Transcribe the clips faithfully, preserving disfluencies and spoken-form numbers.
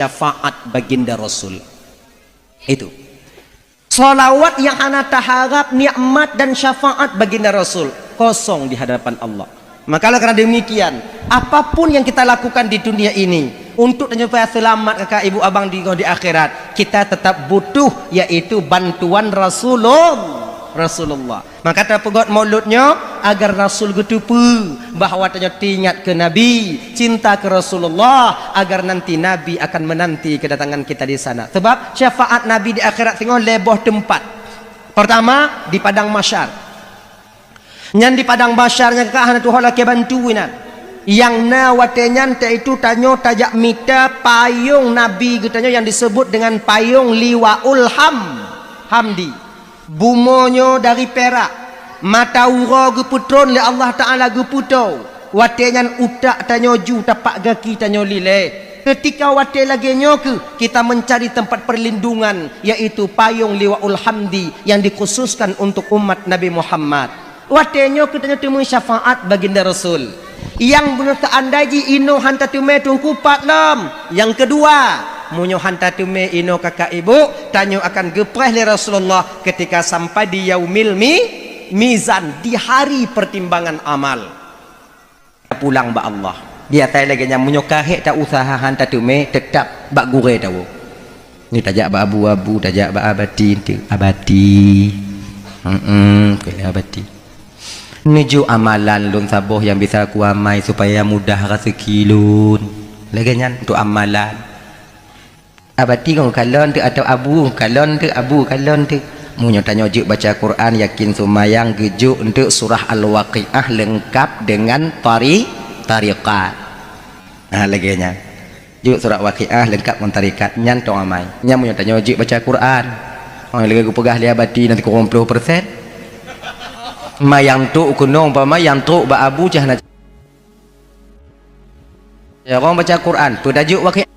syafaat baginda Rasul. Itu. Salawat yang hana taharap nikmat dan syafaat baginda Rasul, kosong di hadapan Allah. Maka oleh karena demikian, apapun yang kita lakukan di dunia ini, untuk tanyoe supaya selamat kakak ibu abang di, di akhirat, kita tetap butuh, yaitu bantuan Rasulullah. Rasulullah. Maka tapeugot maulud nyoe agar Rasul geuteupeue bahwa tanyoe teuingat keu Nabi, cinta keu Rasulullah, agar nanti Nabi akan menanti kedatangan kita di sana. Sebab syafaat Nabi di akhirat singoh lhèe boh teumpat. Pertama, di padang mahsyar. Nyan di padang mahsyar nyan ka hana tuho lakèe bantu inan. Nyang na watèe nyan, yaitu tanyoe tajak mita payông Nabi geutanyoe nyang disebut dengan payông Liwaul Ham-, Hamdi. Bumoe nyoe dari pirak, mata uroe geupeutron lé Allah Taala geupeutoe, watèe nyan utak tanyoe ju tapak gaki tanyoe lilée. Keutika watèe lagèe nyoe kheueh kita mencari tempat perlindungan, yaitu payông Liwaul Hamdi yang dikhususkan untuk umat Nabi Muhammad. Watèe nyoe kheueh tanyoe teumé syafaat baginda Rasul. Nyang beuneuh teuandai jih inoe han tateumé teungku pat lom. Nyang keudua, meunyoe han tateumé inoe kakak ibu, tanyoe akan geupreh lé Rasulullah ketika sampai di yaumil mi-, mizan, di hari pertimbangan amal. Pulang bak Allah. Di atai lagèe nyan, meunyoe ka hék ta-useuha han tateumé, teutap bak gurèe tawoe. Ni tajak bak abu-abu, tajak bak abati, abati. Hmm, keu abati. Neujok amalan lôn saboh nyang bisa kuamai supaya mudah raseuki lôn. Lagèe nyan untuk amalan. Abati kon kalon teuk atau abu kalon teuk, abu kalon teuk. Meunyoe tanyoe jeuet baca Quran, yakin seumayang geujok untuk surah Al-Waqiah lengkap dengan tari-, tariqat. Nah, lagèe nyan. Jok surat Waqiah lengkap ngon tarikat nyan tong amai. Nyan meunyoe tanyoe jeuet baca Quran. Oh, lagèe geupeugah lé abati nanti kurang ploh persen. Ma nyang trok keunong umpama nyang trok bak abu cah na. Ya, orang baca Quran, peue tajok Waqiah.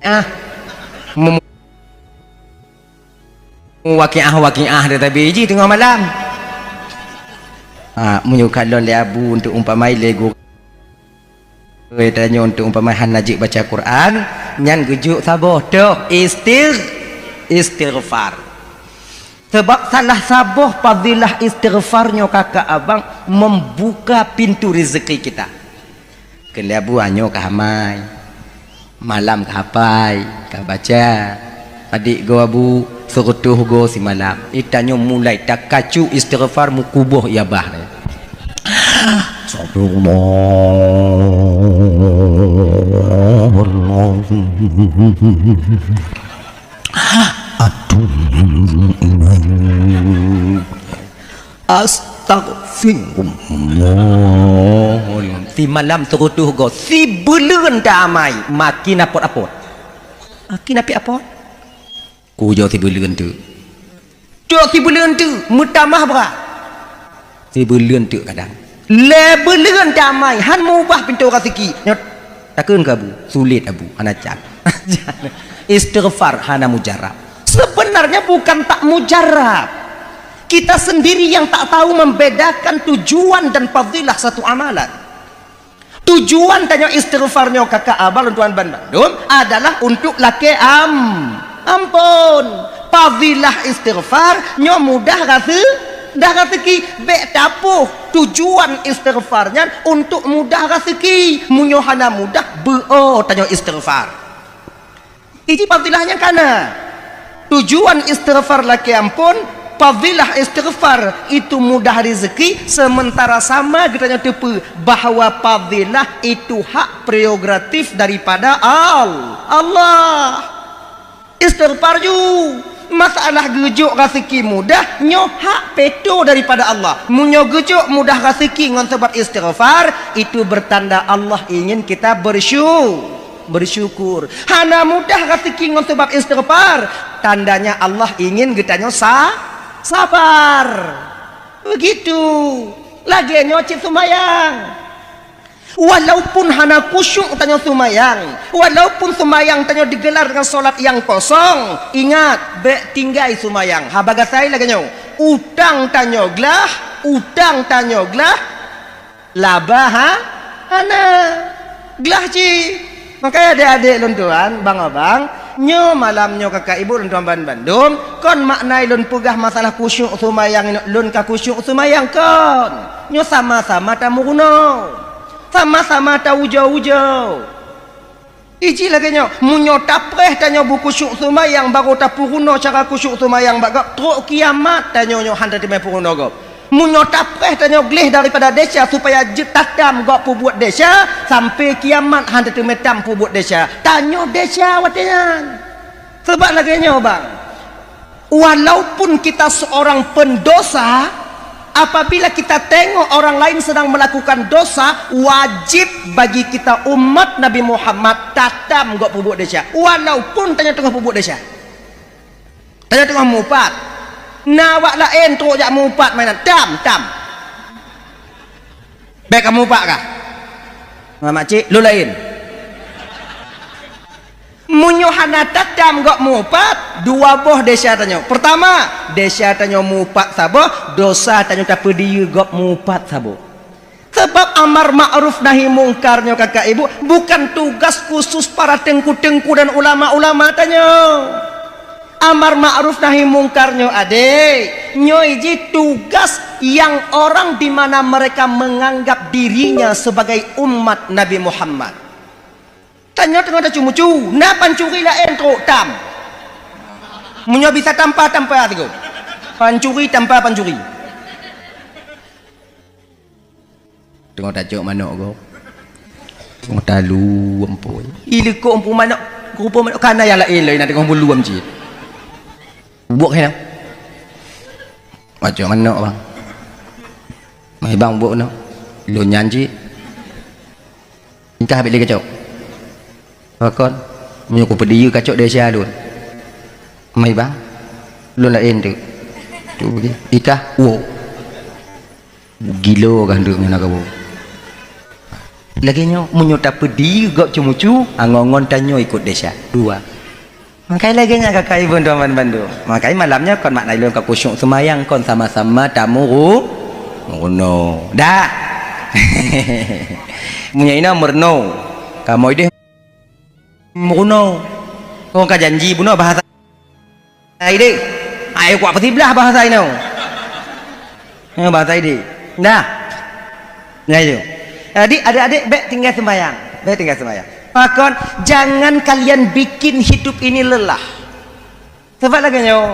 Ah. Mem-, Waqiah, Waqiah dia tabi ji teungoh malam. Ha, meunyoe kalon lé abu untuk umpama lé gurèe tanyoe untuk umpama hana jeuet baca Quran, nyan geujok saboh toh istigh-, istighfar. Sebab salah saboh fadilah istighfar nyoe kakak abang membuka pintu rezeki kita. Keu lé abu nyoe ka amai. Malam ka hafai, ka baca. Adik goe abu, seureutôh goe simalam. Itanyoe mulai takacu istighfar meukuboh ié abah nyan. Astagfirullahaladzim. Aduh. Astagfirullah. Simalam seureutôh goe, sibuleuen ta amai, makin apot-apot. Makin apot-apot. Kujoe sibuleuen teuk. Cok sibuleuen teuk, meutamah brat. Sibuleuen teuk kadang. Lhèe buleuen ta amai, han meuubah pintoe raseuki. Nyoe Takheun keu abu, sulet abu, hana can. Istighfar hana mujarab. Sebenarnya bukan tak mujarab. Kita sendiri yang tak tahu membedakan tujuan dan fadilah satu amalan. Tujuan tanyoe istighfar nyoe kakak abah lôn tuan ban bandum adalah untuk lakèe am-, ampôn. Fadilah istighfar nyoe mudah raseu-, mudah raseuki. Bèk tapoh tujuan istighfar nyan untuk mudah raseuki. Meunyoe hana mudah, beuo tanyoe istighfar. Iji fadilah nyang kana. Tujuan istighfar lakèe ampôn, fadilah istighfar itu mudah rezeki, sementara sama geutanyoe teupeue bahwa fadilah itu hak prerogatif daripada Al-, Allah. Istighfar ju. Masalah geujok raseuki mudah, nyoe hak peutoe daripada Allah. Meunyoe geujok mudah raseuki ngon sabab istighfar, itu bertanda Allah ingin kita bersyu-, bersyukur. Hana mudah raseuki ngon sabab istighfar, tandanya Allah ingin geutanyoe sa-, sabar. Begitu. Lagèe nyoe cit seumayang. Walaupun hana khusyuk tanyoe seumayang, walaupun seumayang tanyoe digelar dengan solat nyang kosong, ingat, bèk tinggai seumayang. Haba gasai lagèe nyoe, utang tanyoe glah, utang tanyoe glah, laba ha-, hana. Glah cit. Makanya adék-adék lôn tuan, bang abang, nyoe malam nyoe kakak ibu lôn tuan ban bandum, kon makna lôn peugah masalah khusyuk seumayang, lôn ka khusyuk seumayang kon. Nyoe sama-sama tameurunoe. Sama-sama taujoe-ujoe. Iji lagée nyoe, meunyoe tapreh tanyoe beukhusyuk seumayang baru tapeurunoe cara khusyuk seumayang bak gob, trok kiamat tanyoe nyoe hana teumé peurunoe gob. Meunyoe tapreh tanyoe gleh daripada desya supaya jeuet tatam gob peubuet desya, sampai kiamat hana teumé tam peubuet desya. Tanyoe desya watée nyan. Sebab lagée nyoe bang, walaupun kita seorang pendosa, apabila kita tengok orang lain sedang melakukan dosa, wajib bagi kita umat Nabi Muhammad tatam gob peubuet desya. Walaupun tanyoe teungoh peubuet desya. Tanyoe teungoh mupat. Na awak laén trok jak mupat mainan. Tam, tam. Bék kamu pak kah? Makcik, lôn laén. Meunyoe hana tatam gob mupat, dua boh desya tanyoe. Pertama, desya tanyoe mupat saboh, dosa tanyoe tapeudiyeu gob mupat saboh. Sebab amar ma'ruf nahi mungkar nyoe kakak ibu bukan tugas khusus para teungku-teungku dan ulama-ulama tanyoe. Amar ma'ruf nahi mungkar nyoe adék, nyoe jih tugas yang orang di mana mereka menganggap dirinya sebagai umat Nabi Muhammad. Tanyoe teungoh tacu-mucu, na pancuri laén trok tam. Meunyoe bisa tampa-tampa sigoe. Pancuri tampa pancuri. Teungoh tacok manok gob. Teungoh talu ampoi. Ileuko ampoi manok, rupa manok kana nyang laén lom na teungoh meuluem cit. Bubuk kena. Macam manok bang. Mai bang bubuk no. Lôn nyan cit. Engkah habéh lé kacok. Pakon? Meunyoe kupeudiyeu kacok desya lôn. Mai bang. Lôn laén tu. Tu bagi. Ikah, wo. Gilo kah ndeuk ngon kabu. Lagée nyoe, meunyoe tapeudiyeu gob ceumucu, angon-ngon tanyoe ikot desya. Dua. Makai lagée nyan kakak ibu tuan bandum. Makai malam nyoe kon makna ilôn ka khusyuk seumayang kon sama-sama tamuru-, muruno. Dah. Meunyoe inoe meuruno. Kamoe ideh muruno. Kong ka janji bunoe bahasa ideh. Ai kuat peusiblah bahasa inoe. Ha, bahasa ideh. Dah. Nah, itu. Jadi, adik-adik, bék tinggai sembahyang. Bék tinggai sembahyang. Pakon, jangan kalian bikin hidup ini lelah. Sebab lagée nyoe,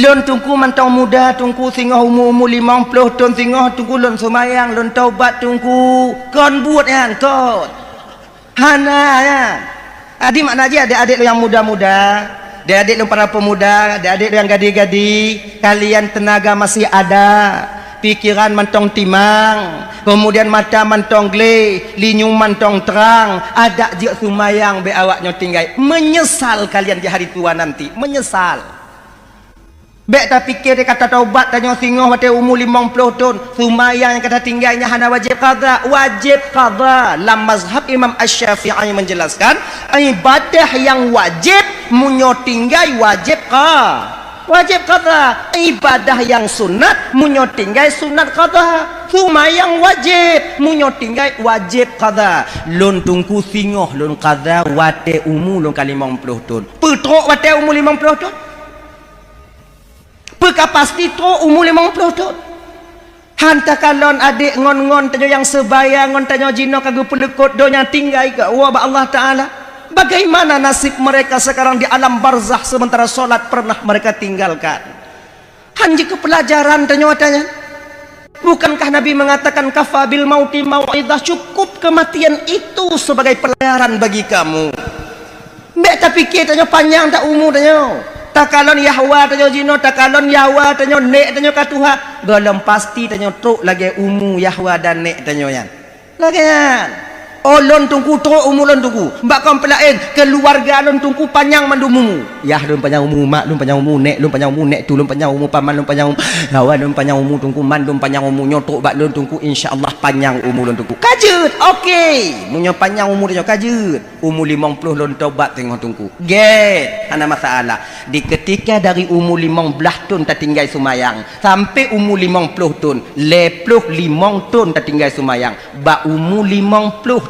lôn teungku mantong muda, teungku singoh umu-umu limong ploh thon singoh, teungku lôn seumayang, lôn taubat teungku. Kon buet nyan, kon. Hana nyan. Jadi makna jih adik-adik lôn nyang muda-muda, adik-adik lôn para pemuda, adik-adik lôn nyang gadih-gadih, kalian tenaga masih ada, pikiran mantong timang, kemudian mata mantong gleh, linyueng mantong trang, adak jeuet seumayang bék awak nyoe tinggai. Menyesal kalian di hari tua nanti, menyesal. Bék tapike teuka tataubat tanyoe singoh watée umu limong ploh thon, seumayang nyang ka tatinggai nyan hana wajéb qadha. Wajéb qadha. Lam mazhab Imam Asy-Syafi'i menjelaskan, ibadah nyang wajéb meunyoe tinggai wajéb qa-, wajéb qadha. Ibadah nyang sunat meunyoe tinggai sunat qadha. Seumayang wajéb meunyoe tinggai wajéb qadha. Lôn teungku singoh lôn qadha watée umu lôn ka limong ploh thon. Peutrok watée umu limong ploh thon. Peu ka pasti trok umu limong ploh thon. Han takalon adék ngon-ngon tanyoe nyang seubaya ngon tanyoe jinoe ka geupeuleukot donya tinggai keu Allah bak Allah Taala. Bagaimana nasib mereka sekarang di alam barzakh sementara solat pernah mereka tinggalkan? Han jeuet keu peulajaran tanyoe ata nyan. Bukankah Nabi mengatakan, "Kafa bil mauti mau'izah," cukup kematian itu sebagai pelajaran bagi kamu. Bék tapike tanyoe panyang that umu tanyoe. Takalon yahwa tanyoe jinoe, takalon yahwa tanyoe, nék tanyoe ka tuha, gohlom pasti tanyoe trok lagée umu yahwa dan nék tanyoe nyan. Lagée nyan. Oh, lôn teungku trok umu lôn teungku. Bak kon peulaén, keuluwarga lôn teungku panyang mandum umu. Yah lôn panyang umu, mak lôn panyang umu, nék lôn panyang umu, nék tu lôn panyang umu, paman lôn panyang umu, yahwa lôn panyang umu, teungku mandum panyang umu. Nyoe trok bak lôn teungku, insya Allah panyang umu lôn teungku. Ka jeuet, oke. Meunyoe panyang umu tanyoe ka jeuet. Umu limong ploh lôn taubat teungoh teungku. Gét, hana masalah. Di keutika dari umu limong blaih thon tatinggai seumayang, sampai umu limong ploh thon, lhée ploh limong thon tatinggai seumayang. Bak umu limong ploh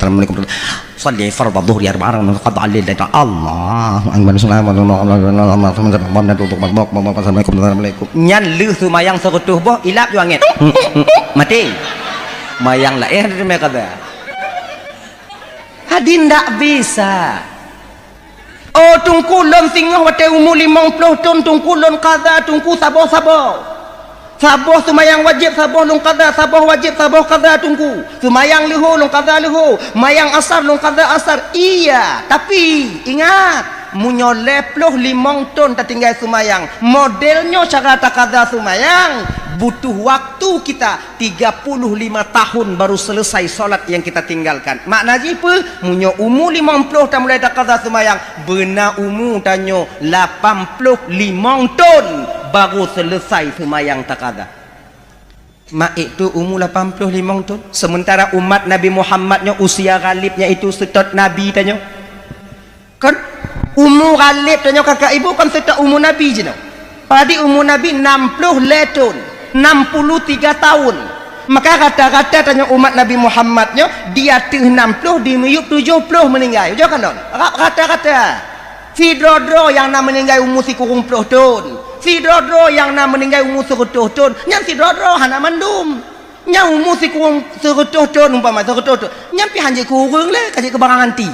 Assalamualaikum. Shalli fardhu dhuhri arba'a rakaat, qad alil dan Allahu akbar. Assalamualaikum. Nyan lheueh seumayang seureutôh boh, ilap ju angén. Maté. Mayang laén ada mereka dah. Hadi ndak bisa. Oh, Teungku, lôn singoh watèe umu limong ploh thon, Teungku, lôn qadha, Teungku, saboh-saboh. Saboh seumayang wajéb, saboh lôn qadha, saboh wajéb, saboh qadha, Teungku. Seumayang leuhô, lôn qadha leuhô. Mayang asar, lôn qadha asar. Iya, tapi, ingat, meunyoe lhèe ploh limong thon tatinggai seumayang, model nyoe cara taqadha seumayang, butuh waktu kita tiga puluh lima tahun baru selesai salat yang kita tinggalkan. Makna jih peue? Meunyoe umu limong ploh tamulai taqadha seumayang, beuna umu tanyoe lapan ploh limong thon baru selesai seumayang taqadha. Mak ék tu umu lapan ploh limong thon, sementara umat Nabi Muhammad nyoe usia ghalibnya itu seutôt Nabi tanyoe. Kan? Umu ghalib tanyoe kakak ibu kan seutôt umu Nabi jinoe. Padit umu Nabi nam ploh lhèe thon, enam puluh tiga tahun. Maka rata-rata tanyoe umat Nabi Muhammad nyoe di ateueh nam ploh, di miyueb tujoh ploh meuninggai. Ujoe kan lôn? Ra-, rata-rata. Sidroe-droe nyang na meuninggai umu sikureueng ploh thon. Sidroe-droe nyang na meuninggai umu seureutôh thon. Nyan sidroe-droe hana mandum. Nyang umu sikureueng seureutôh thon umpama, seureutôh thon. Nyan pih hanjeuet kureueng lé, ka jeuet keu barang anti.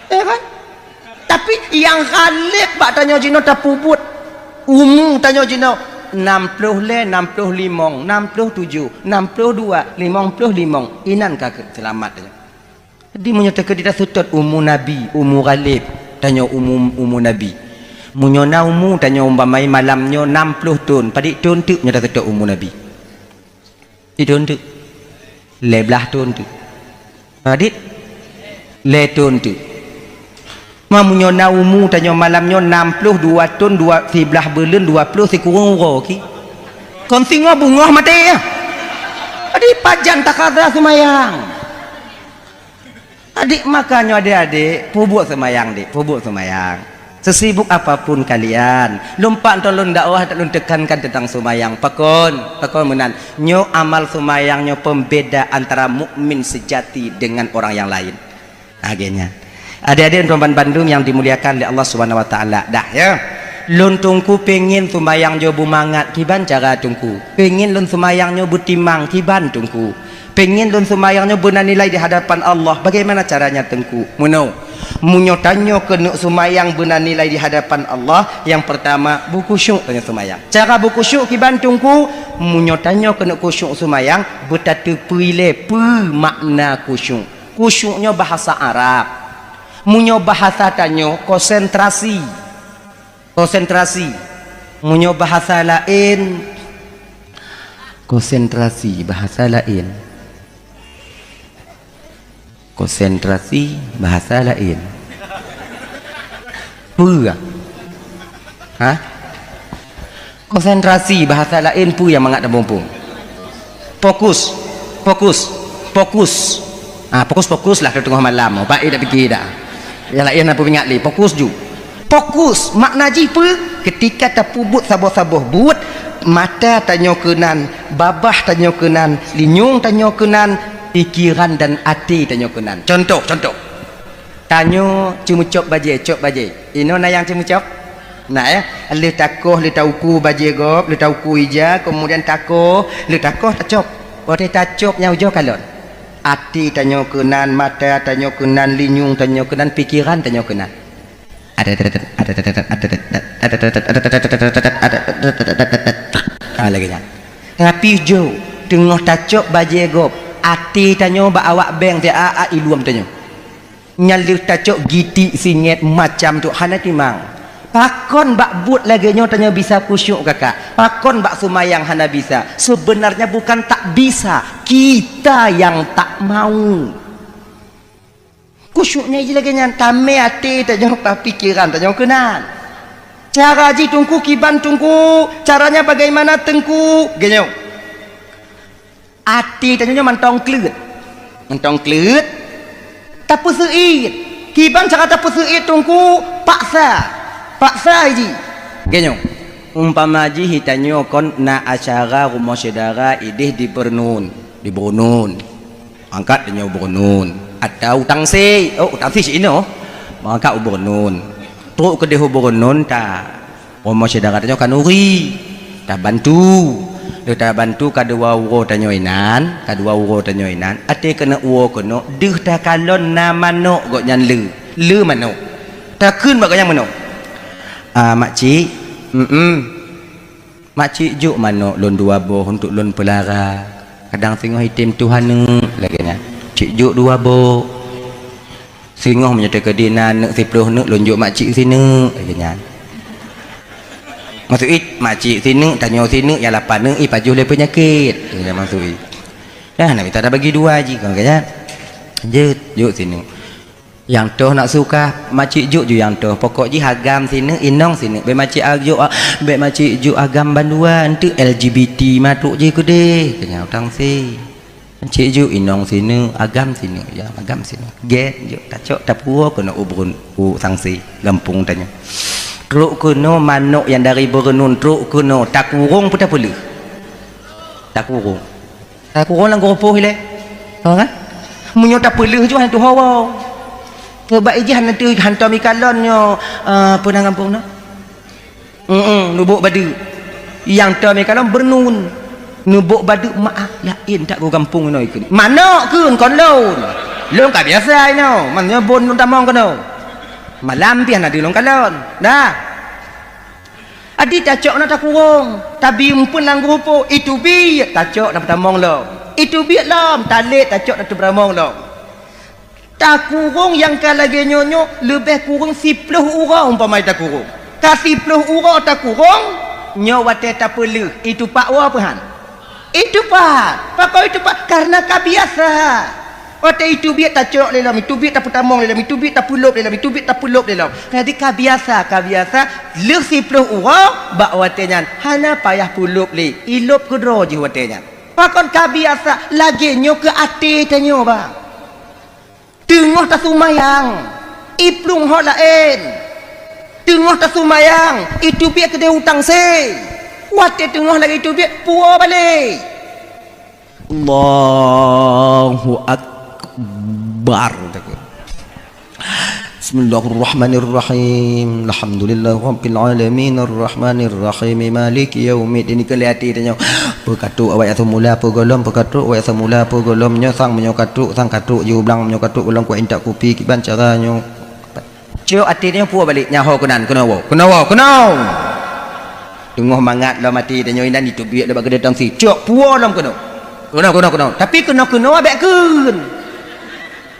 Ya kan? Tapi nyang ghalib bak tanyoe jinoe tapeubuet umu tanyoe jinoe nam ploh lhèe, nam ploh limong, nam ploh tujoh, nam ploh dua, limong ploh limong. Inan ka keuh seulamat tanyoe. Jadi meunyoe teukeudi taseutôt umu Nabi, umu ghalib, tanyoe umu, umu Nabi. Meunyoe na umu tanyoe umpama malam nyoe nam ploh thon, padit thon teuk nyoe taseutôt umu Nabi? Di thon teuk? Lhèe blaih thon teuk. Padit? Lhèe thon teuk. Ma meunyoe na umu tanyoe malam nyoe nam ploh dua thon, dua, siblaih buleuen, dua ploh sikureueng uroe ki. Kon singoh beungoh maté ya. Jadi pajan taqadha seumayang. Adik, makanya adik-adik, peubuet seumayang, dik, peubuet seumayang. Sesibuk apapun kalian, lôn pat ntoe lôn dakwah, lôn tekankan tentang seumayang. Pakon, pakon meunan. Nyoe amal seumayang nyoe pembeda antara mukmin sejati dengan orang yang lain. Lagèe nyan. Adik-adik dan bandum yang dimuliakan oleh Allah Subhanahu wa Taala, dah ya. Lôn Teungku pengen seumayang nyoe beumangat, kiban cara Teungku? Pengen lôn seumayang nyoe beutimang, kiban Teungku? Pengen lôn seumayang nyoe beuna nilai di hadapan Allah. Bagaimana caranya, Teungku? Meunoe, meunyoe tanyoe keuneuk seumayang beuna nilai di hadapan Allah, yang pertama, beukhusyuk tanyoe seumayang. Cara beukhusyuk kiban, Teungku? Meunyoe tanyoe keuneuk khusyuk seumayang, beutateupeue lé peue makna khusyuk. Khusyuk nyoe bahasa Arab. Meunyoe bahasa tanyoe, konsentrasi. Konsentrasi. Meunyoe bahasa laén, konsentrasi bahasa laén. Konsentrasi bahasa laén. Peue? Ha? Konsentrasi bahasa laén peue nyang mangat tamuphom? Fokus, fokus, fokus. Ah, fokus-fokus lah teungoh malam. Baik dak pike dak. Nyang laén na peuingat lé, fokus ju. Fokus, makna jih peue? Ketika tapeubuet saboh-saboh buet, mata tanyoe keunan, babah tanyoe keunan, linyueng tanyoe keunan, pikeran dan até tanyoe keunan. Contoh, contoh. Tanyoe ceumeucok bajée, cok bajée. Inoe na nyang ceumeucok? Na, ya? Lheueh takoh, lheueh tauku bajée gob, lheueh tauku ija, kemudian takoh, lheueh takoh tacok. Watée tacok nyang ujoe kalon. Até tanyoe keunan, mata tanyoe keunan, linyueng tanyoe keunan, pikeran tanyoe keunan. Ah, lagée nyan. Tapi ujoe, teungoh tacok bajée gob, até tanyoe bak awak beng teuh, a, a, iluem tanyoe. Nyan lheueh tacok gitik singét macam tu hana timang. Pakon bak buet lagée nyoe tanyoe bisa khusyuk kakak? Pakon bak seumayang hana bisa? Sebenarnya bukan tak bisa, kita yang tak mau. Khusyuk nyan jih lagée nyan, tamé até tanyoe, pikeran tanyoe keunan. Cara jih Teungku kiban Teungku, caranya bagaimana Teungku? Geuh nyoe. Até tanyoe nyoe mantong kleuet. Mantong kleuet. Tapeuseuit. Kiban cara tapeuseuit Teungku, paksa. Paksa jih. Geuh nyoe. Umpama jih tanyoe kon na acara rumoh syedara idéh di Beureunon, di Beureunon. Mangkat tanyoe u Beureunon. Atau u Tangse. Oh, u Tangse si inoe. Mangkat u Beureunon. Trok keudéh u Beureunon ta. Rumoh syedara tanyoe kanuri. Tabantu. Lheueh tabantu ka dua uroe tanyoe inan, ka dua uroe tanyoe inan. Até keuneuk uroe keunoe, deuh takalon na manok gobnyan le. Le manok. Takheun bak gobnyan meunoe. Ah, makcik. Mm-mm. Makcik jok manok lôn dua boh untuk lôn peulara. Kadang singoh item tuha neuk lagée nyan. Cik jok dua boh. Singoh meunyoe teukeudi na neuk siplôh neuk lôn jok makcik sineuk lagée nyan. Maksud i makcik sineuk, tanyoe sineuk, nyang lapan neuk i pajoh lé peunyakét. Lagée nyan maksud i. Dah nak mita tabagi dua jih kon lagée nyan. Jeuet, jok sineuk. Nyang toh nak suka, makcik jok ju nyang toh. Pokok jih agam sineuk, inong sineuk. Bék makcik a-, jok a-, bék makcik jok agam bandua, enteuk L G B T matuk jih keudeh. Keu nyan u Tangse. Makcik jok inong sineuk, agam sineuk, ya, agam sineuk. Gét jok, tacok, tapuwoe keunoe u Beureunon, u Tangse, gampông tanyoe. Trok keunoe manok nyang dari Beureunon, trok keunoe, takurong peu tapeuleueh? Takurong. Takurong lam geurupoh ilée. Ho kan? Meunyoe tapeuleueh ju hana tuho woe. Sabab ijih hana tu hantom ikalon nyoe, eh, peue nan gampông nyoe? Heeh, neubôk badeuk. Nyang tom ikalon Beureunon. Neubôk badeuk maah laén that geugampông inoe ikheun. Manok kheun kon lôn. Lôn ka biasa inoe, meunyoe bon lôn tamong keunoe. Malam pih hana deuh lôn kalon. Dah. Adi tacok na takurong, tabi umpeuen lam geurupoh, iteubiet tacok na peutamong lom. Iteubiet lom, talét tacok na teupeutamong lom. Takurong nyang ka lagée nyoe nyoe leubeh kureueng siplôh uroe umpama takurong. Ka siplôh uroe takurong, nyoe watée tapeuleueh, itupak woe peuhan. Itupat. Pakon itupat? Karena ka biasa. Watée itubiet tacok lé lom, itubiet tapeutamong lé lom, itubiet tapeulôb lé lom, itubiet tapeulôb lé lom. Jadi ka biasa, ka biasa, lheueh siplôh uroe bak watée nyan hana payah peulôb lé, ilôb keudroe jih watée nyan. Pakon ka biasa, lagée nyoe keu até tanyoe, bang. Teungoh tasumayang, iplueng ho laén. Teungoh tasumayang, itubiet keudeh u Tangse. Watée teungoh lagée itubiet, puwoe balek. Allahu Akbar. Bismillahirrahmanirrahim. Alhamdulillahirabbil alamin, arrahmanirrahim, maliki yaumiddin. Keu lé até tanyoe. Peukatrok awak nyang seumula peugolom, peukatrok awak nyang seumula peugolom. Nyoe sang meunyoe katrok, sang katrok jih u blang, meunyoe katrok golom kuat intat kupi kiban cara nyoe. Cok até tanyoe puwoe balek, nyan ho keunan, keunoe woe, keunoe woe, keunoe. Teungoh mangat lom até tanyoe inan itubiet lé bak keudeh Tangse. Cok puwoe lom keunoe. Keunoe, keunoe, keunoe. Tapi keunoe-keunoe bék kheun.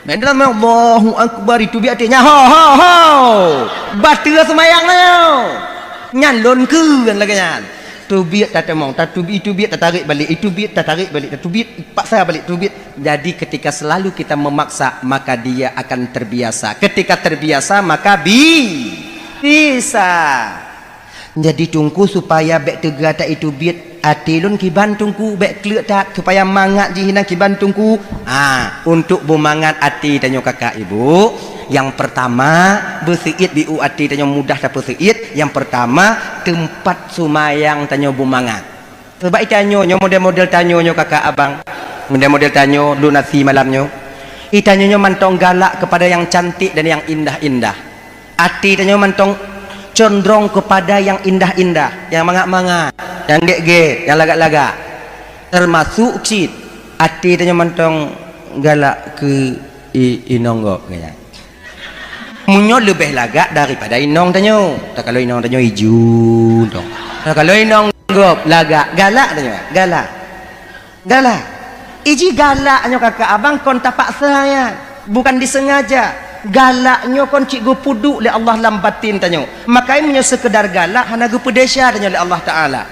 Meunan Allahu Akbar itubiet até nyan. Ho, ho, ho. Bateue seumayang nyoe. Nyan lôn kheun lagée nyan. Tubiet tatamong, tatubi-, itubiet tatarék balek, itubiet tatarék balek, tatubiet paksa balek, tubiet. Jadi ketika selalu kita memaksa, maka dia akan terbiasa. Ketika terbiasa, maka bi-, bisa. Jadi Teungku, supaya bék teuga that itubiet até lôn kiban Teungku, bék kleuet that, supaya mangat jih inan kiban Teungku. Ha, untuk beumangat até tanyoe kakak ibu, nyang pertama, beuseuit biu até tanyoe mudah tapeuseuit. Nyang pertama, teumpat seumayang tanyoe beumangat. Sabab itanyoe nyoe model-model tanyoe nyoe kakak abang, model-model tanyoe lôn asi malam nyoe. Itanyoe nyoe mantong galak kepada yang cantik dan yang indah-indah. Até tanyoe mantong condrong kepada yang indah-indah, yang mangat-mangat, yang gét-gét, yang lagak-lagak. Termasuk cit até tanyoe mantong galak keu i-, inong gob, keu nyan. Meunyoe leubeh lagak daripada inong tanyoe, takalon inong tanyoe iju dong. Takalon inong gob lagak, galak tanyoe, galak. Galak. Iji galak nyoe kakak abang kon tapaksa nyan. Bukan disengaja. Galak nyoe kon cit geupeuduek lé Allah lam batin tanyoe. Makajih meunyoe seukeudar galak hana geupeudesya tanyoe lé Allah Taala.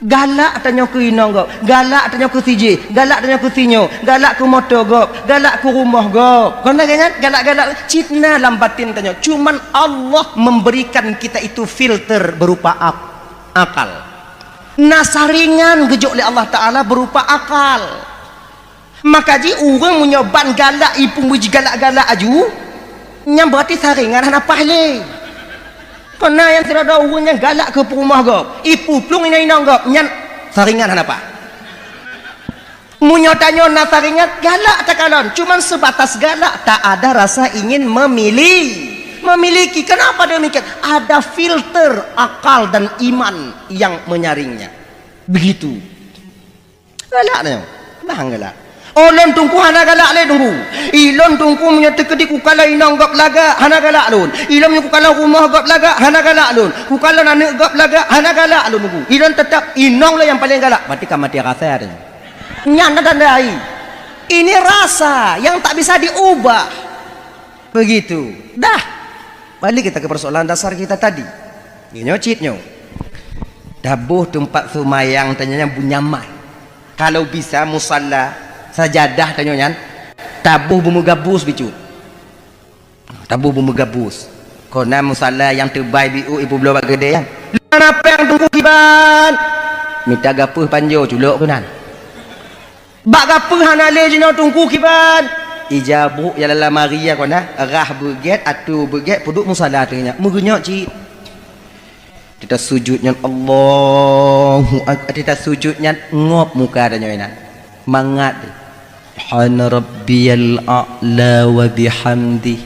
Galak tanyoe keu inong gob, galak tanyoe keu si jih, galak tanyoe keu si nyoe, galak keu moto gob, galak keu rumoh gob. Kon lagée nyan, galak-galak cit na lam batin tanyoe. Cuman Allah memberikan kita itu filter berupa ak-, akal. Na saringan geujok lé Allah Taala berupa akal. Maka jih ureuëng meunyoe ban galak, ipeumuji galak-galak aju, nyan berarti saringan hana paih lé. Kona nyang sidroe ureuëng nyang galak keu peurumoh gob, ipuplueng inong-inong gob, nyan saringan hana paih. Meunyoe tanyoe na saringan, galak takalon, cuman sebatas galak, tak ada rasa ingin memili-, memiliki. Kenapa demikian? Ada filter akal dan iman yang menyaringnya. Begitu. Galak nyoe. Bah galak. Oh, lôn Teungku hana galak lé Teungku. Ilôn Teungku meunyoe teukeudi kukalon inong gob lagak, hana galak lôn. Ilôn meunyoe kukalon rumoh gob lagak, hana galak lôn. Kukalon aneuëk gob lagak, hana galak lôn Teungku. Ilôn teutap inong lôn nyang paleng galak. Berarti ka maté rasa teuh. Nyan na tanda ai. Ini rasa yang tak bisa diubah. Begitu. Dah. Balik kita ke persoalan dasar kita tadi. Nyoe cit nyoe. Taboh teumpat seumayang tanyoe nyan beunyaman. Kalau bisa musalla, sajadah tanyoe nyan, taboh beumeugabus bicut. Taboh beumeugabus. Kona musalla nyang teubai biôh ipeubloe bak keudée nyan. Lam lapang Teungku kiban. Mita gapeuh panjoe culok keunan. Bak gapeuh hana lé jinoe Teungku kiban. Ija brôk ya lam lamari ya kona, rhah beugét, atô beugét, peuduek musala teungoh nyan. Meugeunyoe cit. Teuta sujut nyan Allahu Ak-, teuta sujut nyan ngop muka tanyoe inan. Mangat. Subhana rabbiyal a'la wa bihamdih.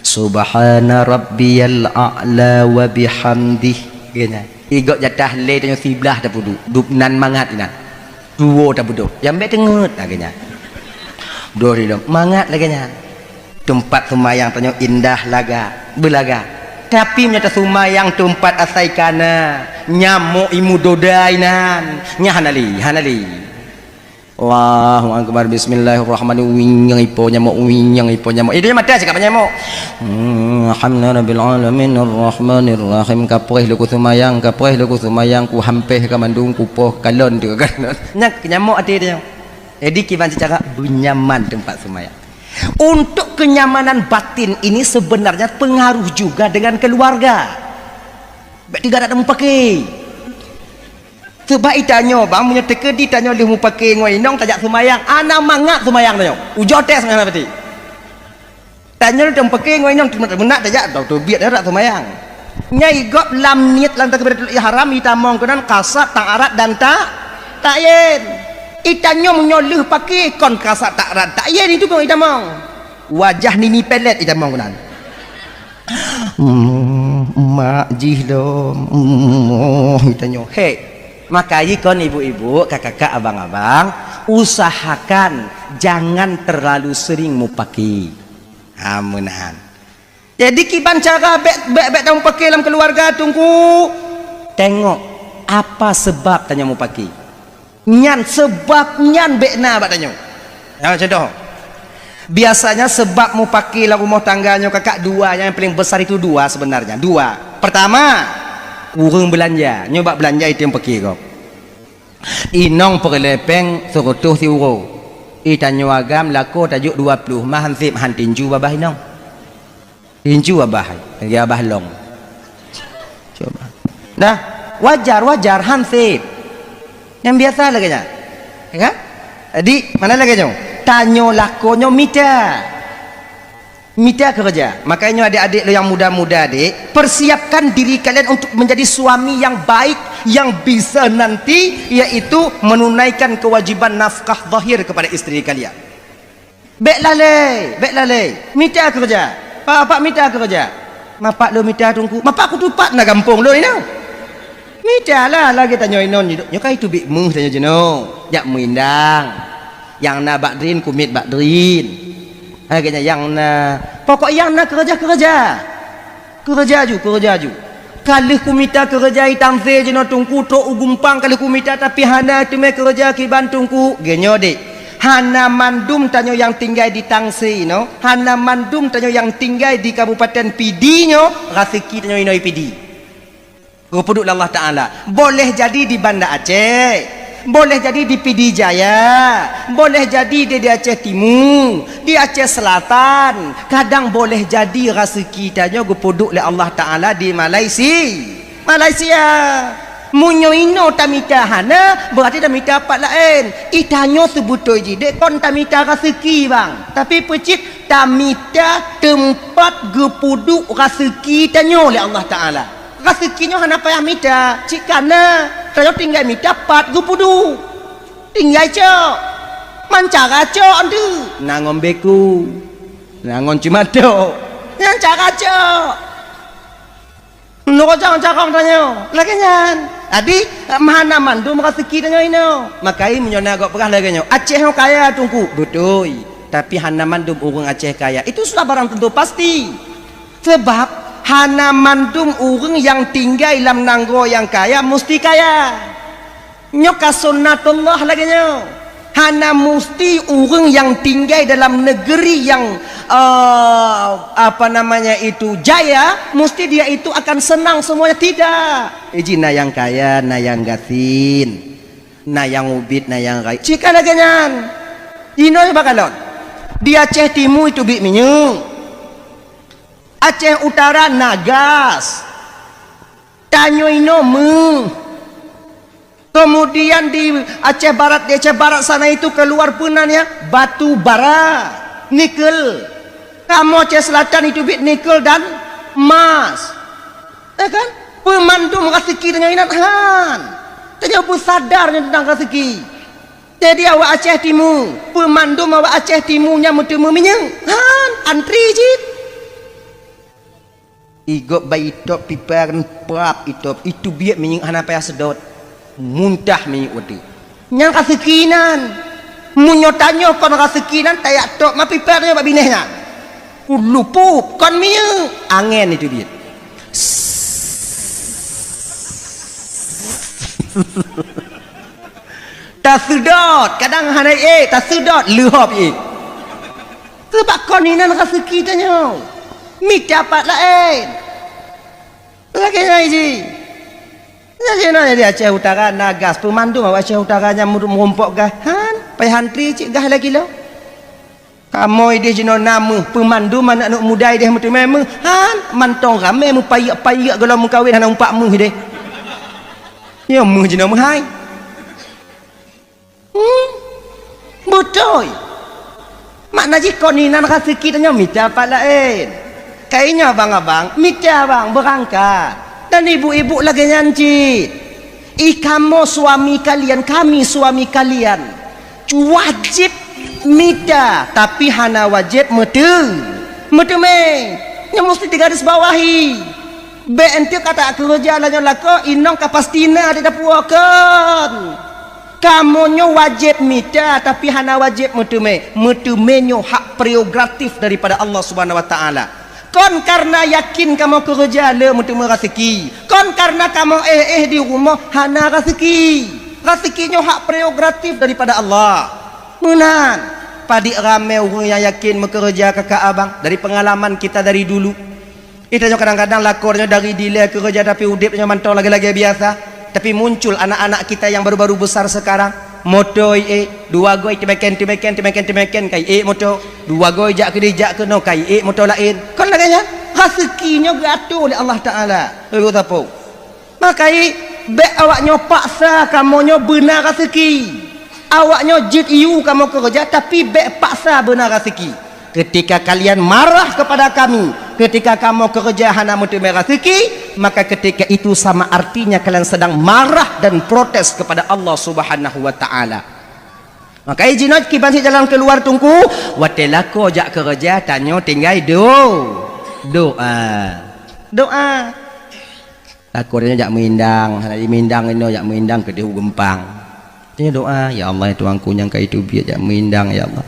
Subhana rabbiyal a'la wa bihamdih. Geunya. Igop jatah lé tanyoe siblah tapeuduek. Dubnan mangat inan. Duo tapeuduek. Nyang bék teungeut lagée nyan. Duo ridong. Mangat lagée nyan. Teumpat seumayang tanyoe indah lagak, beulagak. Tapi meunyoe taseumayang teumpat asai kana, nyamok imu doda inan, nyan hana lé, hana lé. Allahu akbar, bismillahirrahmanirrahim. Wing nyang ipo nyamok, wing nyang ipo nyamok. Itu mata cakap nyamok. Hmm, alhamdulillahi rabbil alamin, arrahmanirrahim. Kapreh lé kuseumayang, kapreh lé kuseumayang, kuhampeh ka mandum, kupoh kalon tu kan. Nyan nyamok até dia. Jadi kiban secara benyaman tempat seumayang. Untuk kenyamanan batin ini sebenarnya pengaruh juga dengan keluarga. Bèk teuga dak mupake. Sebab itanyoe bang, meunyoe teukeudi tanyoe lheueh mupake ngon inong tajak seumayang, hana mangat seumayang tanyoe. Ujoe teuh seumayang pati. Tanyoe lheueh mupake ngon inong teumenak tajak teubiet dak seumayang. Nyai gob lam niet lam takbiratul ihram itamong keunan kasat ta'arad dan ta-, ta'yin. Itanyoe meunyoe lheueh pake kon kasat ta'arad ta'yin itu kong itamong. Wajah nini pelet itamong keunan. Hmm, mak jih lom. Hmm, oh, itanyoe. Hei, maka kon ibu-ibu, kakak-kakak, abang-abang, usahakan jangan terlalu sering mupake. Ha, meunan. Jadi kiban cara bèk, bèk, bèk tamupake lam keluarga Teungku. Tengok apa sebab tanyoe mupake. Nyan sebab nyan bèk na bak tanyoe. Ha, contoh. Biasanya sebab mupake lam rumah tangga nyoe kakak dua, yang paling besar itu dua sebenarnya. Dua. Pertama, ureueng beulanja. Nyoe bak beulanja itu nyang pake gob. Inong peureulèe pèng seureutôh siuroe. Itanyoe agam lakoe tajok dua ploh mah hansép han tinju babah inong. Tinju abah, lagi abah long. Coba. Nah, wajar, wajar, hansép. Nyang biasa lagèe nyan. Ya kan? Jadi, mana lagèe nyoe? Tanyoe lakoe nyoe mita. Mita keureuja. Makanya nyoe adik-adik lo nyang muda-muda, Dek, persiapkan diri kalian untuk menjadi suami yang baik, yang bisa nanti, yaitu menunaikan kewajiban nafkah zahir kepada istri kalian. Bèk lalè, bèk lalè. Mita keureuja. Pak, pak mita keureuja. Mapak lôn mita Teungku. Mapak kutupat na gampông lôn inoe. Mita lah lagèe tanyoe inoe nyoe. Nyoe ka itu biet meuh tanyoe jinoe. Jak meuindang. Nyang na bak drin, kumiet bak drin. Lagèe nyan nyang na. Pokok nyang na keureuja-keureuja. Keureuja ju, keureuja ju. Ka lheueh kumita keureuja i Tangse jinoe Teungku, trok u Gumpang ka lheueh kumita, tapi hana teumé keureuja kiban Teungku. Geunyoe dek, hana mandum tanyoe nyang tinggai di Tangse inoe, hana mandum tanyoe nyang tinggai di Kabupaten Pidie nyoe, raseuki tanyoe inoe i Pidie. Geupeuduek lé Allah Taala. Boleh jadi di Banda Aceh, boleh jadi di Pidie Jaya, boleh jadi di, di Aceh Timu, di Aceh Selatan. Kadang boleh jadi raseuki tanyoe geupeuduek lé Allah Taala di Malaysia. Malaysia. Meunyoe inoe tamita hana, berarti tamita pat laén. Ih, tanyoe seubeutôi jih dek kon tamita raseuki, bang. Tapi peucit tamita teumpat geupeuduek raseuki tanyoe lé Allah Taala. Raseuki nyoe hana payah mita, cit kana tanyoe tinggai mita pat geupeuduek. Tinggai cok. Mancara cok antu. Na ngon beku. Na ngon cimatok. Nyan cara cok. Nurujang carông tanyoe. Lagèe nyan. Jadi, hana mandum raseuki tanyoe inoe. Makai meunyoe na gob peugah lagèe nyoe, Aceh nyoe kaya, Teungku. Beutôi. Tapi hana mandum ureueng Aceh kaya. Itu sudah barang tentu pasti. Sebab hana mandum ureueng nyang tinggai lam nanggroe nyang kaya musti kaya. Nyoe ka sunnatullah lagèe nyoe. Hana musti ureueng nyang tinggai dalam negeri nyang, eh, apa namanya itu, jaya, musti dia itu akan senang semuanya. Tidak. Iji na nyang kaya, na nyang gasien, na nyang ubit, na nyang rayeuk. Cit ka lagèe nyan. Inoe bak kalon. Di Aceh Timu itu bit minyeuk. Aceh Utara na gas. Tanyoe inoe meuh. Kemudian di Aceh Barat, di Aceh Barat sana itu keluar peue nan ya, batu bara, nikel. Kamoe Aceh Selatan itu bit nikel dan emas. Ya kan? Peumandum raseuki tanyoe inan han. Tanyoe peusadar nyoe teuntang raseuki. Jadi awak Aceh Timu, peumandum awak Aceh Timu nyang meuteumé minyeuk han, antri cit. Igop bak itop pipa kan prap itop, itu biet minyeuk hana payah seudot. Muntah minyeuk watèe. Nyan raseuki nan. Meunyoe tanyoe kon raseuki nan, tajak top ma pipa tanyoe bak binéh nyan. Ulupup kon minyeuk, angén itu biet. Taseudot, kadang hana ék, taseudot, leuhop ék. Seubab kon inan raseuki tanyoe. Mita pat laén. Lagèe nyan jih. Lagèe nyan di Aceh Utara na gas, peumandum awak Aceh Utara nyan meu-, meurumpok gas. Han, payah antri cit gas lagèe lo. Kamoe idéh jinoe na meuh, peumandum aneuk-aneuk muda idéh meuteumé meuh. Han, mantong ramé meupayek-payek gohlom meukawen hana umpak meuh idéh. Nyoe meuh jinoe meuhai. Hmm, beutôi. Makna jih kon inan raseuki tanyoe mita pat laén. Kayée nyoe abang-abang, mita bang beurangkat. Dan ibu-ibu lagée nyan cit. I kamoe suami kalian, kami suami kalian, wajéb mita, tapi hana wajéb meuteu-, meuteumé. Nyoe musti digarisbawahi. Bék enteuk ka takeureuja lagée nyoe lakoe, inong ka pasti na di dapur kon. Kamoe nyoe wajéb mita, tapi hana wajéb meuteumé. Meuteumé nyoe hak prerogatif daripada Allah Subhanahu wa Taala. Kon kareuna yakin kamoe keureuja le meuteumé raseuki. Kon kareuna kamoe éh-éh di rumoh hana raseuki. Raseuki nyoe hak prerogatif daripada Allah. Meunan, padit ramé ureuëng nyang yakin meukeureuja kakak abang, dari pengalaman kita dari dulu. Ita nyoe kadang-kadang lakoe nyoe dari dilée keureuja, tapi udeb nyoe mantong lagée-lagée biasa. Tapi muncul anak-anak kita yang baru-baru besar sekarang, moto ié, dua goi teumeken, teumeken, teumeken, teumeken, kai ié moto, dua goi jak keudeh, jak keunoe, kai ié moto laén. Kon lagée nyan, raseuki nyoe geuatoe lé Allah Taala. Lalu sapo? Makai, bék awak nyoe paksa kamoe nyoe beuna raseuki. Awak nyoe jeuet yue kamoe keureuja, tapi bék paksa beuna raseuki. Ketika kalian marah kepada kami, ketika kamoe keureuja hana meuteumé raseuki, maka ketika itu sama artinya kalian sedang marah dan protes kepada Allah Subhanahu wa Taala. Makai jinoe kiban sit jalan keuluar Teungku, watée lakoe jak keureuja tanyoe tinggai do-, doa. Doa. Lakoe tanyoe jak meuindang, hana jimeundang inoe jak meuindang keudeh u geumpang. Tanyoe doa, "Ya Allah, ya Tuhanku nyang ka iteubiet jak meuindang, ya Allah.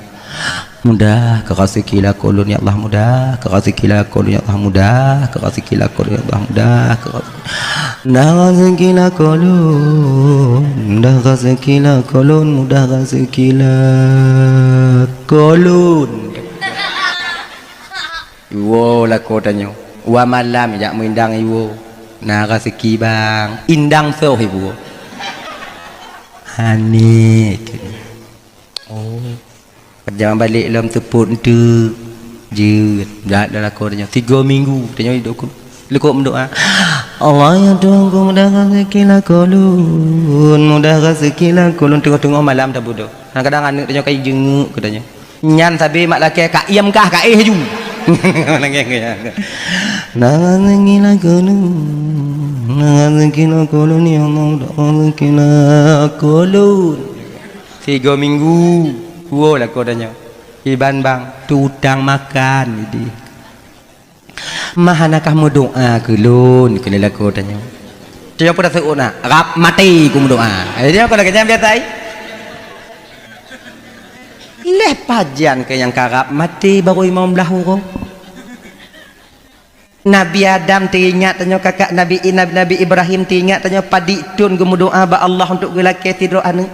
Mudah keu raseuki lakoe lôn, ya Allah, mudah keu raseuki lakoe lôn, ya Allah, mudah keu raseuki lakoe lôn, ya Allah, mudah keu raseuki, mudah raseuki lakoe lôn, mudah raseuki lakoe lôn, mudah raseuki lakoe lôn." Iwoe lakoe tanyoe. Wa malam jak meuindang iwoe. Na raseuki bang, indang soh ibu. Hani. Oh. Jaman balek lom teupot enteuk. Jeuet, dak ada lakoe tanyoe. Tiga minggu tanyoe hidup ku. Lekok mendoa. Allah ya Tuhanku, mudah raseuki lakoe lôn, mudah raseuki lakoe lôn. Teungoh-teungoh malam tabodoh. Kadang-kadang aneuk tanyoe kai jenguk keu tanyoe. Nyan sabe mak lakée ka iem kah ka éh ju. Nangis ya. Nangis lagi lu. Nangis kila kolon ya Allah, nangis kila kolon. Tiga minggu, dua lah kodanya. Iban bang, tu utang makan jadi. Mah hana kah meudoa keu lôn, keu lelaki tanyoe. Tanyoe pun dah seuôt na, rab maté ku meudoa. Eh, dia apa lagi jangan biasa ai. Leh pajan ke nyang karab maté baru imam belah uroe. Nabi Adam teuingat tanyoe kakak Nabi, Nabi, Nabi Ibrahim teuingat tanyoe padit thon geumeudoa bak Allah untuk geulakée sidroe aneuk.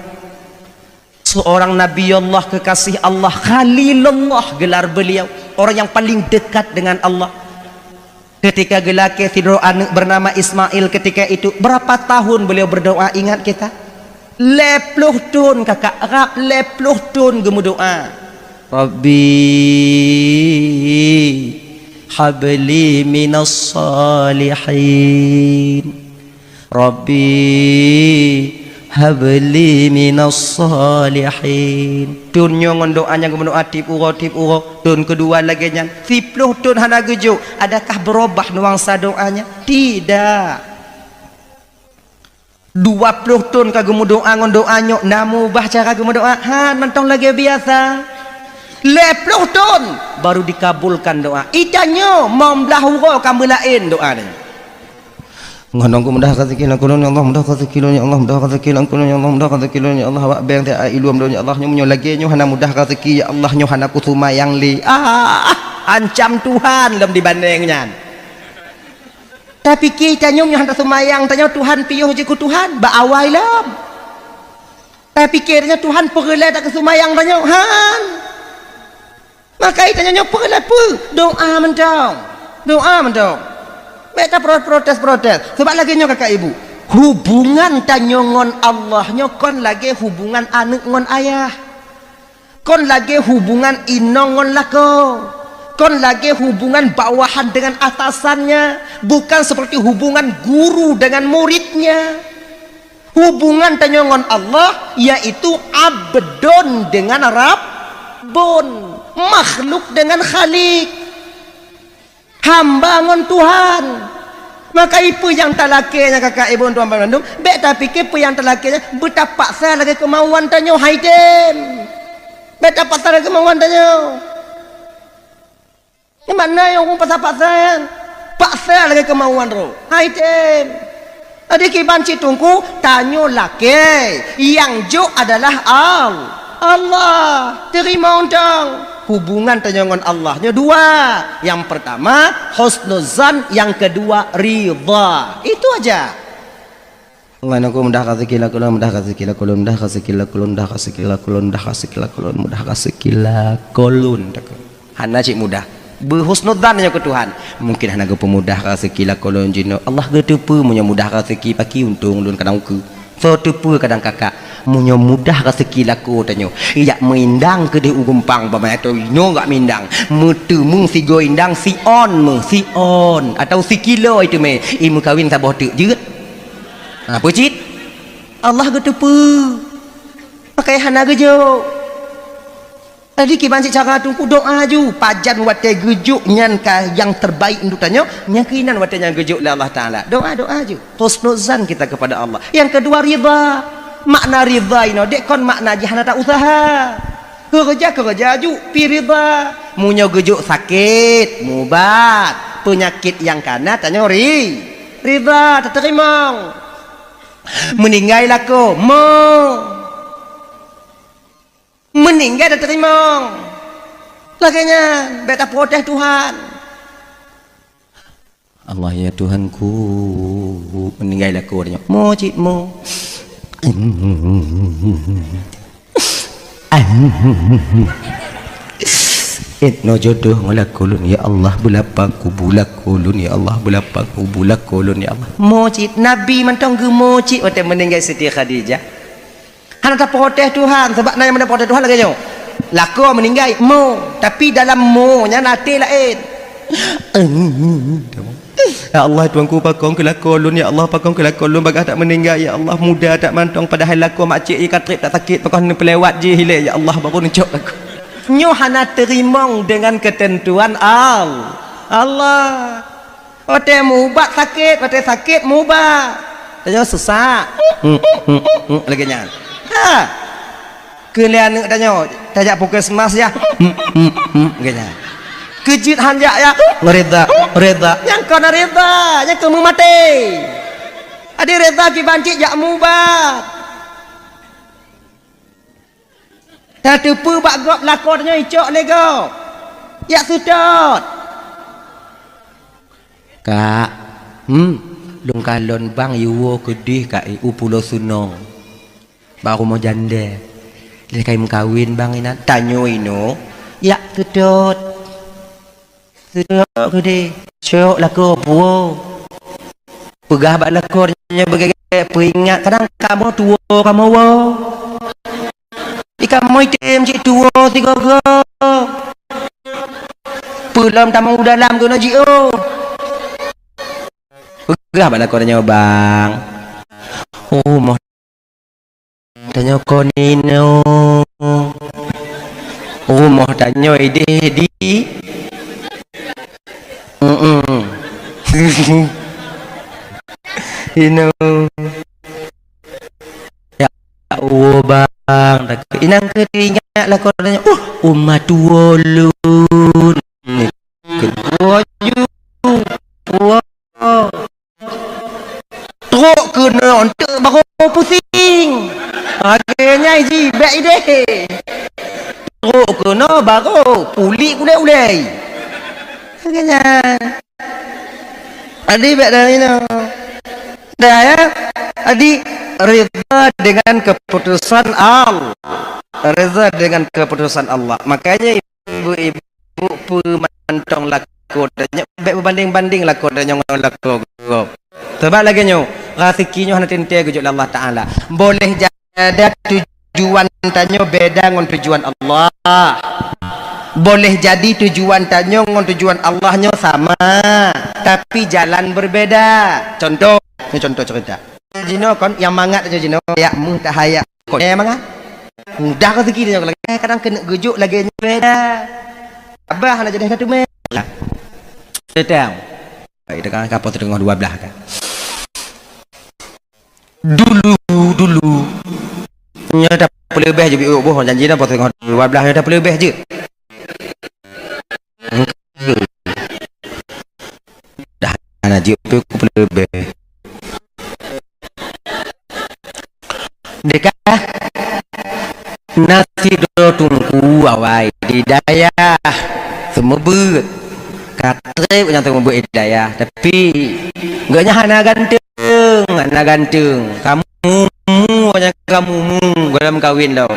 Seorang Nabi Allah kekasih Allah Khalilullah gelar beliau, orang yang paling dekat dengan Allah. Ketika geulakée sidroe aneuk bernama Ismail ketika itu, berapa tahun beliau berdoa ingat kita? Lhée ploh thon kakak, rab lhée ploh thon geumeudoa. Rabbi habli minas salihin. Rabbi habli minas salihin. Thon nyoe ngon doa nyang geumeudoa tiep uroe, tiep uroe. Thon keudua lagée nyan. Siploh thon hana geujok. Adakah berubah nuansa doanya? Tidak. Dua ploh thon ka geumeudoa ngon doa nyoe, na meuubah cara geumeudoa? Han, mantong lagée biasa. Lhée ploh thon baru dikabulkan doa. Itanyoe mom blah uroe ka meulaén doa nyoe. Ngon ku mudah raseuki lakoe lôn ya Allah, mudah raseuki lôn ya Allah, mudah raseuki lakoe lôn ya Allah, mudah raseuki lôn ya Allah, awak beng teuh ai lom lôn ya Allah, nyoe meunyoe lagée nyoe hana mudah raseuki ya Allah, nyoe hana kuseumayang lé. Ah, ancam Tuhan lom dibandeng nyan. Tapi kita nyoe nyoe hana seumayang, tanyoe Tuhan piôh jeuet keu Tuhan, bak awai lom. Tapi kita nyoe Tuhan peureulée tak keu seumayang tanyoe, han. Maka tanyoe nyoe peureulée peue? Doa mantong. Doa mantong. Bék ta pro-, protes-protes. Sebab lagée nyoe kakak ibu, hubungan tanyoe ngon Allah nyoe kon lagée hubungan aneuk ngon ayah. Kon lagée hubungan inong ngon lakoe. Kon lagée hubungan bawahan dengan atasannya. Bukan seperti hubungan guru dengan muridnya. Hubungan tanyoe ngon Allah, yaitu abdon dengan rabbon, makhluk dengan khalik, hamba ngon Tuhan. Maka ipeue nyang talakée nyan kakak ibu tuan bandum, bék tapike peue nyang talakée nyan beutapaksa lagée keumauan tanyoe, hai tem. Bék tapaksa lagée keumauan tanyoe. Nyan makna nyang ureuëng paksa-paksa nyan. Paksa lagée keumauan droe. Hai tem. Jadi kiban cit teungku, tanyoe lakée, nyang jok adalah Al-, Allah. Teurimong dong. Hubungan tanyoe ngon Allah nyoe dua. Yang pertama, husnuzan, yang kedua, ridha. Itu aja. Ngon aku mudah raseuki lakoe lôn, mudah raseuki lakoe lôn, mudah raseuki lakoe lôn, mudah raseuki lakoe lôn, mudah raseuki lakoe lôn, mudah raseuki lakoe lôn, takheun. Hana cit mudah. Beuhusnuzan nyoe keu Tuhan. Mungkin hana geupeumudah raseuki lakoe lôn jinoe. Allah geuteupeue meunyoe mudah raseuki paki untông lôn kadang ukeue. Soe teupeue kadang kakak. Meunyoe mudah raseuki lakoe tanyoe. Jak meuindang keudeh u gumpang bak manyang atoe inoe gak meuindang. Meuteumé sigoe indang si on meuh, si on. Atau sikilo iteumé. I meukawen saboh teuk jeuet. Ha, peue cit? Allah geuteupeue. Pakai hana geujok. Jadi kiban cit cara teungku doa ju. Pajan watée geujok nyan ka nyang terbaik untuk tanyoe, nyang keuinan watée nyan geujok lé Allah Taala. Doa, doa ju. Husnuzan kita kepada Allah. Yang kedua ridha. Makna ridha inoe dek kon makna jih hana ta usaha. Keureuja-keureuja ju pi ridha. Meunyoe geujok sakét, mubat. Peunyakét nyang kana tanyoe ri-, ridha, tateurimong. Meuninggai lakoe, mo. Meuninggai tateurimong. Lagée nyan, bék taprotes Tuhan. Allah ya Tuhanku, meuninggai lakoe nyoe. Mo cit mo. Ét, noe jodoh ngon lakoe lôn, ya Allah, beulapang kubu lakoe lôn, ya Allah, beulapang kubu lakoe lôn, ya Allah. Mo cit, Nabi mantong geumo cit watée meuninggai Siti Khadijah. Hana taprotes Tuhan, sabab na nyang meuprotes Tuhan lagée nyoe. Lakoe meuninggai, mo. Tapi dalam mo nyan até laén. Ya Allah, Tuhanku, pakon keu lakoe lôn, ya Allah, pakon keu lakoe lôn, bagaih that meuninggai, ya Allah, muda that mantong, padahai lakoe mak cék ie ka treb that sakét, pakon neupeulewat jih ilée, ya Allah, baru neucok lakoe. Nyoe hana teurimong deungon keuteuntuan Al-, Allah. Watée mubat sakét, watée sakét mubat. Tanyoe sesak. Lagée nyan. Ha. Keu lé aneuk tanyoe, tajak puskesmas ya. Lagée nyan. Keujeuet hanjak ya. Reda, reda. Nyang kon reda, nyang kon meumaté. Adi reda kiban cit jak mubat. Tateupeue bak gob lakoe tanyoe icok lé gob. Jak seutôt. Kak, hmm, lôn kalon bang iwoe keudeh kak i u Pulo Sunong. Bak rumoh jandée. Lé kai meukawen bang inan. Tanyoe inoe, jak seutôt. Seutôt keudeh. Cok lakoe puwoe. Peugah bak lakoe nyoe beugét-gét peuingat. Kadang kamoe tuwoe kamoe woe. Di kamoe item cit tuwoe sigoe-goe. Peulom tamong u dalam keunoe jiôh. Peugah bak lakoe nyoe bang. Rumoh tanyoe kon inoe. Rumoh tanyoe ideh di. Mm-mm. Inoe. Ya Allah, bang. Inong keu ingat lakoe tanyoe. Uh, uma tuwoe lôn. Keudua ju. Puwoe. Trok keunoe eunteuk barô pusing. Lagée nyan jih bék ideh. Trok keunoe barô pulik ulée-ulée. Lagée nyan. Adi bék dari nyoe. Dah ya. Adi rida dengan keputusan Allah. Rida dengan keputusan Allah. Makanya ibu-ibu peumantong lakoe tanyoe, bék beubandeng-bandeng lakoe tanyoe ngon lakoe gob. Sabab lagée nyoe, raseuki nyoe hana teuntée geujok lé Allah Taala. Boleh jadi tujuan tanyoe beda ngon tujuan Allah. Boleh jadi tujuan tanyoe ngon tujuan Allah nyoe sama, tapi jalan berbeda. Contoh, ni contoh cerita. Jinoe kon nyang mangat tanyoe jinoe, ya mudah ya. Kon nyang mangat. Mudah raseuki tanyoe lagée kadang keuneuk geujok lagée nyoe beda. Abah hana jadi satu mé. Lah. Sedang. Baik, tekan kapot teungoh dua belas kan. Dulu, dulu. Nyoe dah peuleubeh jeuet boh janji dah poh teungoh dua belas nyoe dah peuleubeh jeuet. Dah hana jeuet peuleubeh. Deka na sidroe teungku awai di dayah seumeubeuet. Ka treb nyang seumeubeuet di dayah, tapi gobnyan hana ganteueng, hana ganteueng. Kamu mu, nyang kamu mu, gohlom kawen lom.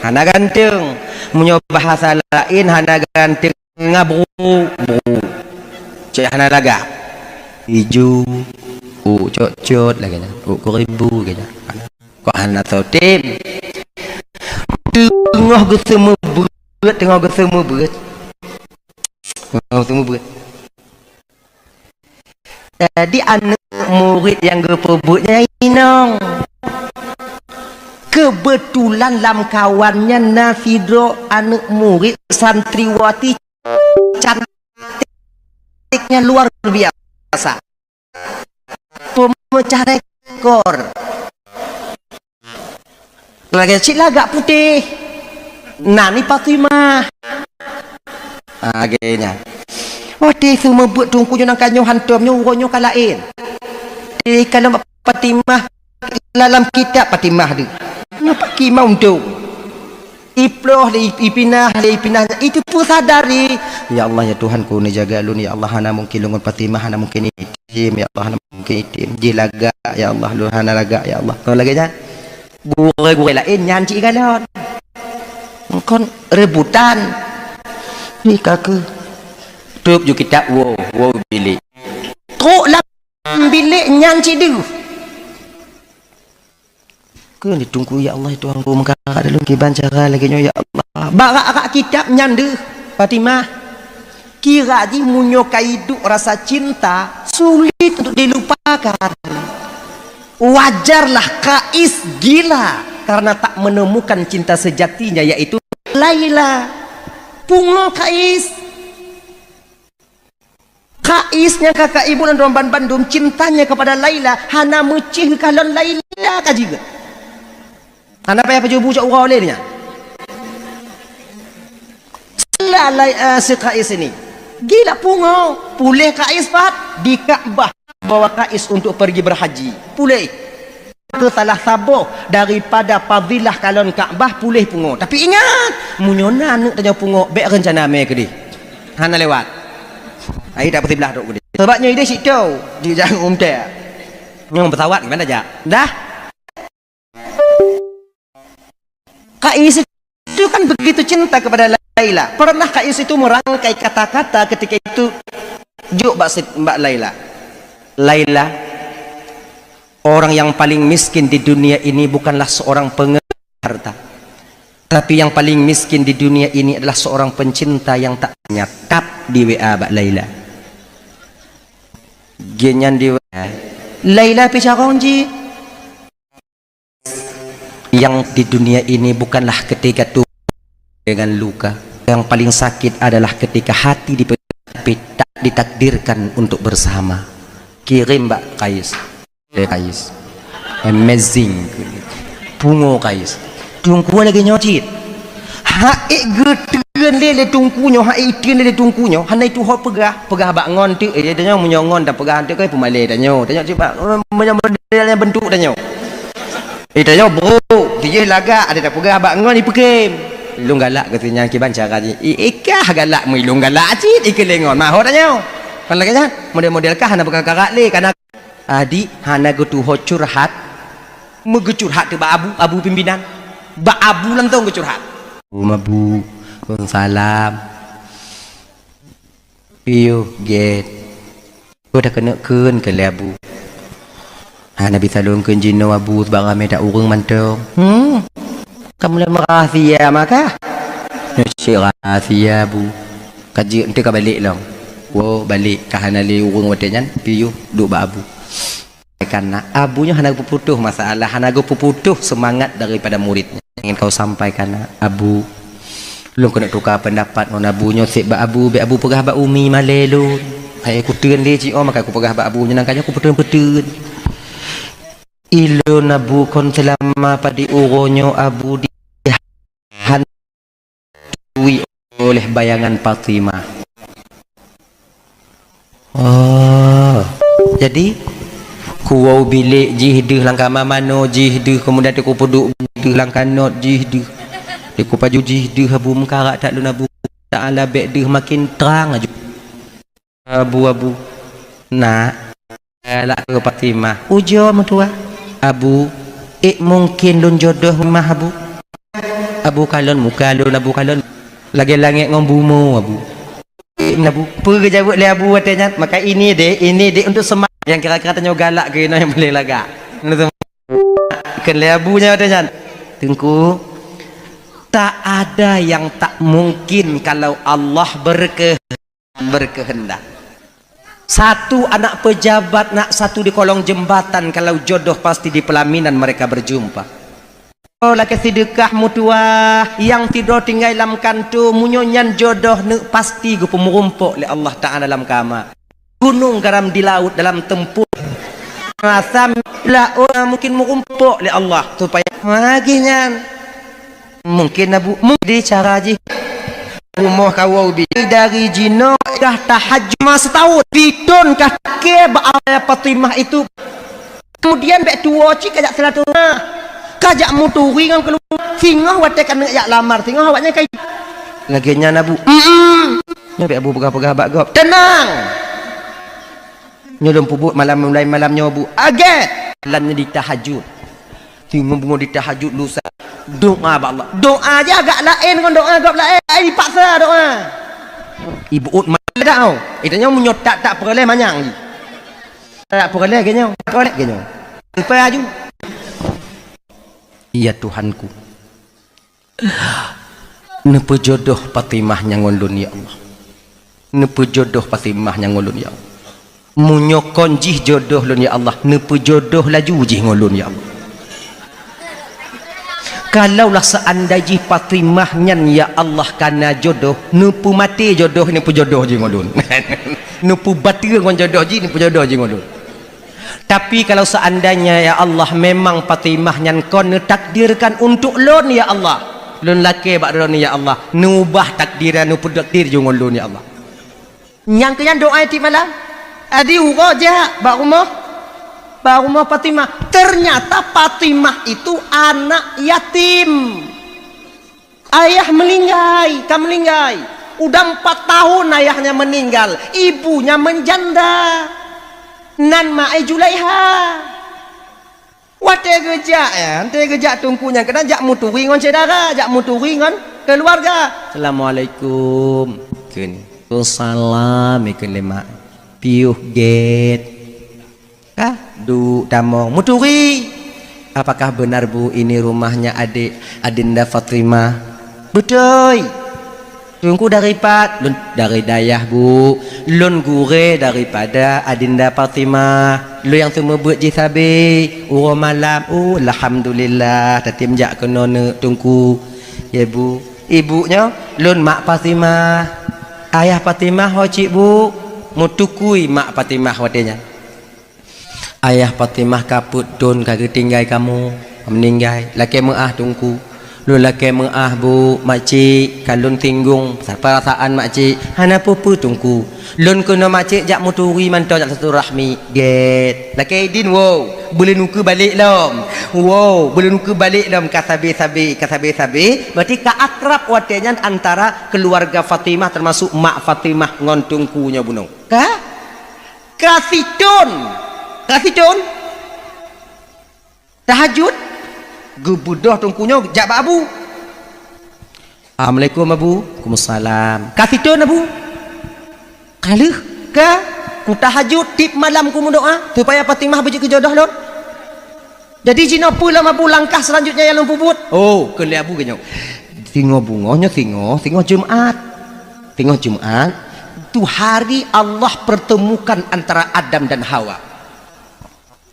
Hana ganteueng. Meunyoe bahasa laén hana ganteueng. Ngabru, bru. Cit hana lagak. Ijo, u cot-cot lagée nyan. U kuribu lagée nyan. Kok hana soe tem. Teungoh geuseumeubeuet, teungoh geuseumeubeuet. Teungoh geuseumeubeuet. Jadi aneuk murit nyang geupeubuet nyan inong. Keubeutulan lam kawan nyan na sidroe aneuk murit santriwati cantiknya luar biasa. Peumeucah rekor. Lagée cit lagak putéh. Nan ni Fatimah. Ah, lagée nyan. Watée seumeubeuet teungku nyoe nang ka nyoe hantom nyoe uroe nyoe ka laén. Di kalon Fatimah lam kitab Fatimah deuh. Nyoe Fatimah untung. Iploh lé ipinah lé ipinah itu pun sadari. Ya Allah ya Tuhanku ni jaga lôn ya Allah hana mungkin lôn ngon Fatimah hana mungkin item ya Allah hana mungkin item. Jilagak ya Allah lôn hana lagak ya Allah. Kon lagée nyan. Gurée-gurée laén nyan cit galon. Kon rebutan. Ni ka keuh. Tôb ju kitab woe, woe bilék. Trok lam bilék nyan cit deuh. Kheun di Teungku, "Ya Allah, ya Tuhanku, meukarat lôn kiban cara lagèe nyoe, ya Allah." Bak rak-rak kitab nyan deuh, Fatimah. Kira jih meunyoe ka iduek rasa cinta, sulit untuk dilupakan. Wajarlah Kais gila karena tak menemukan cinta sejatinya, yaitu Laila. Pungo Kais. Kais nyang ka kaibu lam droe bandum cintanya kepada Laila, hana meucih kalon Laila ka jeuet. Hana payah pajoh bu cok uroe lé nyan. Sila Lai-, eh, si Kais ini. Gila pungo, puléh Kais pat di Ka'bah bawa Kais untuk pergi berhaji. Puléh. Ke salah saboh daripada fadilah kalon Ka'bah puléh pungo. Tapi ingat, meunyoe na aneuk tanyoe pungo, bèk reuncana mè keudeh. Hana lewat. Ai tak beusiblah trok keudeh. Sebab nyoe ideh situ, di jalan umtè. Nyang pesawat gimana jak? Dah. Kais itu kan begitu cinta kepada Laila. Pernah Kais itu merangkai kata-kata ketika itu jok bak si-, bak Laila. Laila, orang yang paling miskin di dunia ini bukanlah seorang pengelola harta. Tapi yang paling miskin di dunia ini adalah seorang pencinta yang tak nyatap di W A bak Laila. Geuhnyan di W A. Laila pi carông jih. Yang di dunia ini bukanlah ketika tubuh dengan luka. Yang paling sakit adalah ketika hati dipe-, tapi tak ditakdirkan untuk bersama. Kirim bak Kais. Eh, Kais. Amazing. Pungo Kais. Teungku lagèe nyoe cit. Hak ék geutreun lé, lé teungku nyoe, hak ék treun lé, lé teungku nyoe, hana itu ho peugah. Peugah bak ngon teuk, eh, tanyoe meunyoe ngon tapeugah teuk, kan peumalèe tanyoe. Tanyoe cit bak, meunyoe model nyang bentuk tanyoe. Eh, tanyoe bro, tijih lagak, ada tapeugah bak ngon ipeukém. Ilôn galak keu si nyan kiban cara jih. I, ikah galak meu ilôn galak cit, ikeu lé ngon. Mahot tanyoe. Kan lagèe nyan, model-model kah hana peugah karak lé, kana Adik hana geutuho curhat, meugeucurhat teuk bak abu, abu pimpinan. Bak abu lantong geucurhat. Assalamualaikum, waalaikumsalam. Piôh gét. Keu dah keuneuk kheun keu lé abu. Hana bisa lôn kheun jinoe abu, sabab ramé that ureueng mantong. Hmm. Ka mulai meurahsia maka. Nyoe cit rahsia abu. Ka jeuet, enteuk ka balek lom. Woe, balek, ka hana lé ureueng watèe nyan, piôh duek bak abu. Karena abu nyoe hana geupeuputoh masalah, hana geupeuputoh seumangat daripada murid nyan. Ingin kau sampaikan, Abu. Lôn keuneuk tuka peundapat ngon abu nyoe, sép bak abu, bèk abu peugah bak umi malèe lôn. Hai kutreun lé cit, oh, maka kupeugah bak abu nyoe, nangka nyoe kupeuteun-peuteun. Ilôn abu kon seulama padum uroe nyoe abu di han tui oleh bayangan Fatimah. Oh, jadi kuwoe u bilék jih deuh, lam kama manoe jih deuh, kemudian teukupeuduek deuh, lam kanot jih deuh, teukupaju jih deuh, abu meukarat that lôn abu. Taala bèk deuh makin trang aju. Abu, abu. Nak, galak keu Fatimah. Ujoe meutuah. Abu, ék mungken lôn jodoh mah, Abu. Abu kalon muka lôn, Abu kalon lagèe langèt ngon bumoe, Abu. Ék, Abu. Peue geujaweueb lé Abu watèe nyan? Maka ini dek, ini dek untuk semangat. Nyang kira-kira tanyoe galak keu inoe nyang paléng lagak. Kheun lé Abu nyan watèe nyan. Teungku, tak ada yang tak mungkin kalau Allah berke-, berkehendak. Satu anak pejabat, nak satu di kolong jembatan, kalau jodoh pasti di pelaminan mereka berjumpa. Oh, lakèe sideuka meutuah, nyang sidroe tinggai lam kantô, meunyoe nyan jodoh neuk pasti geupeumeurumpok lé Allah Taala lam kama. Gunong garam di laôt dalam tempoh. Asam laôt mungkin meurumpok lé Allah supaya magih nyan. Mungkin Abu, mungkin cara jih. Rumoh kawoe bi dari jinoe kah tahajud ma setahun. Piton kah ke ba Fatimah itu. Kemudian bèk tuwoe cit kajak silaturahmi. Kajak muturi ngon keuluwarga. Singoh watèe ka neuk jak lamar, singoh awaknyan ka lagèe nyan Abu. Mm-mm. Nyoe bèk Abu peugah-peugah bak gob. Tenang. Nyoe lôn peubuet malam, mulai malam nyoe Abu. Agèt. Malam nyoe di tahajud. Timbang beungoh di tahajud lusa. Doa bak Allah. Doa jih agak laén ngon doa gob laén. Laén dipaksa doa. Ibu ut ma-, dak au. Ita nyoe meunyoe tak, tak peureulée manyang jih. Tak peureulée geuh nyoe, peureulée geuh nyoe. Sampai aju. Ya Tuhanku. Neupeujodoh Fatimah nyang ngon lôn, ya Allah. Neupeujodoh Fatimah nyang ngon lôn, ya Allah. Meunyoe kon jih jodoh lôn, ya Allah, neupeujodoh laju jih ngon lôn, ya Allah. Kalaulah seandai jih Fatimah nyan, ya Allah, kana jodoh, neupeumaté jodoh, neupeujodoh jih ngon lôn. Neupeubateue ngon jodoh jih, neupeujodoh jih ngon lôn. Tapi kalau seandainya, ya Allah, memang Fatimah nyan kon neutakdirkan untuk lôn, ya Allah, lôn lakée bak droeneuh, ya Allah, neuubah takdir, neupeutakdir jih ngon lôn, ya Allah. Nyang keu nyan doa tiep malam. Adi uroe jak bak rumoh, bak rumoh Fatimah. Ternyata Fatimah itu anak yatim. Ayah meulinggai, ka meulinggai. Udah empat tahun ayahnya meninggal, ibunya menjanda. Nan ma-, eh, Julaiha. Watée geujak, ya, watée geujak teungku nyan keunan jak meuturi ngon syedara, jak meuturi ngon keuluwarga. "Assalamualaikum." Kheun, "Waalaikumsalam," kheun lé mak. "Piôh gét." Ka duek tamong meuturi. "Apakah benar, Bu, ini rumahnya adik Adinda Fatimah?" "Beutôi." "Teungku dari pat?" "Lôn dari dayah, Bu. Lôn gurée daripada Adinda Fatimah. Lôn nyang seumeubeuet jih sabe uroe malam." "Oh, alhamdulillah, tatem jak keunoe neuk Teungku." "Ya, Bu." "Ibu nyoe?" "Lôn mak Fatimah." "Ayah Fatimah ho cit, Bu?" Meutukui mak Fatimah watée nyan. "Ayah Fatimah ka peuet thon ka geutinggai kamoe, meuninggai. Lakée meuáh Teungku." "Lôn lakée meuáh, Bu, makcik, ka lôn singgong perasaan makcik." "Hana peue-peue Teungku. Lôn keunoe makcik jak meuturi mantong jak silaturahmi." "Gét. Lakée idin, woe, beuleunukeue balek lom. Woe, beuleunukeue balek lom ka sabe-sabe, ka sabe-sabe." Berarti ka akrab watée nyan antara keuluwarga Fatimah, teumasuk mak Fatimah ngon Teungku nyoe bunoe. Ka? Ka sithon. Ka sithon. Tahajud. Geubeudôh Teungku nyoe jak bak Abu. "Assalamualaikum, Abu." "Waalaikumsalam." "Ka sithon, Abu?" "Ka lheueh." "Ka. Kutahajud tiep malam kumeudoá supaya Fatimah beujeuet keu jodoh lôn." "Jadi jinoe peue lom, Abu, langkah selanjutnya nyang lôn peubuet?" "Oh," kheun lé Abu geuh nyoe. "Singoh beungoh nyoe singoh, singoh Jumat. Singoh Jumat, tu hari Allah pertemukan antara Adam dan Hawa.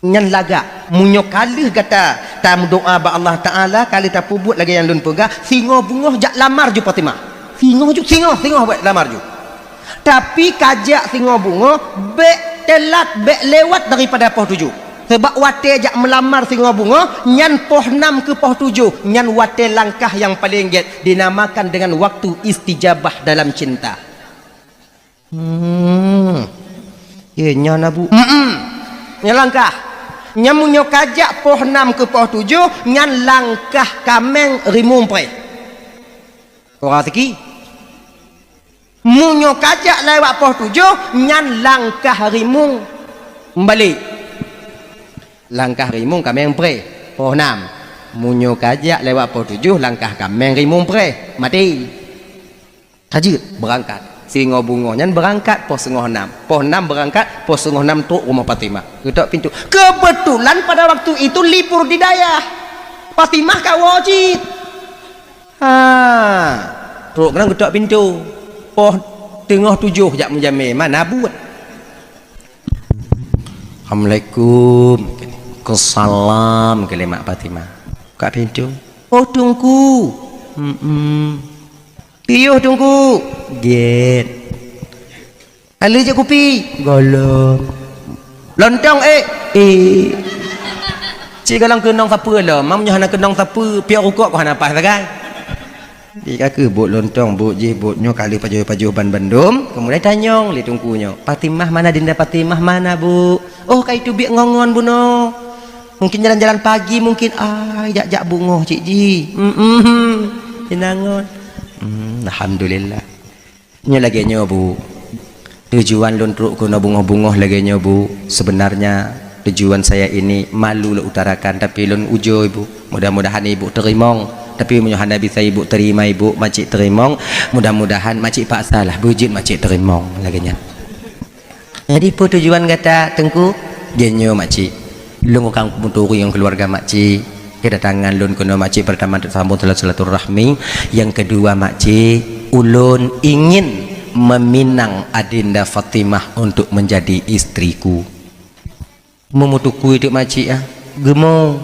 Nyan lagak, meunyoe ka lheueh gata tameudoá bak Allah Taala, ka lheueh tapeubuet lagée nyang lôn peugah, singoh beungoh jak lamar ju Fatimah. Singoh ju, singoh, singoh buet lamar ju. Tapi ka jak singoh beungoh, bék teulat, bék lewat daripada poh tujoh. Sabab watée jak meulamar singoh beungoh, nyan poh nam keu poh tujoh, nyan watée langkah nyang paleng gét, dinamakan dengan waktu istijabah dalam cinta." "Hmm. Ye, nyan, Abu." "Mm-mm. Nyan langkah. Nyan meunyoe ka jak poh nam keu poh tujoh, nyan langkah kaméng rimueng preh." Orang siki. "Meunyoe ka jak lewat poh tujoh, nyan langkah rimueng meubalek." Langkah rimueng kaméng preh, poh nam. Meunyoe ka jak lewat poh tujoh, langkah kaméng rimueng preh, maté. Ka jeuet, beurangkat. Singoh beungoh nyan beurangkat poh singoh nam. Poh nam beurangkat, poh singoh nam trok rumoh Fatimah. Geutok pintoe. Kebetulan pada waktu itu libur di dayah. Fatimah ka woe cit. Ha, trok keunan geutok pintoe. Poh teungoh tujoh jak meujamé, mana buet. "Assalamualaikum." "Waalaikumsalam," kheun lé mak Fatimah. Buka pintoe. "Oh, Teungku." "Mm-mm." "Piôh, Teungku." "Gét." "Ka lheueh jép kupi?" "Gohlom." "Lontong, ék?" "Ék." "Cit gohlom keunong sapeue lom, meunyoe hana keunong sapeue, piôh rukok kok hana paih sagai." Di ka kheueh buet lontong, buet jih, buet nyoe, ka lheueh pajoh-pajoh ban bandum, keumudian tanyong lé Teungku nyoe, "Fatimah mana, Dinda Fatimah mana, Bu?" "Oh, ka iteubiet ngon-ngon bunoe. Mungkin jalan-jalan pagi mungkin, ai, jak-jak beungoh cit jih." "Mm-mm, inong ngon." "Hmm, alhamdulillah." Nyoe lagée nyoe, Bu. Tujuan lôn trok keunoe beungoh-beungoh lagée nyoe, Bu. Sebenarnya tujuan saya ini malu lôn utarakan, tapi lôn ujoe, Bu. Mudah-mudahan Ibu teurimong. Tapi meunyoe hana bisa ibu terima, ibu, makcik teurimong, mudah-mudahan makcik paksalah beujeuet makcik teurimong lagèe nyan. Jadi, peue tujuan gata, Teungku? Jinoe, makcik, lôn ka meuturi ngon keuluwarga makcik. Kedatangan lôn keunoe, makcik, pertama untuk sambung silaturahmi, yang kedua, makcik, ulôn ingin meminang Adinda Fatimah untuk menjadi istriku. Meumutukui teuk makcik, ah. Geumo.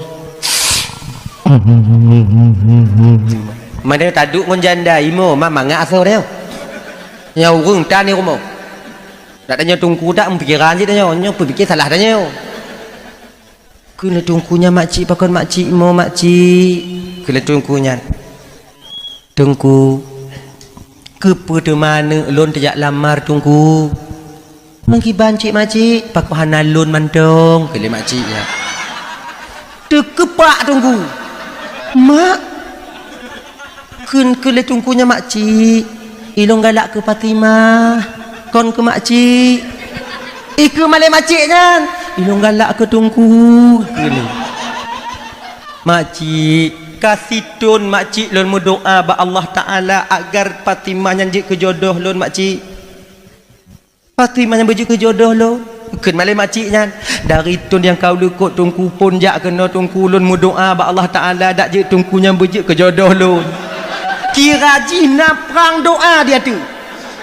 Meunyoe taduek ngon janda, imo, ma-, mangat asoe nyoe. Nyoe ureueng tan di rumoh. Dak tanyoe Teungku dak, meupikiran cit tanyoe, nyoe peupike salah tanyoe. Kheun lé Teungku nyan, "Makcik, pakon makcik mo, makcik?" Kheun lé Teungku nyan, "Teungku, keupeue teuma aneuk lôn teujak lamar, Teungku?" "Meukiban cit, makcik?" "Pakon hana lôn mantong?" kheun lé makcik nyan. Teukeupak Teungku. "Mak," kheun, kheun lé Teungku nyan, "makcik, ilôn galak keu Fatimah, kon keu makcik." Ikheun malée makcik nyan, "Ilôn galak keu Teungku," kheun lé. "Makcik, ka sithon makcik lôn meudoá bak Allah Taala agar Fatimah nyan jeuet keu jodoh lôn, makcik. Fatimah nyan beujeuet keu jodoh lôn." Kheun malée makcik nyan, "Dari thon nyang ka u likot Teungku phon jak keunoe Teungku, lôn meudoá bak Allah Taala dak jeuet Teungku nyan beujeuet keu jodoh lôn." Kira jih na prang doá di ateueh.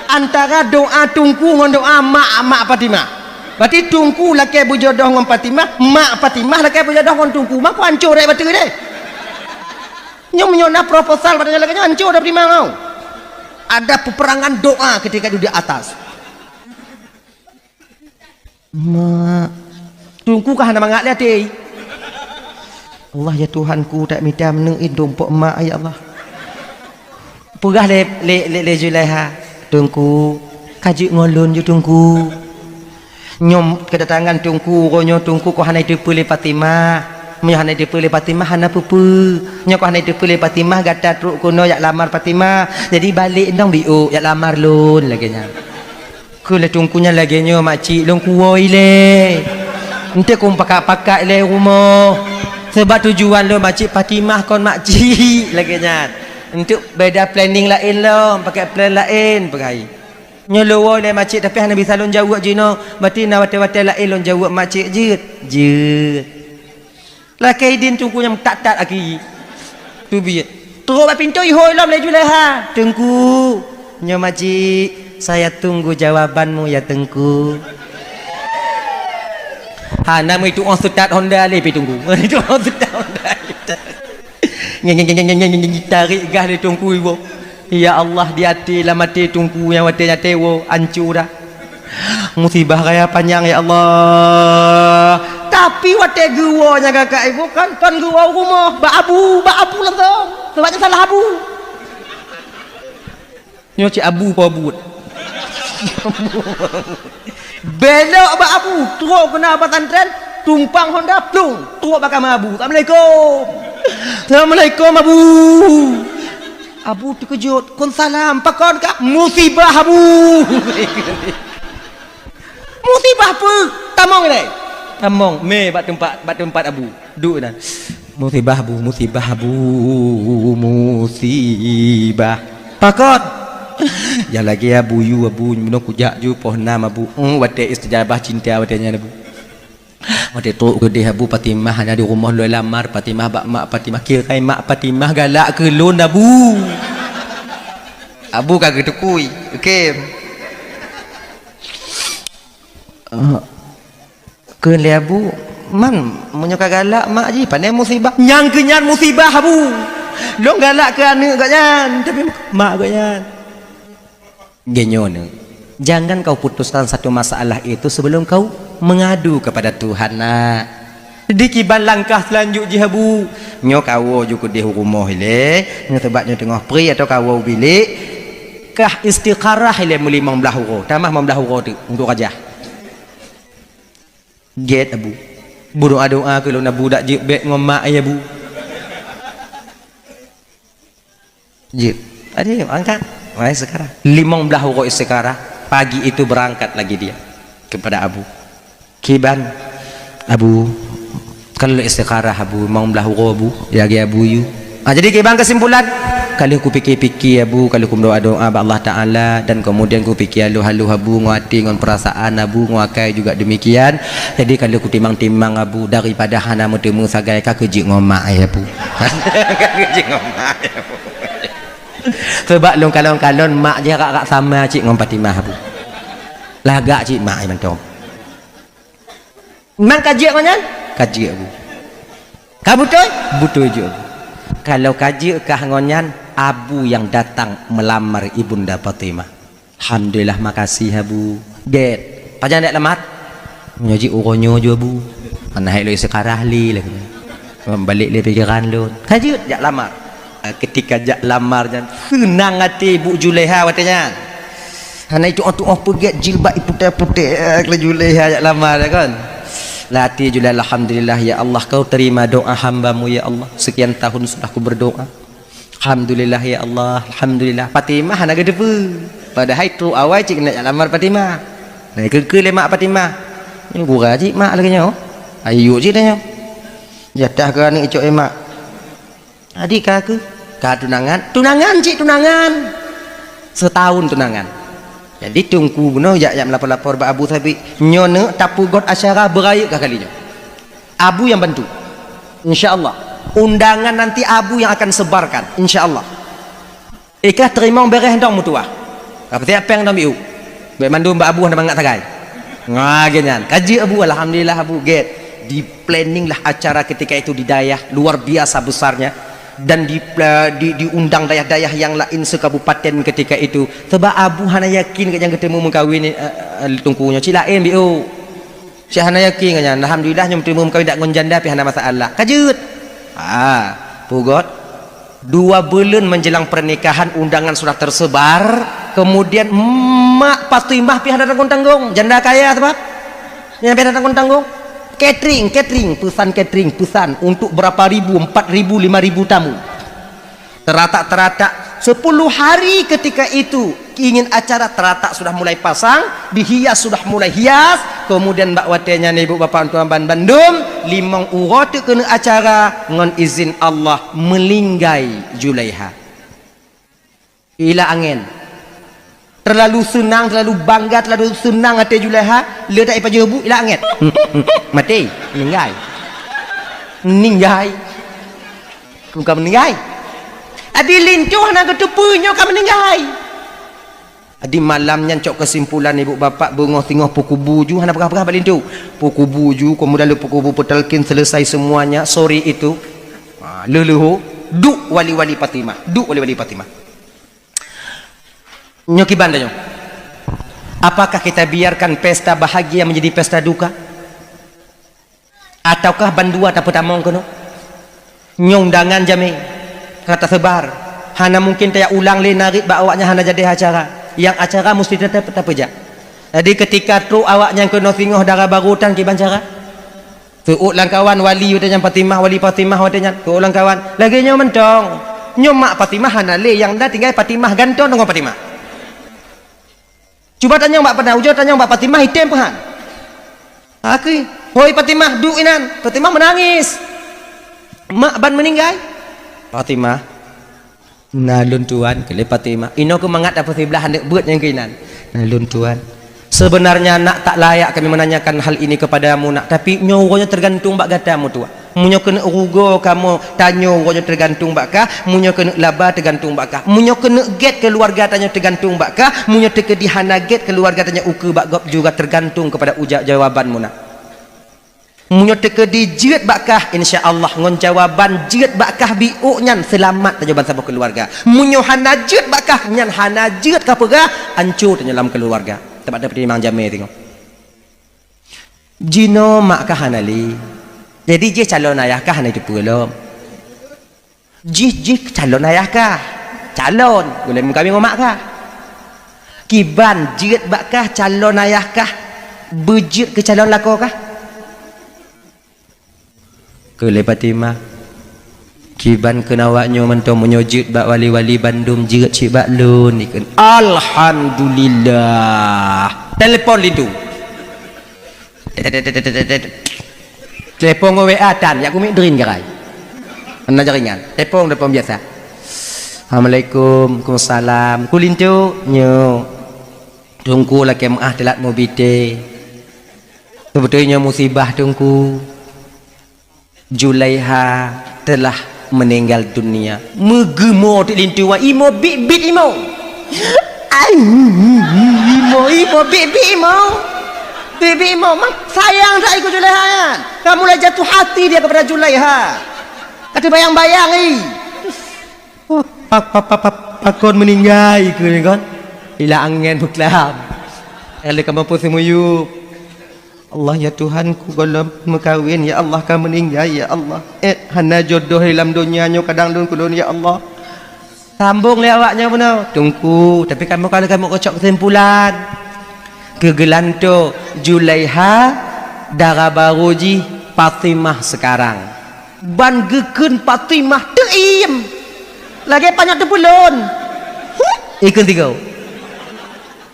Antara doá Teungku ngon doá mak, mak Fatimah. Berarti Teungku lakée beujodoh ngon Fatimah, mak Fatimah lakée beujodoh ngon Teungku. Mako hancô rek bateue deh. Nyoe meunyoe na proposal pada lagée nyoe, hancô dah Fatimah nyoe. Ada peperangan doa ketika duduk di atas. Mak, Teungku ka hana mangat lé até. Allah, ya Tuhanku, tak mita meuneuk tumpok mak, ya Allah. Peugah lé, lé, lé, lé Zulaiha, "Teungku, ka jeuet ngon lôn ju, Teungku." Nyoe kedatangan Teungku, uroe nyoe Teungku kok hana jiteupeue lé Fatimah. Meunyoe hana jiteupeue lé Fatimah, hana peue-peue. Nyoe kok hana jiteupeue lé Fatimah, gata trok keunoe jak lamar Fatimah. Jadi balek dong biôk jak lamar lôn, lagée nyan. Kheun lé Teungku nyan, "Lagée nyoe makcik, lôn kuwoe ilée. Eunteuk kong pakat-pakat ilée rumoh. Sabab tujuan lôn makcik Fatimah kon makcik," lagée nyan. "Eunteuk beda planning laén lom, pakai plan laén," peugah. "Nyoe lôn woe ilée makcik, tapi hana bisa lôn jaweueb jinoe. Berarti na watée-watée laén lôn jaweueb makcik." "Jeuet, jeuet." Lakée idin Teungku nyang that-that aki. Teubiet. Trok bak pintoe ihôi lom lé Zulaiha. "Teungku, nyoe makcik, saya tunggu jawabanmu ya, Teungku." Hana meutu'oh seutat honda lé pi Teungku. Meutu'oh seutat honda. Tarék gah lé Teungku iwoe. Ya Allah, di até, lam até Teungku nyang watée nyan teuwoe, ancô dah. Musibah raya panyang, ya Allah. Tapi watée geuwoe nyan kakak ibu kan, kon geuwoe u rumoh, bak abu, bak abu langsong. Sebab nyan salah abu. Nyoe cit abu po buet. Belok bak abu, trok keunan pesantren, tumpang honda, plung, trok bak kama abu. "Assalamualaikum." "Assalamualaikum, Abu." Abu teukeujot, "Kon salam, pakon kah?" "Musibah, Abu." "Musibah peue?" "Tamong ilée." Tamong, mé bak teumpat, bak teumpat abu. Duek na. "Musibah, Abu, musibah, Abu, musibah." "Pakon?" "Nyang lagée Abu yue, Abu, nyoe kujak ju poh nam, Abu." Hmm, watée istijabah cinta watée nyan, Abu. Watée trok keudeh Abu, Fatimah hana di rumoh, lôn lamar Fatimah bak mak Fatimah. Kira mak Fatimah galak keu lôn, Abu. Abu ka geutukui. Oke. Ah, kheun lé Abu, "Man, meunyoe ka galak mak jih, pane musibah?" "Nyang keu nyan musibah, Abu. Lôn galak keu aneuk gobnyan, tapi mak gobnyan." Geunyoe nyoe, jangan kau putuskan satu masalah itu sebelum kau mengadu kepada Tuhan, nak. Dikiban langkah seulanjut jih, Abu? Nyoe kawoe ju keudeh u rumoh ilée, nyoe sabab nyoe teungoh pri atau kawoe u bilék, kah istikharah ilée meulimong blaih uroe, tamah limong blaih uroe teuk untuk rajah. Gét, Abu. Beudoa-doa keu lôn, Abu, dak jeuet bék ngon mak, ya, Abu. Jeuet. Tadi angkat. Mai sekarang. Limong blaih uroe istikharah. Pagi itu berangkat lagi dia kepada Abu. Kiban, Abu, kan lôn istikharah, Abu, limong blaih uroe, Abu, ya, ya, Abu, yu. Ah, jadi kiban kesimpulan, ka lheueh kupike-pike Abu, ka lheueh kumeudoa-doa bak Allah Taala, dan kemudian kupike haloh-haloh Abu, ngon até ngon peurasaan Abu, ngon akai juga demikian. Jadi ka lheueh kutimang-timang Abu, daripada hana meuteumé sagai, ka keuh jeuet ngon mak ai Abu. Ka keuh jeuet ngon mak ai Abu. Sabab lôn kalon-kalon mak jih rak-rak sama cit ngon Fatimah Abu. Lagak cit mak ai mantong. Memang ka jeuet ngon nyan? Ka jeuet Abu. Ka beutôi? Beutôi jeuet Abu. Kalau ka jeuet kah ngon nyan, Abu nyang datang meulamar Ibunda Fatimah. Alhamdulillah, makasih Abu. Gét. Pajan jak lamar? Nyoe jih uroe nyoe ju Abu. Hana hai lôn istiqarah lé lagèe nyan. Balek lé pikeran lôn. Ka jeuet jak lamar. Ah, ketika jak lamar nyan, seunang até Ibu Julaiha watèe nyan. Hana itu'oh-tu'oh peugèt jilbab iputéh-putéh, eh, laju Julaiha jak lamar, ya kan? Lah até Julaiha, "Alhamdulillah, ya Allah, Kau terima doa hamba-Mu, ya Allah. Sekian tahun sudah ku berdoa. Alhamdulillah, ya Allah, alhamdulillah." Fatimah hana geuteupeue. Padahai trok awai cit keuneuk jak lamar Fatimah. Nah, keu-keu lé mak Fatimah. Nyoe gura cit mak lagèe nyoe. Ayo cit nyoe. Jatah keu aneuk icok lé mak. Adik ka keuh? Ka tunangan? Tunangan cit, tunangan. Setahun tunangan. Jadi teungku bunoe jak, jak melapor-lapor bak Abu Thabit. Nyoe neuk tapeugot acara beurayeuk ka kali nyoe. Abu yang bantu. Insya Allah. Undangan nanti Abu yang akan sebarkan. Insya Allah. Ikah teurimong bèrèh dong meutuah. Ka peusiap péng dong biu. Bèk mandum bak Abu hana mangat sagai. Nga geuh nyan. Ka jeuet Abu, alhamdulillah Abu, gét. Di-planning lah acara ketika itu di dayah, luar biasa besarnya. Dan di, di, diundang dayah-dayah yang lain sekabupaten ketika itu. Sebab Abu hana yakin gét nyang geuteumu meukawen, eh, eh, teungku nyoe. Cit laén biu. Cit hana yakin gét nyan. Alhamdulillah nyoe teumeu meukawen dak ngon janda pih hana masalah. Ka jeuet. Ha, pugot. Dua buleuen menjelang pernikahan, undangan sudah tersebar, kemudian mak Fatimah pih hana tanggong-tanggong, janda kaya sabab. Nyang pih hana tanggong-tanggong. Catering, catering, pesan catering, pesan untuk berapa ribu, empat ribu, lima ribu tamu. Teratak-teratak, sepuluh hari ketika itu, ingin acara, teratak sudah mulai pasang, dihias sudah mulai hias, kemudian bak watèe nyan ibu bapa tuan ban bandum, limong uroe teuk keuneuk acara, ngon izin Allah meulinggai Julaiha. Ila angén. Terlalu seunang, terlalu bangga, terlalu seunang até Julaiha, le dak ipajoh bu, ila angén. Maté, meuninggai. Meuninggai. Bukan meuninggai. Adi linto hana geuteupeue nyoe ka meuninggai. Adi malam nyan cok keusimpulan ibu bapak beungoh singoh peukubu ju hana peugah-peugah bak linto. Peukubu ju, kemudian lé peukubu peutalkin selesai semuanya, sore itu. Ha, leuh-leuh, duek wali-wali Fatimah. Duek wali-wali Fatimah. Nyoe kiban tanyoe. Apakah kita biarkan pesta bahagia menjadi pesta duka? Ataukah bandua tapeutamong keunoe? Nyoe undangan jamé ka taseubar. Hana mungken tajak ulang lé narit bak awaknyan hana jadi acara. Nyang acara musti teutap tapeujak. Jadi keutika trok awaknyan keunoe singoh dara barô tan kiban cara. Teuôt lam kawan wali watèe nyan Fatimah, wali Fatimah watèe nyan. Teuôt lam kawan. Lagèe nyoe mantong. Nyoe mak Fatimah hana lé, nyang na tinggai Fatimah gantoe ngon Fatimah. Cuba tanyong bak Fatimah, ujoe tanyong bak Fatimah, item peuhan. Akui, "Hoi Fatimah, duek inan." Fatimah meunangis. "Mak ban meuninggai?" Fatimah, "Na lôn tuan," keu lé Fatimah. Inoe keuh mangat tapeusibeulaih aneuk beuet nyang keuinan. "Na lôn tuan. Sebenarnya nak tak layak kami menanyakan hal ini kepadamu nak, tapi nyoe uroe nyoe tergantung bak gata meutuah." Meunyoe keuneuk rugoe kamoe tanyoe uroe nyoe teugantung bak kah, meunyoe keuneuk laba teugantung bak kah. Meunyoe keuneuk gét keuluwarga tanyoe teugantung bak kah, meunyoe teukeudi hana gét keuluwarga tanyoe ukeue bak gob juga teugantung keupada uja-, jawaban meunan. Meunyoe teukeudi jeuet bak kah, insya Allah ngon jawaban jeuet bak kah biôk nyan seulamat tanyoe bansaboh keuluwarga. Meunyoe hana jeuet bak kah, nyan hana jeuet ka peugah, ancô tanyoe lam keuluwarga. Teuma tapeutimang jamé singoh. Jinoe mak kah hana lé. Jadi jih calon ayah kah hana jiteupeue lom. Jih, jih calon ayah kah. Calon, gulèe meukawen ngon mak kah. Kiban jeuet bak kah calon ayah kah, beujeuet keu calon lakoe kah? Keu lé Fatimah. Kiban kheun awak nyoe mantong, meunyoe jeuet bak wali-wali bandum jeuet cit bak lôn, ikheun. Alhamdulillah. Telepon linto. Telepon ngon W A tan, jak kumiet drin garai. Hana jaringan. Telepon, telepon biasa. Assalamualaikum. Waalaikumsalam. Ku linto, nyo. Teungku lakée meu'ah teulat mubité. Seubeutôi nyoe musibah, Teungku. Julaiha telah meninggal dunia. Meugeumo teuk linto, imo biet-biet imo. Ai, imo, imo biet-biet imo. Biet-biet imo, mak sayang that ikeu Julaiha nyan. Ka mulai jatuh hati dia kepada Julaiha. Ka teubayang-bayang, i. Oh, pa-, pa-, pa-, pa-, pakon meuninggai keu ni kon? Ila angén beuklam. Lé ka mampu seumuyup. Allah, ya Tuhanku, gohlom meukawen, ya Allah, ka meuninggai, ya Allah. Eh, hana jodoh di lam donya nyoe kadang lôn keu lôn, ya Allah. Sambong lé awak nyoe bunoe, Teungku, tapi kamoe ka lheueh kamoe keucok keusimpulan. Keu geulantoe Julaiha, dara barô jih Fatimah sekarang. Ban geukheun Fatimah teuiem. Lagée panyöt teupeulon. Ikheun tiga.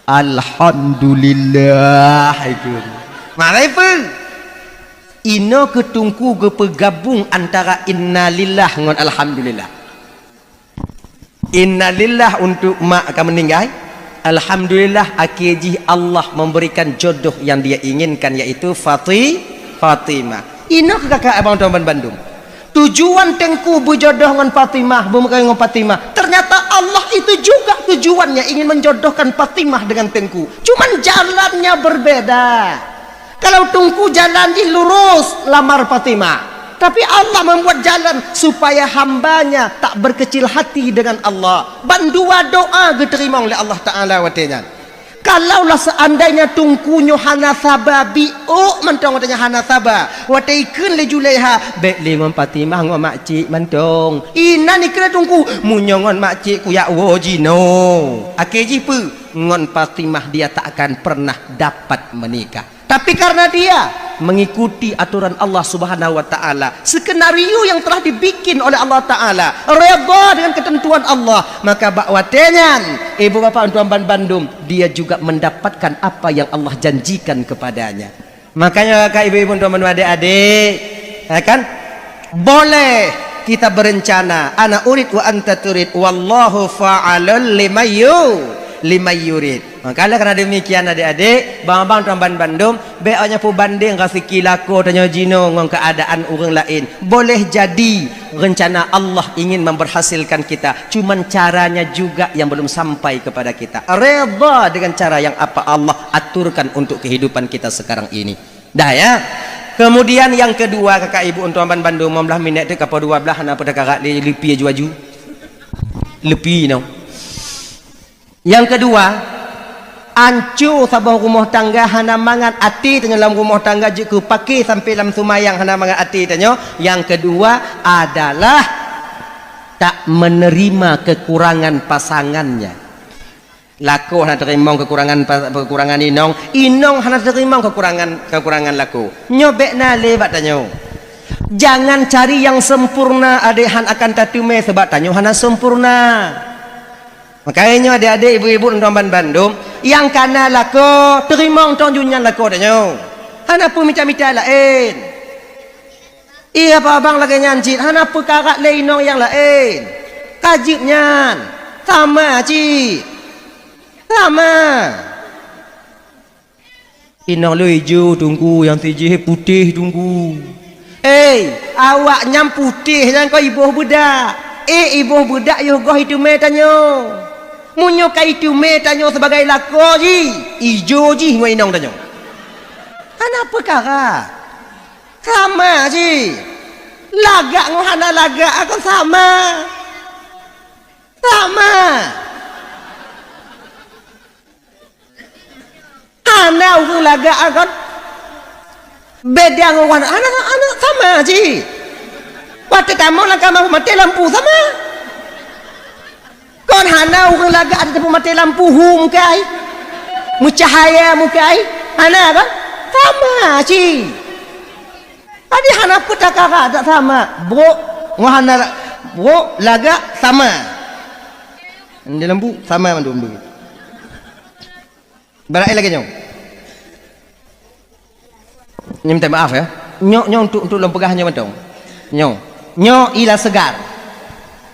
Alhamdulillah, ikheun. Marai peue? Inoe keu Teungku geupeugabong antara innalillah ngon alhamdulillah. Innalillah untuk mak ka meuninggai. Alhamdulillah, akhé jih Allah memberikan jodoh yang dia inginkan, yaitu Fati-, Fatimah. Inoe keu kakak abang tuan ban bandum. Tujuan Teungku beujodoh ngon Fatimah, beumeukawen ngon Fatimah. Ternyata Allah itu juga tujuannya ingin menjodohkan Fatimah dengan Teungku. Cuman jalannya berbeda. Kalau Teungku jalan jih lurus, lamar Fatimah. Tapi Allah membuat jalan supaya hambanya tak berkecil hati dengan Allah. Ban dua doa geuteurimong lé Allah Ta'ala watée nyan. Kalaulah seandainya Teungku nyoe hana saba, biôk mantong watée nyan hana saba. Watée ikheun lé Julaiha, bék lé ngon Fatimah ngon makcik mantong. Inan ikheun lé Teungku, meunyoe ngon makcik kuyak woe jinoe. Akhé jih peue? Ngon Fatimah dia tak akan pernah dapat menikah. Tapi karena dia mengikuti aturan Allah Subhanahu wa Ta'ala, skenario yang telah dibikin oleh Allah Ta'ala, redha dengan ketentuan Allah, maka bak watée nyan, ibu bapak tuan ban bandum, dia juga mendapatkan apa yang Allah janjikan kepadanya. Makanya, kakak ibu-ibu tuan ban adik-adik, ya kan? Boleh kita berencana, ana urid wa anta turid, wallahu fa'alul limayyu-, limayyurid. Maka, oleh karena demikian, adik-adik, bang-bang tuan ban bandum, bék awak nyoe peubandeng raseuki lakoe tanyoe jinoe ngon keuadaan ureuëng laén. Boleh jadi rencana Allah ingin memberhasilkan kita, cuman caranya juga yang belum sampai kepada kita. Redha dengan cara yang apa Allah aturkan untuk kehidupan kita sekarang ini. Dah, ya. Kemudian yang kedua, kakak ibu tuan ban bandum, lima belas minit tu, kapal dua belas, hana peue takarat lé, leupie aju-aju. Leupie, no. Yang kedua, anco saboh rumoh tangga hana mangat até tanyoe lam rumoh tangga jeuet keu paké sampai lam seumayang hana mangat até tanyoe. Yang kedua adalah tak menerima kekurangan pasangannya. Lakoe hana teurimong kekurangan pa-, kekurangan inong, inong hana teurimong kekurangan, kekurangan lakoe. Nyoe bék na lé bak tanyoe. Jangan cari yang sempurna, adék han akan tateumé, sabab tanyoe hana sempurna. Makajih nyoe adik-adik, ibu-ibu, tuan ban bandum, nyang kana lakoe, teurimong tong jih nyan lakoe tanyoe. Hana peue mita-mita laén. Iya, abang lagée nyan cit, hana peue karat lé inong nyang laén. Ka jeuet nyan. Sama cit. Sama. Inong lôn ijo teungku, nyang sijih putéh teungku. Hei, awak nyan putéh nyan kon iboh beudak. Eh, iboh beudak yoh goh iteumé tanyoe. Meunyoe ka iteumé tanyoe sibagai lakoe jih, ijo jih ngon inong tanyoe. Hana peukara. Sama jih. Lagak ngon hana lagak kon sama. Sama. Hana ureuëng lagak kon beda ngon wan-, hana, hana sama jih. Watée tamong lam kama maté lampu sama. Kon hana ureuëng lagak ada teupeu maté lampu hu mukai. Meucahaya mukai. Hana kon? Sama jih. Jadi hana peue takara dak sama. Brok ngon hana la-, brok lagak sama. Di lampu sama mandum tu. Ibarat lagée nyoe. Nyoe minta maaf ya. Nyoe, nyoe untuk, untuk lôn peugah nyoe mantong. Nyoe. Nyoe ila seugar.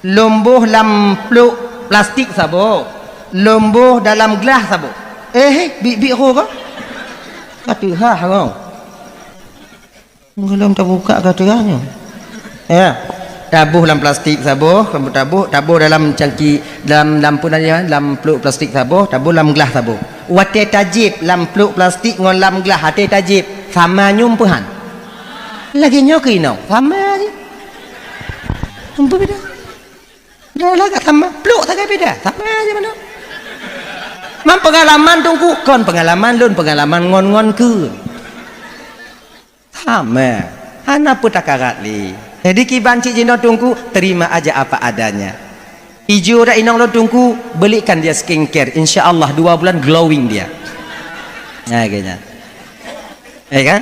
Lôn boh lam plôk plastik saboh. Lôn boh dalam glah saboh. Eh, eh, biet-biet ho ka? Ka teuhah ngon. Gohlom tabuka ka teuhah nyoe. Ya. Taboh lam plastik saboh, taboh, taboh dalam cangki, dalam, dalam peue nan nyan, lam plôk plastik saboh, taboh lam glah saboh. Watèe tajieb lam plôk plastik ngon lam glah, watèe tajieb, sama nyoe peue han? Lagèe nyoe keuh inong, sama jih. Hana beda. Dah lagak sama, plôk sagai beda, sama jih manoe. Man peungalaman Teungku, kon peungalaman lôn, peungalaman ngon-ngon keuh. Sama. Hana peue takarat lé. Jadi kiban cit jinoe Teungku, terima aja apa adanya. Ijo dak inong lôn Teungku, belikan dia skincare. Insya Allah dua bulan glowing dia. Nah, kayaknya. Ya kan?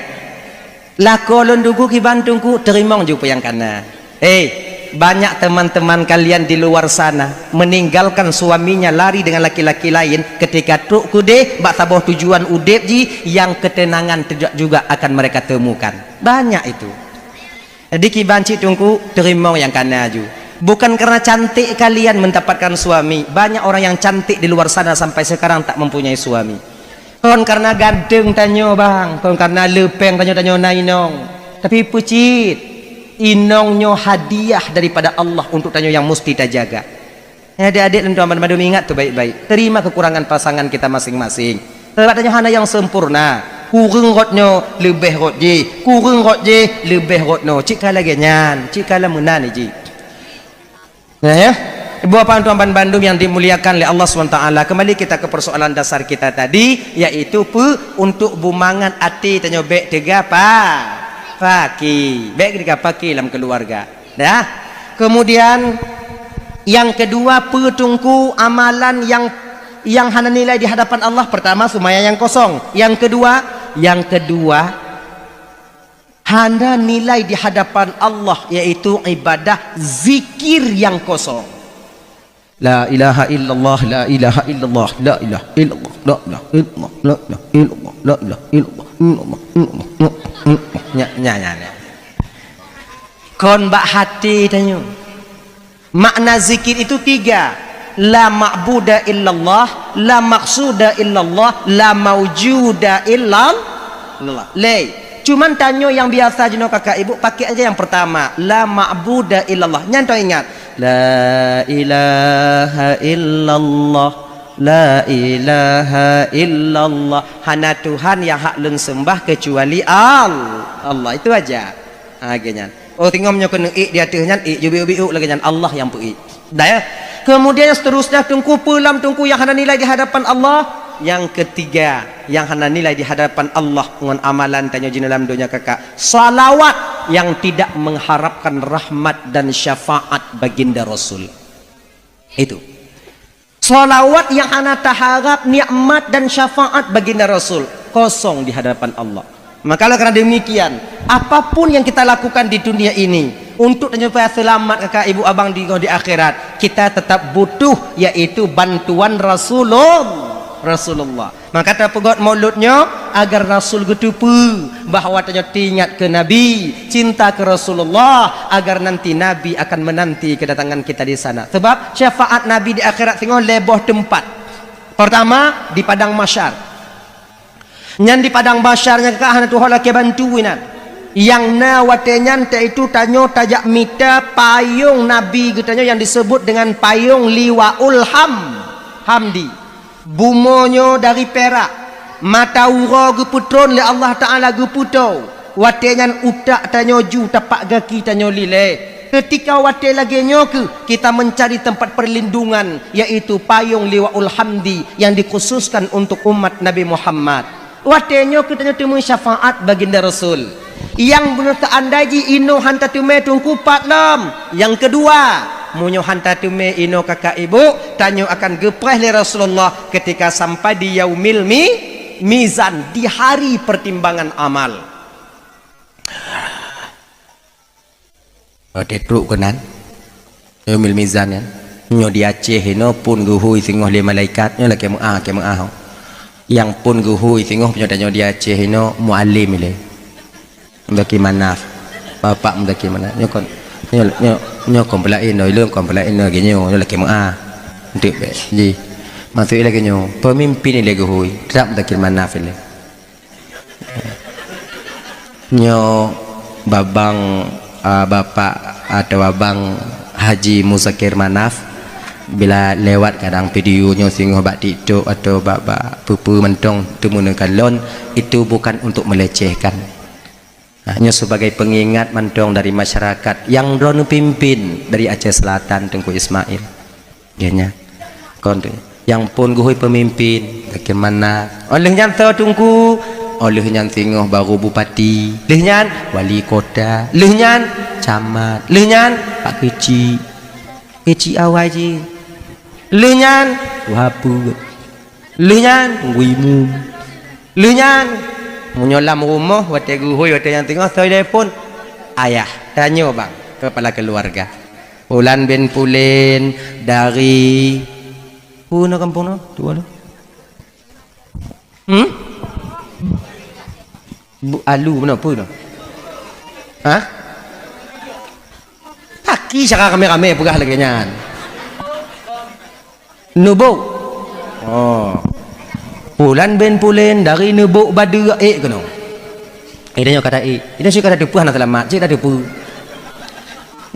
Lakoe lôn Teungku kiban Teungku, teurimong ju peue nyang kana. Hei, banyak teman-teman kalian di luar sana meninggalkan suaminya lari dengan laki-laki lain ketika trok keudeh bak saboh tujuan udeb jih nyang ketenangan tidak juga akan mereka temukan. Banyak itu. Jadi kiban cit Teungku, teurimong nyang kana ju. Bukan karena cantik kalian mendapatkan suami. Banyak orang yang cantik di luar sana sampai sekarang tak mempunyai suami. Kon karena ganteng tanyoe bang, kon karena leupeng tanyoe, tanyoe na inong. Tapi peue cit, inong nyoe hadiah daripada Allah untuk tanyoe yang mesti tajaga. Hai adik-adik lôn tuan banmandum, ingat tu baik-baik. Terima kekurangan pasangan kita masing-masing. Sebab tanyoe hana nyang sempurna. Kureueng rot nyoe, leubeh rot jih. Kureueng rot jih, leubeh rot nyoe. Cit ka lagèe nyan, cit ka lagèe meunan jih. Nah, ya. Ibu bapak tuan banmandum yang dimuliakan oleh Allah subhanahu wa taala, kembali kita ke persoalan dasar kita tadi, yaitu peue, untuk bumangat até tanyoe bèk teuga pa-, paki. Bèk teuga paki lam keluarga. Ya. Kemudian yang kedua, peue Teungku amalan yang, yang hana nilai di hadapan Allah? Pertama, seumayang nyang kosong. Yang kedua, yang kedua, hana nilai di hadapan Allah, yaitu ibadah zikir yang kosong. La ilaha illallah, la ilaha illallah, la ilaha illallah, la ilaha illallah, la ilaha illallah, la ilaha illallah, illallah, illallah, illallah. Nya, nya, nya, nya. Kon bak hati tanyoe. Makna zikir itu tiga. La ma'buda illallah, la maqsuda illallah, la maujuda illallah. Lé. Cuman tanyoe nyang biasa jinoe kakak ibu, pakai aja yang pertama. La ma'buda illallah. Nyan teuingat. La ilaha illallah. La ilaha illallah. Hana Tuhan yang hak lôn sembah kecuali Al-, Allah. Itu aja. Ha, lagèe nyan. Oh, teungoh nyoe keuneuk ék di ateueh nyan, ék ju biuk-biuk lagèe nyan, Allah nyang peuék. Dah, ya? Kemudian yang seterusnya, Teungku, peue lom Teungku nyang hana nilai di hadapan Allah? Yang ketiga, nyang hana nilai di hadapan Allah ngon amalan tanyoe jinoe lam donya kakak, salawat yang tidak mengharapkan rahmat dan syafaat baginda Rasul. Itu. Salawat yang hana taharap nikmat dan syafaat baginda Rasul, kosong di hadapan Allah. Maka oleh karena demikian, apapun yang kita lakukan di dunia ini, untuk tanyoe supaya selamat kakak ibu abang di, di akhirat, kita tetap butuh, yaitu bantuan Rasulullah. Rasulullah. Maka tapeugot maulud nyoe agar Rasul geuteupeue bahwa tanyoe teuingat keu Nabi, cinta keu Rasulullah, agar nanti Nabi akan menanti kedatangan kita di sana. Sebab syafaat Nabi di akhirat singoh lhèe boh teumpat. Pertama, di padang mahsyar. Nyan di padang mahsyar nyan ka hana tuho lakèe bantu inan. Nyang na watèe nyan teuh itu tanyoe tajak mita payong Nabi geutanyoe nyang disebut dengan payong Liwaul Ham-, Hamdi. Bumoe nyoe dari pirak, mata uroe geupeutron lé Allah Taala geupeutoe, watèe nyan utak tanyoe ju tapak gaki tanyoe lilée. Keutika watèe lagèe nyoe kheueh kita meucari teumpat peurlindungan, yaitu payong Liwaul Hamdi nyang dikhususkan untuk umat Nabi Muhammad. Watèe nyoe kheueh tanyoe teumé syafaat Baginda Rasul. Nyang beuneuh teuandai jih inoe han tateumé teungku pat lom. Nyang keudua, meunyoe han tateumé inoe kakak ibu, tanyoe akan geupreh lé Rasulullah keutika sampai di yaumil mi-, mizan, di hari pertimbangan amal. Watèe trok keunan, yaumil mizan nyan, nyoe di Aceh inoe phon geuhôi singoh lé malaikat, nyoe lakèe meu'ah, lakèe meu'ah. Nyang phon geuhôi singoh nyoe tanyoe di Aceh inoe mualim ilèe. Muzaki Manaf. Bapak Muzaki Manaf. Nyoe kon. Nyoe, nyoe, nyoe kon peulaén, nyoe ilôn kon peulaén, nyoe lagèe nyoe, nyoe lakèe meu'ah. Eunteuk bèk. Jih. Maksud lagèe nyoe, peumimpin ilèe geuhôi, trap Zakir Manaf ilèe. Nyoe babang, a, bapak atawa abang Haji Muzakir Manaf, bila lewat kadang video nyoe singoh bak TikTok atawa bak, bak peue-peue mantong teumeuneuk kalon, itu bukan untuk melecehkan. Nah, nyoe sebagai pengingat mantong dari masyarakat nyang droeneuh pimpin dari Aceh Selatan, Teungku Ismail. Ya, nya. Kon tu. Nyang phon geuhôi peumimpin, bagaimana? Óh lheueh nyan soe Teungku? Óh lheueh nyan singoh baru bupati. Lheueh nyan wali kota. Lheueh nyan camat. Lheueh nyan pak keuchik. Keuchik awai jih. Lheueh nyan tuha peuet. Lheueh nyan teungku imum. Lheueh nyan, meunyoe lam rumoh, watèe geuhôi, watèe nyang teungoh, soe telepon? Ayah. Tanyoe bang, kepala keluarga. Pulan bin Pulen dari, peue na kampung na? Tuha lôn. Hmm? Bu-, alu, meunan peue na? Hah? Paki cara ramé-ramé peugah lagèe nyan. Neubok. Oh. Pulan bin Pulen dari Neubok Badeue ék keunoe. Eh, tanyoe kata ék. Tanyoe cit ka tateupeue hana seulamat, cit tateupeue.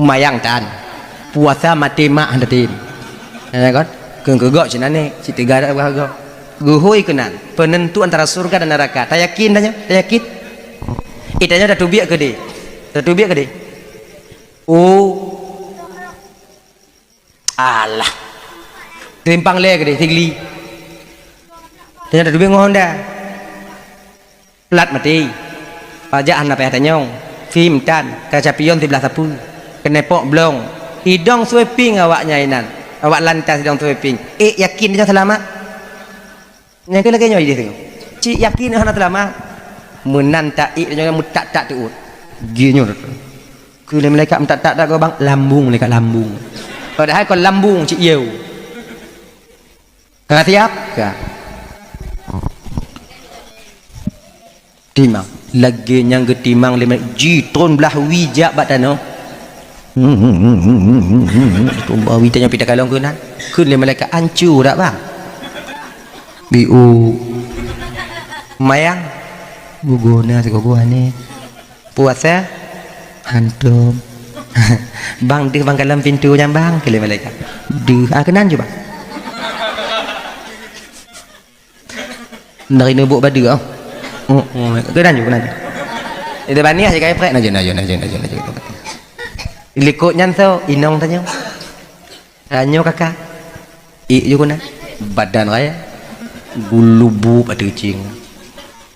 Mayang tan. Puasa maté mak hana tem. Ya kan? Keu keugok cit aneuk, cit teuga dak beugagoe. Geuhôi keunan, penentu antara surga dan neraka. Tayakin tanyoe? Tayakin? Eh, tanyoe tateubiet keudeh. Tateubiet keudeh. Oh. Alah. Simpang lé keudeh Sigli. Tanyoe tateubiet ngon Honda. Plat maté. Pajak hana payah tanyong. Sim tan, kaca pion siblah sapeue. Keuneuk pok blong. Idong sweeping awak nyan inan. Awak lantas idong sweeping. Ék yakin tanyoe seulamat? Nyang keu lagèe nyoe idéh teungoh. Cit yakin hana seulamat. Meunan taék tanyoe meutak-tak teuôt. Jih nyoe. Keu lé malaikat meutak-tak dak gobang lambung, malaikat lambung. Padahai kon lambung cit yeu. Ka siap? Ka. Timang. Lagèe nyang geutimang lé malaikat, jitron blah wie jak bak tanoh. Tron blah wie tanyoe pih takalon keunan. Kheun lé malaikat, "Ancu dak, Bang?" "Biu." "Mayang?" "Guguna sigoe-goe nyoe." "Puasa?" "Hantom." "Bang, deuh bang kalon pintoe nyan, Bang," kheun lé malaikat. "Deuh, ah, keunan ju, Bang." Dari Neubok Badeue, oh. Oh, oh, keunan ju, keunan ju. Itu baniah je kai prek, naju, naju, naju, naju, naju. Likot nyan soe, inong tanyoe. Tanyoe kakak. Ék ju keunan. Badan raya. Gulubub ateueh keucing.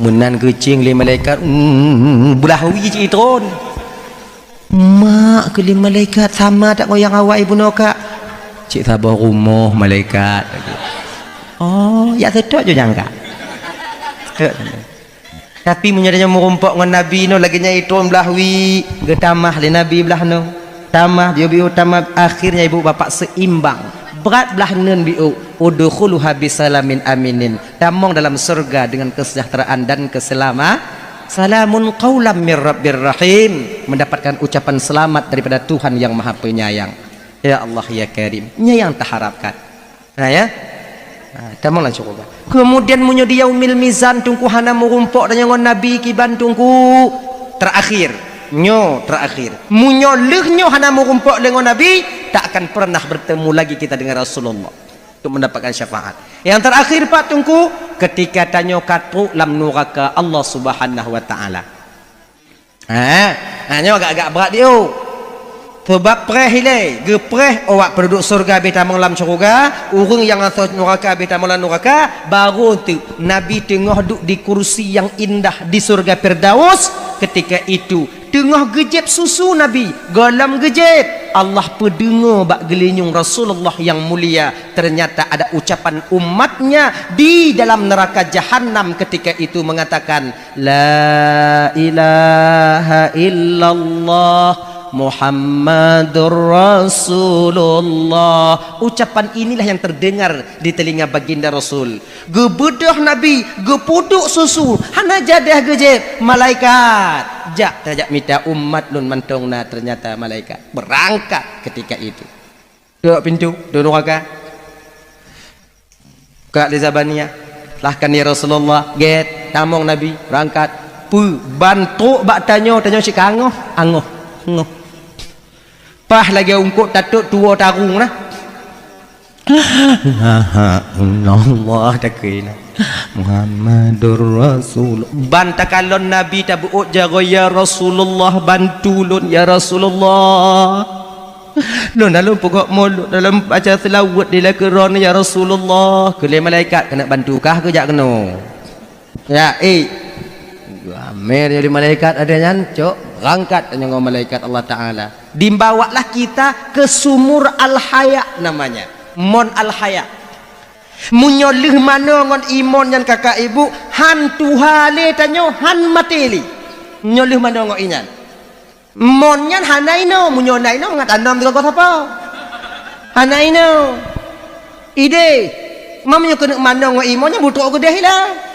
Meunan keucing lé malaikat, mm, blah wie cit itron. Mak kheun lé malaikat, "Sama that ngon nyang awai bunoe, Kak?" "Cit saboh rumoh, malaikat." "Oh, jak seutôt ju nyang, Kak." Tapi meunyoe tanyoe meurumpok ngon Nabi nyoe lagèe nyan itron blah wie, geutamah lé Nabi blah nyoe. Tamah, biôh-biôh tamah, akhirnya ibu bapak seimbang. Brat blah neun biôh, "Udkhuluha bisalamin aminin." Tamong dalam surga dengan kesejahteraan dan keselama-, "Salamun qaulam mir rabbir rahim." Mendapatkan ucapan selamat daripada Tuhan yang Maha Penyayang. Ya Allah, ya Karim. Nyan nyang taharapkan. Nah, ya. Nah, tamong lam syeuruga. Kemudian meunyoe di yaumil mizan Teungku hana meurumpok tanyoe ngon Nabi kiban Teungku, terakhir. Nyoe terakhir. Meunyoe lheueh nyoe hana meurumpok lé ngon Nabi, tak akan pernah bertemu lagi kita dengan Rasulullah untuk mendapatkan syafaat. Yang terakhir, Pak Teungku, ketika tanyoe ka trok lam nuraka Allah Subhanahu wa Taala. Ha, ha, nyoe agak-agak brat biôh. Sabab preh ilèe, geupreh awak penduduk syeuruga beh tamong lam syeuruga, ureueng nyang asoe nuraka beh tamong lam nuraka, barô teuk Nabi teungoh duek di kursi nyang indah di syeuruga Firdaus. Ketika itu, teungoh geujép susu Nabi, gohlom geujép, Allah peudeungoe bak geulinyueng Rasulullah nyang mulia, ternyata ada ucapan umatnya di dalam neraka Jahannam ketika itu mengatakan, "La ilaha illallah Muhammadur Rasulullah. Ucapan inilah yang terdengar di telinga baginda Rasul. Geubeudôh Nabi, geupuduk susu, hana jadah geujieb, malaikat. Jak tajak mita umat lôn mantong na, ternyata malaikat. Berangkat ketika itu. Dok pintoe, dok nuraka. Kak lé Zabaniyah, lahkan ya Rasulullah, gét, tamong Nabi, berangkat. Peue, ban trok bak tanyoe, tanyoe cit ka angoh, angoh, angoh. Paih lagée ungkot tatot tuwoe tarung na. Ilaha illallah, takue na. Muhammadur Rasul. Ban takalon Nabi tabeuôt jaroe, "Ya Rasulullah, bantu lôn, ya Rasulullah." Lôn dalam peugot mulod, dalam baca seulaweuet di lakeue droeneuh, "Ya Rasulullah." Keu lé malaikat, "Keuneuk bantu kah keu jak keunoe?" Ya, eh. Ramé nyoe di malaikat ada nyan, cok, berangkat nyoe ngon malaikat Allah Taala. Dibawalah kita ke sumur Al-Haya namanya. Mon Al-Haya. Meunyoe lheueh manoe ngon imon nyan kakak ibu, han tuha lé tanyoe, han maté lé. Meunyoe lheueh manoe ngon inyan. Mon nyan hana inoe, meunyoe na inoe mangat anom teugogoh sapo. Hana inoe. Ideh, ma meunyoe keuneuk manoe ngon imon nyan butrok keudeh ilang.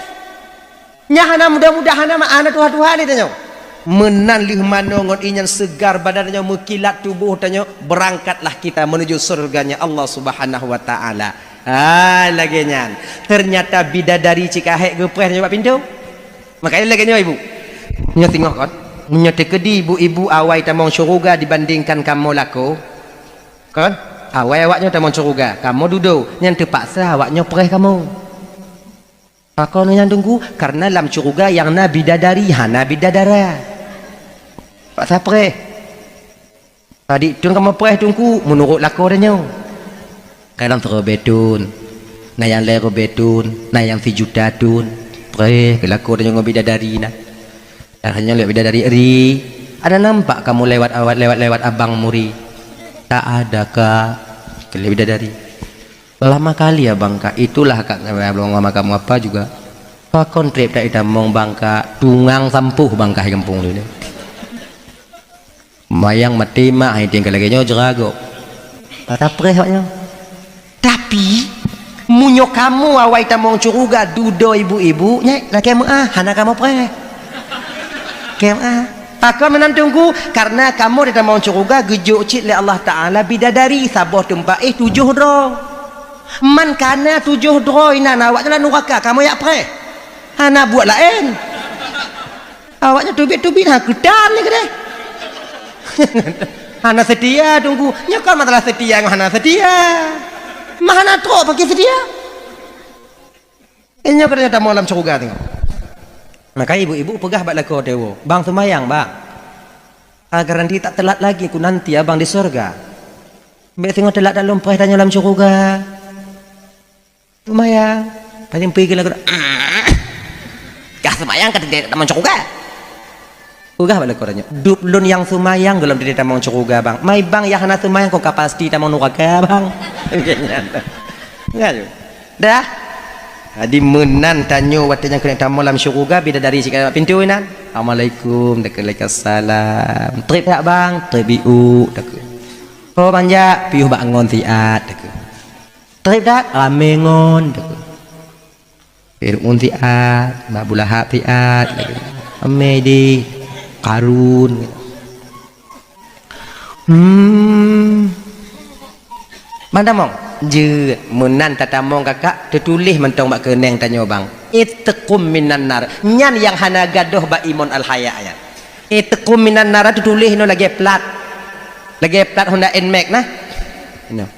Nyan hana mudah-mudahan, hana ma-, hana tuha-tuha lé tanyoe. Meunan lheueh manoe ngon inyan seugar badan tanyoe, meukilat tuboh tanyoe, berangkatlah kita menuju surganya Allah Subhanahu wa Taala. Ha, lagée nyan. Ternyata bidadari cit ka hék geupreh tanyoe bak pintoe. Makanya lagée nyoe, Ibu. Nyoe singoh kon. Meunyoe teukeudi ibu-ibu awai tamong syeuruga dibandingkan kamoe lakoe, kon? Awai awaknyoe tamong syeuruga, kamoe dudoe, nyan teupaksa awaknyoe preh kamoe. Pakon nyan Teungku? Karena lam syeuruga nyang na bidadari, hana bidadara. Paksa preh. Padit thon kamoe preh Teungku, meunurot lakoe tanyoe. Kadang sireubée thon, na nyang lhée reubée thon, na nyang sijuta thon. Preh keu lakoe tanyoe ngon bidadari na. Dah nyoe lewat bidadari ri, ada nampak kamu lewat awat, lewat-lewat abang muri? Tak ada, Kak. Keu lé bidadari. Lama kali abang, Kak. Itulah, Kak, ngon makam apa juga. Pakon treb tak itamong bang, Kak. Tungang sampoh bang, Kak, di gampông tu. Mayang maté mak, hai tinggal lagée nyoe jeuragok. Tapreh awaknyoe. Tapi, meunyoe kamoe awai tamong syeuruga dudoe ibu-ibu, nyan lakée meuáh, hana kamoe preh. Lakée meuáh. Pakon meunan Teungku? Karena kamoe di tamong syeuruga geujok cit lé Allah Taala bidadari saboh teumpat éh tujoh droe. Man kana tujoh droe inan awaknyan lam nuraka, kamoe jak preh. Hana buet laén. Awaknyan teubiet-teubiet, ha, keutan ni keudeh. Hana seutia Teungku. Nyoe kan masalah seutia ngon hana seutia. Mah hana trok pakai seutia. Eh, nyoe keudeh tamong lam syeuruga tengok. Maka ibu-ibu peugah bak lakoe teuwoe, "Bang seumayang, Bang. Agar nanti tak telat lagi ku nanti abang di syeuruga." Bék singoh teulat dak lôn preh tanyoe lam syeuruga. Seumayang. Paling pui geulah geulah. Kah seumayang ka teulat tamong syeuruga. Peugah bak lakoe tanyoe. Dub lôn nyang seumayang gohlom teulat tamong syeuruga, Bang. Mai Bang nyang hana seumayang kon ka pasti tamong nuraka, Bang. Nyan. Nyan. Dah. Jadi meunan tanyoe watée nyang keuneuk tamong lam syeuruga bidadari cit ka bak pintoe inan. Assalamualaikum, dakeu. Waalaikumsalam. Treb jak, Bang? Treb iuk, dakeu. Oh, manjak, piôh bak ngon siat, dakeu. Treb that, ramé ngon, dakeu. Fir'aun siat, Abu Lahab siat, dakeu. Ramé di Karun. Hmm. Bang tamong, jeuet. Meunan tatamong kakak, teutuléh mantong bak keuneng tanyoe, Bang. Itqum minan nar. Nyan nyang hana gadôh bak imon Al-Haya nyan. Itqum minan nar teutuléh nyoe lagée plat. Lagée plat Honda Nmax nah. Nyoe.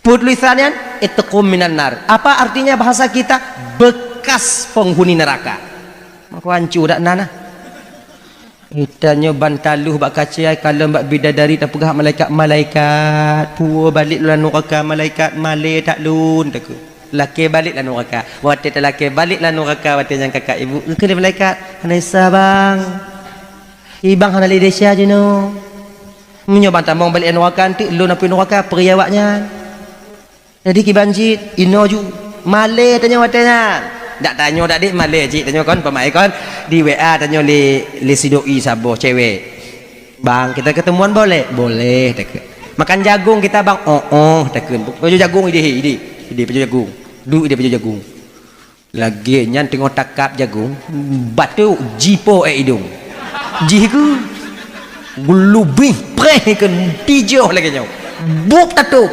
Peue tulisan nyan? Itqum minan nar. Apa artinya bahasa kita? Bekas penghuni neraka. Mako hanco dak na nah. Geutanyoe ban taloh bak kacai, kalon bak bidadari tapeugah malaikat, "Malaikat, puwoe balek lôn lam nuraka, malaikat, malée that lôn," takheun. Lakée balek lam nuraka. Watée talakée balek lam nuraka, watée nyan kakak ibu, geukheun lé malaikat, "Hana desya, Bang. Ibang hana lé desya jinoe. Meunyoe ban tamong balek lam nuraka, eunteuk lôn apui nuraka, peuraya awaknyan." Jadi kiban cit, inoe ju, malée tanyoe watée nyan. Dak tanyoe dak dek malée cit tanyoe kon, peumaén kon. Di W A tanyoe lé, lé sidoi saboh cewek. "Bang, kita ketemuan boleh?" "Boleh," takheun. "Makan jagung kita, Bang?" "Oh, oh," takheun. Pajoh jagung idéh, idéh. Idéh pajoh jagung. Duek idéh pajoh jagung. Lagée nyan teungoh takab jagung, batuk jipo ék idong. Jih keu geulubih preh keu tijoh lagée nyoe. Bup tatôp.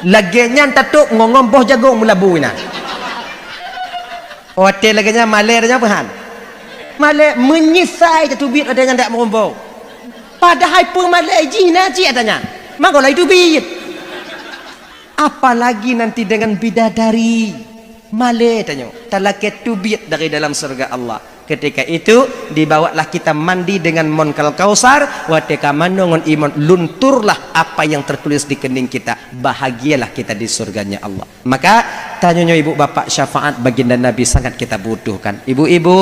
Lagée nyan tatôp ngon-ngon boh jagung meulabu inan. Watée lagée nyan malée tanyoe peuhan. Malée meunyeusai tateubiet watée nyan dak meurumpok. Padahai peumalée jih na cit ata nyan. Mangko laju teubiet. Apalagi nanti dengan bidadari. Malée tanyoe, talakée teubiet dari dalam syurga Allah. Ketika itu, dibawalah kita mandi dengan mon Kal-, Kausar, watée ka manoe ngon imon, lunturlah apa yang tertulis di kening kita. Bahagialah kita di surganya Allah. Maka, tanyoe nyoe ibu bapak, syafaat baginda Nabi sangat kita butuhkan. Ibu-ibu,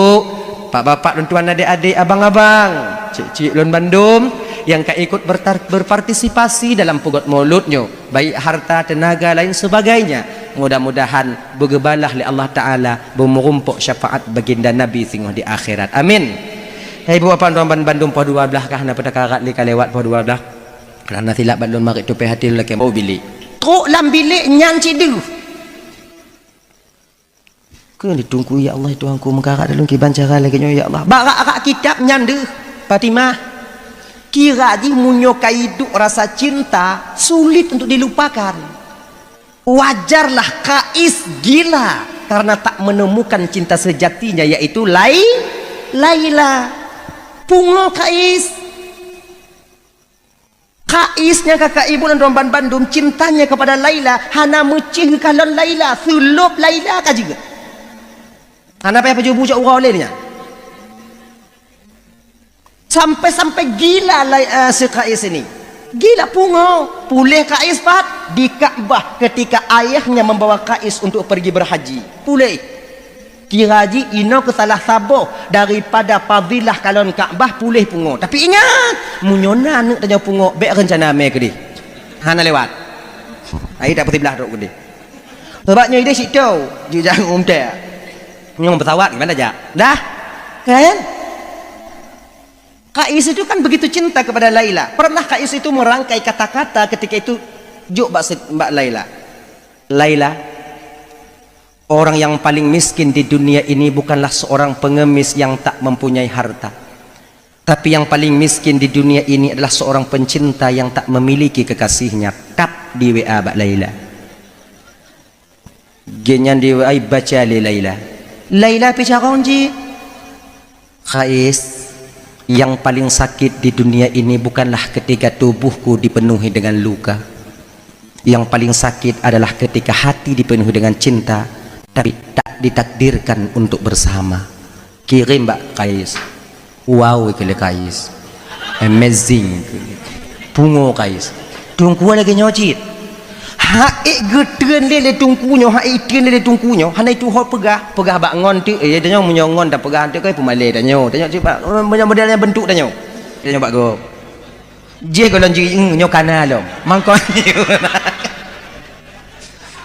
bapak-bapak, lôn tuan, adik-adik, abang-abang, cik-cik lôn bandum, nyang ka ikut bertar-, berpartisipasi dalam peugot maulud nyoe, baik harta, tenaga, lain sebagainya. Mudah-mudahan beugeubalah lé Allah Taala, beumeurumpok syafaat baginda Nabi singoh di akhirat. Amin. Hai ibu bapak, lôn tuan, ban-, bandum poh dua blaih kah na peutakarat lé ka lewat poh dua blaih. Karena silap ban lôn marit tupée hati lôn lakée bau bilék. Trok lam bilék nyan cit deuh. Keu di Teungku, "Ya Allah, Tuhanku, meukarat lôn kiban cara lagée nyoe, ya Allah." Bak rak-rak kitab nyan deuh, Fatimah. Kira jih meunyoe ka iduek rasa cinta, sulit untuk dilupakan. Wajarlah Kais gila karena tak menemukan cinta sejatinya, yaitu Lai-, Laila. Pungo Kais. Kais nyang ka kaibu lôn tuan ban bandum cintanya kepada Laila, hana meucéh geukalon Laila, seulôb Laila ka jeuet. Hana payah pajoh bu cok uroe lé nyan. Sampai-sampai gila Lai-, eh, si Kais ini. Gila pungo. Puléh Kais pat di Ka'bah ketika ayahnya membawa Kais untuk pergi berhaji. Puléh. Kira jih inoe keu salah saboh daripada fadilah kalon Ka'bah puléh pungo. Tapi ingat, meunyoe na aneuk tanyoe pungo, bék reuncana mé keudeh. Hana lewat. Ai tak peusibelah trok keudeh. Sabab nyoe ideh situ, jijak umtée. Nyoe pesawat gimana jak? Dah? Kan? Kais itu kan begitu cinta kepada Laila. Pernah Kais itu merangkai kata-kata ketika itu jok bak se-, bak Laila. Laila, orang yang paling miskin di dunia ini bukanlah seorang pengemis yang tak mempunyai harta. Tapi yang paling miskin di dunia ini adalah seorang pencinta yang tak memiliki kekasihnya. Tap di W A bak Laila. Geuhnyan di W A baca lé Laila. Laila pih carông jih. Kais, yang paling sakit di dunia ini bukanlah ketika tubuhku dipenuhi dengan luka. Yang paling sakit adalah ketika hati dipenuhi dengan cinta, tapi tak ditakdirkan untuk bersama. Kirém bak Kais. Wow, keu lé Kais. Amazing. Pungo Kais. Teungku lagée nyoe cit. Hak ék geutreun lé, lé teungku nyoe, hak ék treun lé, lé teungku nyoe, hana itu ho peugah, peugah bak ngon teuk, eh, tanyoe meunyoe ngon tapeugah teuk kai peumalée tanyoe. Tanyoe cit bak, meunyoe model nyang bentuk tanyoe. Tanyoe bak gob. Jih gohlom jih, "Eng, nyoe kana lom." Mangkon.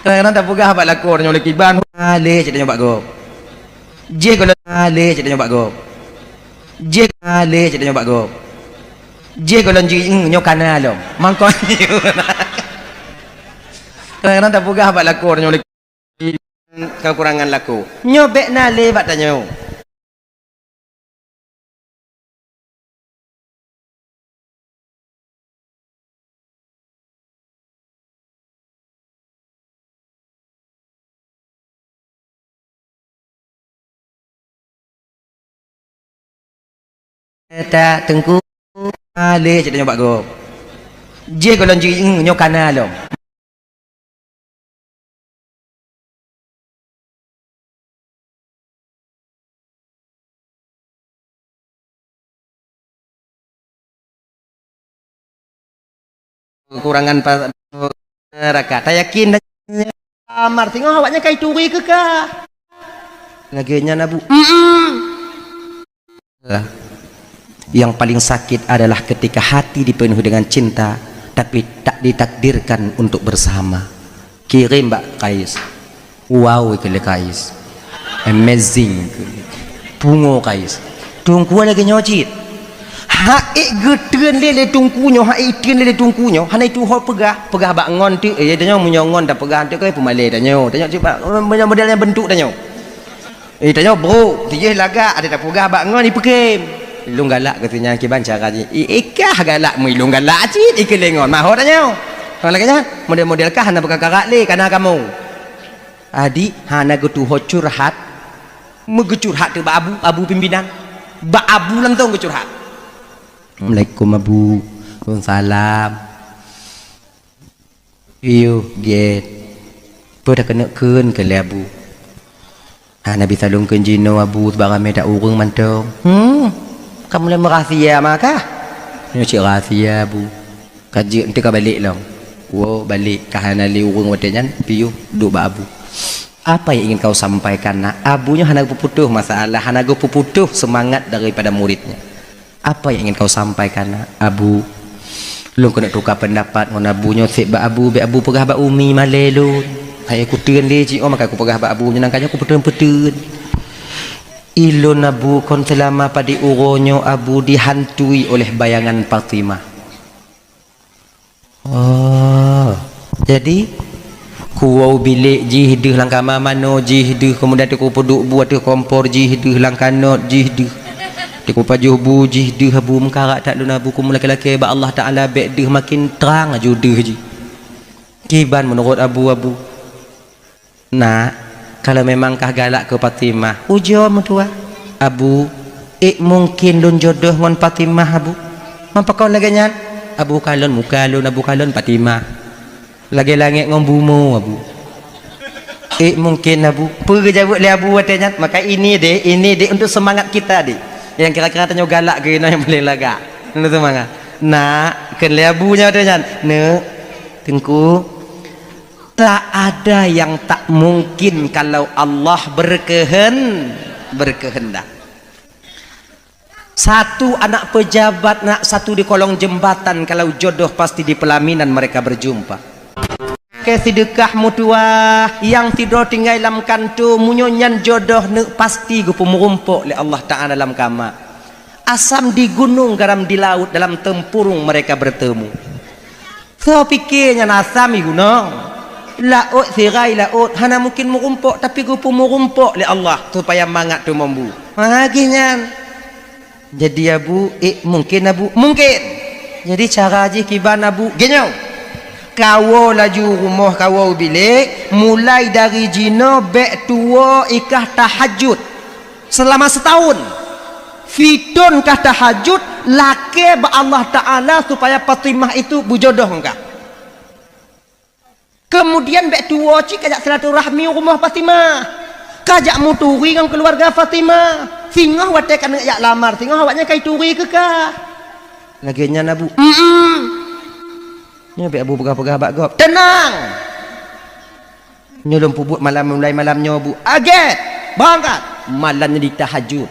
Kadang-kadang tapeugah bak lakoe tanyoe lé kiban, "Lé," cit tanyoe bak gob. Jih gohlom, "Lé," cit tanyoe bak gob. Jih, "Lé," cit tanyoe bak gob. Jih gohlom jih, "Eng, nyoe kana lom." Mangkon. Kadang-kadang tapeugah bak lakoe tanyoe lé kekurangan lakoe. Nyoe bék na lé bak tanyoe. Eta teungku, lé cit tanyoe bak gob. Jih gohlom jih, "Eng, nyoe kana lom." Kekurangan pa-, neraka. Tayakin amar singoh awaknyan kai turi keu ka. Lagée nyan Abu. Mm-mm. Yang paling sakit adalah ketika hati dipenuhi dengan cinta, tapi tak ditakdirkan untuk bersama. Kirém bak Kais. Wow, keu lé Kais. Amazing. Pungo Kais. Teungku lagée nyoe cit. Hak ék geutreun lé, lé teungku nyoe, hak ék treun lé, lé teungku nyoe, hana itu ho peugah. Peugah bak ngon teuk, eh, tanyoe meunyoe ngon tapeugah teuk, eh, peumalée tanyoe. Tanyoe cit bak, meunyoe model nyang beuntuk tanyoe. Eh, tanyoe brok, tijih lagak, ada tapeugah bak ngon, ipeukém. Lôn galak keu si nyan kiban cara jih. I, ikah galak, meu lôn galak cit, ikeu lé ngon. Maho tanyoe. Hana lagée nyan, model-model kah hana beukakarak lé, kana kamoe. Adik, hana geutuho curhat. Meugeucurhat teuk bak abu, abu pimpinan. Bak abu langsong geucurhat. Assalamualaikum, Abu. Waalaikumsalam. Piôh, gét. Peue takeuneuk kheun keu lé Abu? Hana bisa lôn kheun jinoe, Abu, sabab ramé that ureuëng mantong. Hmm, ka mulai meurahsia mah kah? Nyoe cit rahsia, Abu. Ka jeuet, enteuk ka balek lom. Woe balek, ka hana lé ureuëng watée nyan, piôh duek bak Abu. Apa yang ingin kau sampaikan, Nak? Abu nyoe hana geupeuputoh masalah, hana geupeuputoh seumangat daripada muridnya. Apa yang ingin kau sampaikan, Nak? Abu, lôn keuneuk tuka peundapat ngon Abu nyoe seb bak Abu, bék Abu peugah bak umi malée lôn. Hai kutreun lé cit, oh, maka kupeugah bak Abu nyoe, nangka nyoe kupeuteun-peuteun. Ilôn Abu kon seulama padé uroe nyoe Abu dihantui oleh bayangan Fatimah. Oh, jadi, kuwoe u bilék jih deuh, lam kama manoe jih deuh, keumudian teuk kupeuduek bu ateueh kompor jih deuh, lam kanot jih deuh, teuk kupajoh bu jih deuh, Abu, meukarak that lôn, Abu, kumeu lakée-lakée bak Allah Taala bék deuh, makin trang aju deuh jih. Kiban meunurot Abu, Abu? Nak, kalau memang kah galak keu Fatimah, ujoe meutuah. Abu, ék mungken lôn jodoh ngon Fatimah, Abu? Man pakon lagée nyan? Abu, kalon muka lôn, Abu, kalon Fatimah. Lagée langét ngon bumoe, Abu. Ék mungken, Abu? Peue geujaweueb lé Abu watée nyan? Maka ini deh, ini deh untuk semangat kita deh. Nyang kira-kira tanyoe galak keu inoe nyang paleng lagak. Untuk semangat. Nak, kheun lé Abu nyan watée nyan. Neuk, Teungku, tak ada yang tak mungkin kalau Allah berkehen-, berkehendak. Satu anak pejabat, nak satu di kolong jembatan, kalau jodoh pasti di pelaminan mereka berjumpa. Ke sidekah meutuah, nyang sidroe tinggai lam kanto, meunyoe nyan jodoh neuk pasti geupeumeurumpok lé Allah Taala lam kama. Asam di gunung, garam di laut, dalam tempurung mereka bertemu. Soe pike nyan asam i gunong, laôt sira i laôt, hana mungken meurumpok, tapi geupeumeurumpok lé Allah supaya mangat teumombu. Ha, geuh nyan. Jadi Abu, ék mungken Abu? Mungken. Jadi cara jih kiban Abu? Geuh nyoe. Kawoe laju rumoh, kawoe u bilék, mulai dari jinoe bék tuwoe ikah tahajud. Selama setahun, fitôn kah tahajud, lakée bak Allah Taala supaya Fatimah itu beujodoh ngon kah. Kemudian bék tuwoe cit kajak silaturahmi u rumoh Fatimah. Kajak meuturi ngon keuluwarga Fatimah. Singoh watée keuneuk jak lamar, singoh awaknyan ka ituri keu kah. Lagée nyan Abu. Mm-mm. Nyoe bék Abu peugah-peugah bak gob. Teunang! Nyoe lôn peubuet malam, mulai malam nyoe, Bu. Agét! Beurangkat! Malam nyoe ditahajud.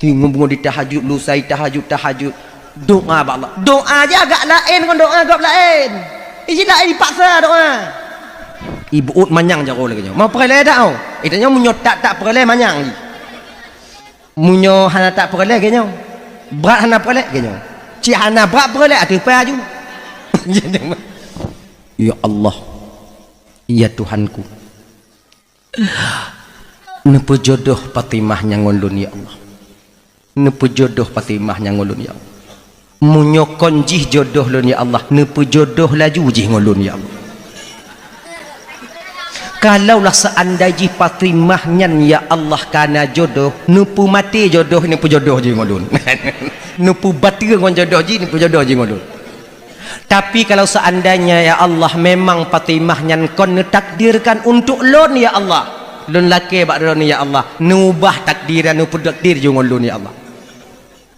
Tingoh beungoh ditahajud, lusa tahajud, tahajud. Doá bak Allah. Doá jih agak laén ngon doá gob laén. Iji laén dipaksa doá. Ibuet manyang jaroe lagée nyoe. Mau peureulée dak, oh? Ita nyoe meunyoe tak, tak peureulée manyang jih. Meunyoe hana tak peureulée lagée nyoe. Brat hana peureulée lagée nyoe. Cit hana brat peureulée ateueh pai aju. Ya Allah. Ya Tuhanku. Neupeujodoh Fatimah nyan ngon lôn, ya Allah. Neupeujodoh Fatimah nyan ngon lôn, ya Allah. Meunyoe kon jih jodoh lôn, ya Allah, neupeujodoh laju jih ngon lôn, ya Allah. Kalaulah seandai jih Fatimah nyan, ya Allah, kana jodoh, neupeumaté jodoh, neupeujodoh jih ngon lôn. Neupeubateue ngon jodoh jih, neupeujodoh jih ngon lôn. Tapi kalau seandainya, ya Allah, memang Fatimah nyan kon neutakdirkan untuk lôn, ya Allah, lôn lakée bak droeneuh, ya Allah, neuubah takdir, neupeutakdir jih ngon lôn, ya Allah.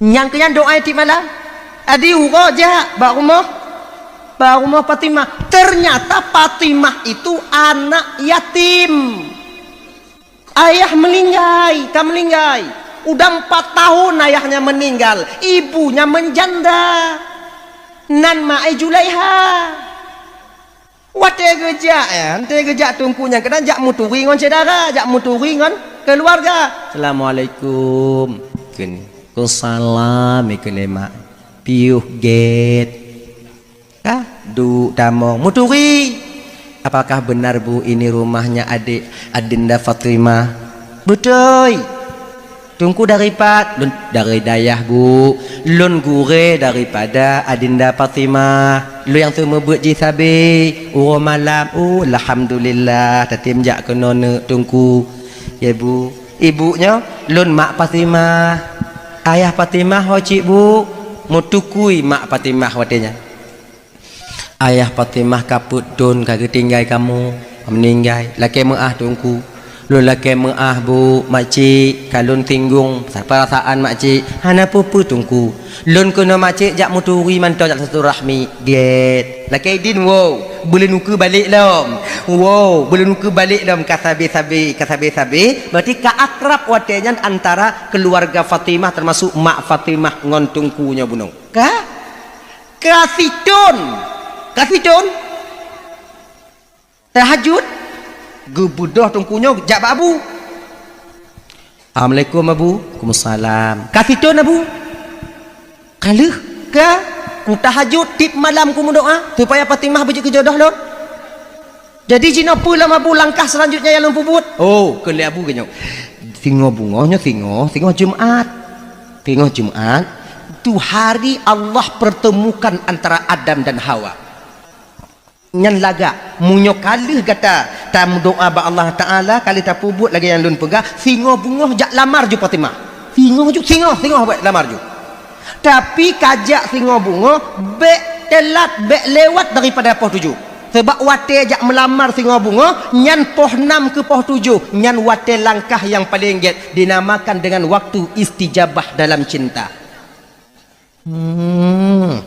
Nyang keu nyan doá tiep malam. Adi uroe jak bak rumoh, bak rumoh Fatimah. Ternyata Fatimah itu anak yatim. Ayah meuninggai, ka meuninggai. Udah empat tahun ayahnya meninggal, ibunya menjanda. Nan ma ai Julaiha. Watée geujak, ya, watée geujak teungku nyan keunan jak meuturi ngon syedara, jak meuturi ngon keuluwarga. Assalamualaikum. Kheun. Ku salam ikeu lé mak. Piôh gét. Ka, duek tamong. Meuturi. Apakah benar, Bu, ini rumahnya adik Adinda Fatimah? Beutôi. Teungku dari pat? Lôn dari dayah, Bu. Lôn gurée daripada Adinda Fatimah. Lôn nyang seumeubeuet jih sabe. Uroe malam. Oh, alhamdulillah. Tatem jak keunoe neuk Teungku. Ya, Bu. Ibu nyoe, lôn mak Fatimah. Ayah Fatimah ho cit, Bu? Meutukui mak Fatimah watée nyan. Ayah Fatimah ka peuet thon ka geutinggai kamoe, meuninggai. Lakée meuáh Teungku. Lôn lakée meuáh, Bu, makcik, ka lôn singgong peurasaan makcik. Hana peue-peue Teungku. Lôn keunoe makcik jak meuturi mantong jak silaturahmi. Gét. Lakée idin, wow, beuleunukeue balek lom. Wow, beuleunukeue balek lom ka sabe-sabe, ka sabe-sabe. Berarti ka akrab watée nyan antara keuluarga Fatimah, teumasuk mak Fatimah ngon Teungku nyoe bunoe. Ka? Ka sithon. Ka sithon. Tahajud, geubeudôh Teungku nyoe jak bak Abu. "Assalamualaikum, Abu." "Waalaikumsalam." "Ka sithon, Abu?" "Ka lheueh." "Ka." "Ku tahajud tiep malam ku meudoá supaya Fatimah beujeuet keu jodoh lôn. Jadi jinoe peue lom, Abu, langkah seulanjutnya nyang lôn peubuet?" "Oh," kheun lé Abu geuh nyoe. Singoh beungoh nyoe singoh, singoh Jumat. Singoh Jumat, tu hari Allah pertemukan antara Adam dan Hawa. Nyan lagak, meunyoe ka lheueh gata tameudoá bak Allah Taala, ka lheueh tapeubuet lagée nyang lôn peugah, singoh beungoh jak lamar ju Fatimah. Singoh ju, singoh, singoh bék lamar ju. Tapi ka jak singoh beungoh, bék teulat, bék lewat daripada poh tujoh. Sabab watée jak meulamar singoh beungoh, nyan poh nam keu poh tujoh, nyan watée langkah nyang paleng gét, dinamakan dengan waktu istijabah dalam cinta. Hmm.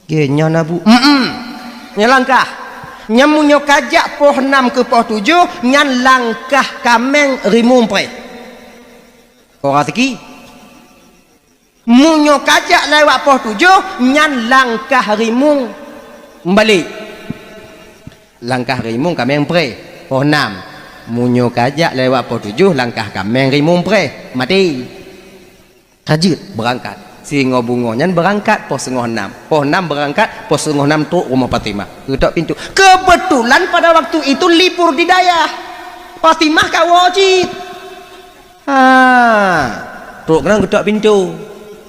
Oke, nyan Abu. Hmm. Nyan langkah. Nyan meunyoe ka jak poh nam keu poh tujoh, nyan langkah kaméng rimueng preh. Kok raseuki? Meunyoe ka jak lewat poh tujoh, nyan langkah rimueng meubalek. Langkah rimueng kaméng preh, poh nam. Meunyoe ka jak lewat poh tujoh, langkah kaméng rimueng preh, maté. Ka jeuet beurangkat. Singoh beungoh nyan beurangkat poh singoh nam. Poh nam beurangkat, poh singoh nam trok rumoh Fatimah. Geutok pintoe. Kebetulan pada waktu itu libur di dayah. Fatimah ka woe cit. Ha. Trok keunan geutok pintoe.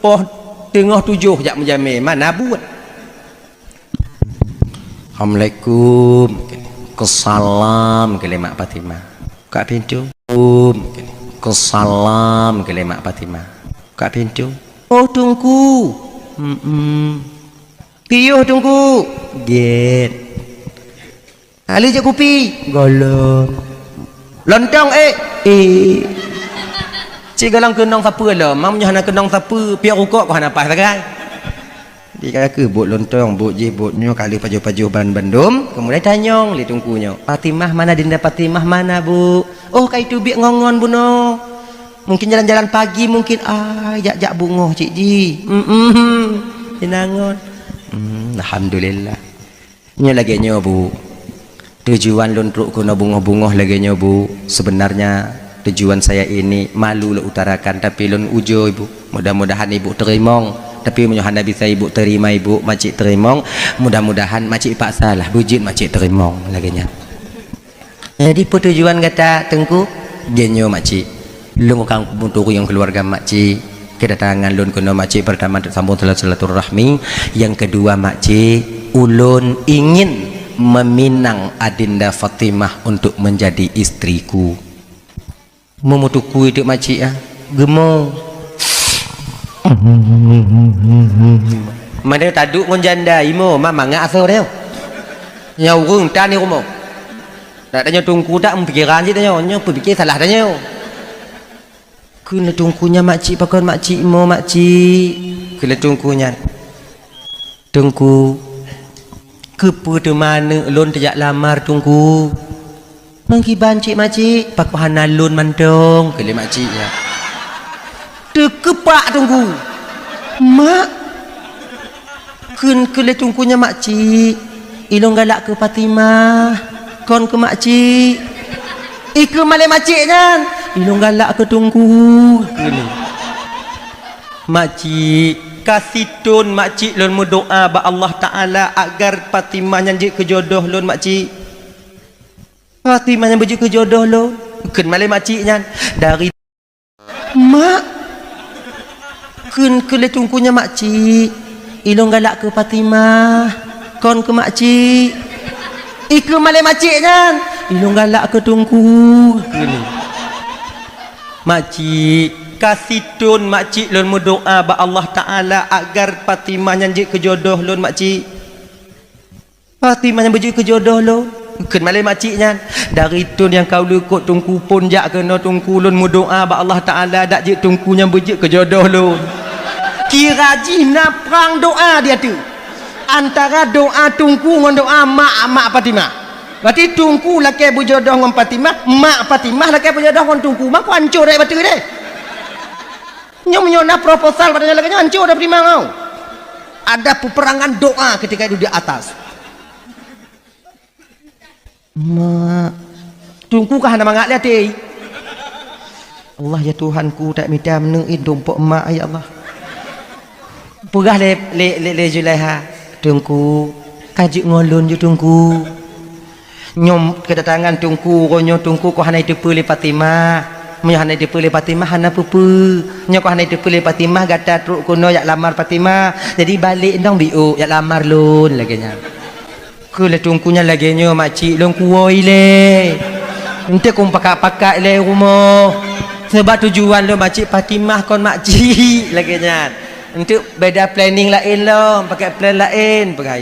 Poh teungoh tujoh jak meujamé, mana buet. "Assalamualaikum." "Waalaikumsalam," kheun lé mak Fatimah. Buka pintoe. "Assalamualaikum." "Waalaikumsalam," kheun lé mak Fatimah. Buka pintoe. "Oh, Teungku." "Hmm." "Piôh, Teungku." "Gét." "Hana jeuet kupi?" "Gohlom." "Lontong, ék?" "Ék." Cit gohlom keunong sapeue lom, meunyoe hana keunong sapeue, piôh rukok kok hana paih sagai. Di ka keuh buet lontong, buet jih, buet nyoe, ka lheueh pajoh-pajoh ban bandum, keumudian tanyong lé Teungku nyoe, "Fatimah mana, Dinda Fatimah mana, Bu?" "Oh, ka iteubiet ngon-ngon bunoe. Mungkin jalan-jalan pagi, mungkin, ah, jak-jak beungoh cit jih." "Hmm, hmm, hmm. Inangon." "Hmm, alhamdulillah." Nyoe lagée nyoe, Bu. Tujuan lôn trok keunoe beungoh-beungoh lagée nyoe, Bu. Sebenarnya tujuan saya ini malu lôn utarakan, tapi lôn ujoe, Bu. Mudah-mudahan Ibu teurimong. Tapi meunyoe hana bisa Ibu terima, Ibu, makcik teurimong, mudah-mudahan makcik paksalah beujeuet makcik teurimong lagée nyan. Jadi, peue tujuan gata, Teungku? Geuh nyoe, makcik. Lôn ka meuturi ngon keuluwarga makcik. Kedatangan lôn keunoe, makcik, pertama untuk sambung silaturahmi. Yang kedua, makcik, ulôn ingin meminang Adinda Fatimah untuk menjadi istriku. Meumeutukui teuk makcik, ah. Geumo. Mana taduek ngon janda, imo, ma mangat asoe dia. Nyang ureueng tan di rumoh. Tak tanyoe Teungku tak meupikiran cit tanyoe, nyoe peupike salah tanyoe. Kheun lé Teungku nyan, "Makcik, pakon makcik mo, makcik?" Kheun lé Teungku nyan, "Teungku, keupeue teuma aneuk lôn teujak lamar, Teungku?" "Ngon kiban cit, makcik?" "Pakon hana lôn mantong," kheun lé makcik nyan. Teukeupak Teungku. "Mak," kheun, kheun lé Teungku nyan, "Makcik, ilôn galak keu Fatimah, kon keu makcik." Ikheun malée makcik nyan, "Ilôn galak keu Teungku," kheun lé. Makcik, ka sithon makcik lôn meudoá bak Allah Taala agar Fatimah nyan jeuet keu jodoh lôn, makcik. Fatimah nyan beujeuet keu jodoh lôn. Kheun malée makcik nyan, dari mak. Kheun keu lé teungku nyan, makcik, ilôn galak keu Fatimah, kon keu makcik. Ikheun malée makcik nyan, ilôn galak keu teungku. Kheun. Makcik, ka sithon makcik lôn meudoá bak Allah Taala agar Fatimah nyan jeuet keu jodoh lôn, makcik. Fatimah nyan beujeuet keu jodoh lôn. Kheun malée makcik nyan, dari thon nyang ka ulukot teungku phon jak keunoe teungku lôn meudoá bak Allah Taala dak jeuet teungku nyan beujeuet keu jodoh lôn. Kira jih na prang doá di ateueh. Antara doá teungku ngon doá mak, mak Fatimah. Berarti teungku lakée beujodoh ngon Fatimah, mak Fatimah lakée beujodoh ngon teungku. Mako hancô rot bateue deh. Nyoe meunyoe na proposal pada nyoe lagée nyoe, hancô dah Fatimah ngau. Ada peperangan doa ketika itu di atas. Mak, teungku ka hana mangat lé até. Allah, ya Tuhanku, tak mita meuneuk dumpok mak, ya Allah. Peugah lé, lé, lé, lé Zulaiha, "Teungku, ka jeuet ngon lôn ju, Teungku." Nyoe kedatangan teungku, uroe nyoe teungku kon hana jiteupeue lé Fatimah. Meunyoe hana jiteupeue lé Fatimah, hana peue-peue. Nyoe kon hana jiteupeue lé Fatimah, gata trok keunoe jak lamar Fatimah. Jadi balek nong biôk jak lamar lôn lagée nyan. Kheun lé teungku nyan lagée nyoe, makcik, lôn kuwoe ilée. Eunteuk kon pakak-pakak ilée rumoh. Sabab tujuan lôn makcik Fatimah kon makcik lagée nyan. Eunteuk beda planning laén lom, pakai plan laén peugah.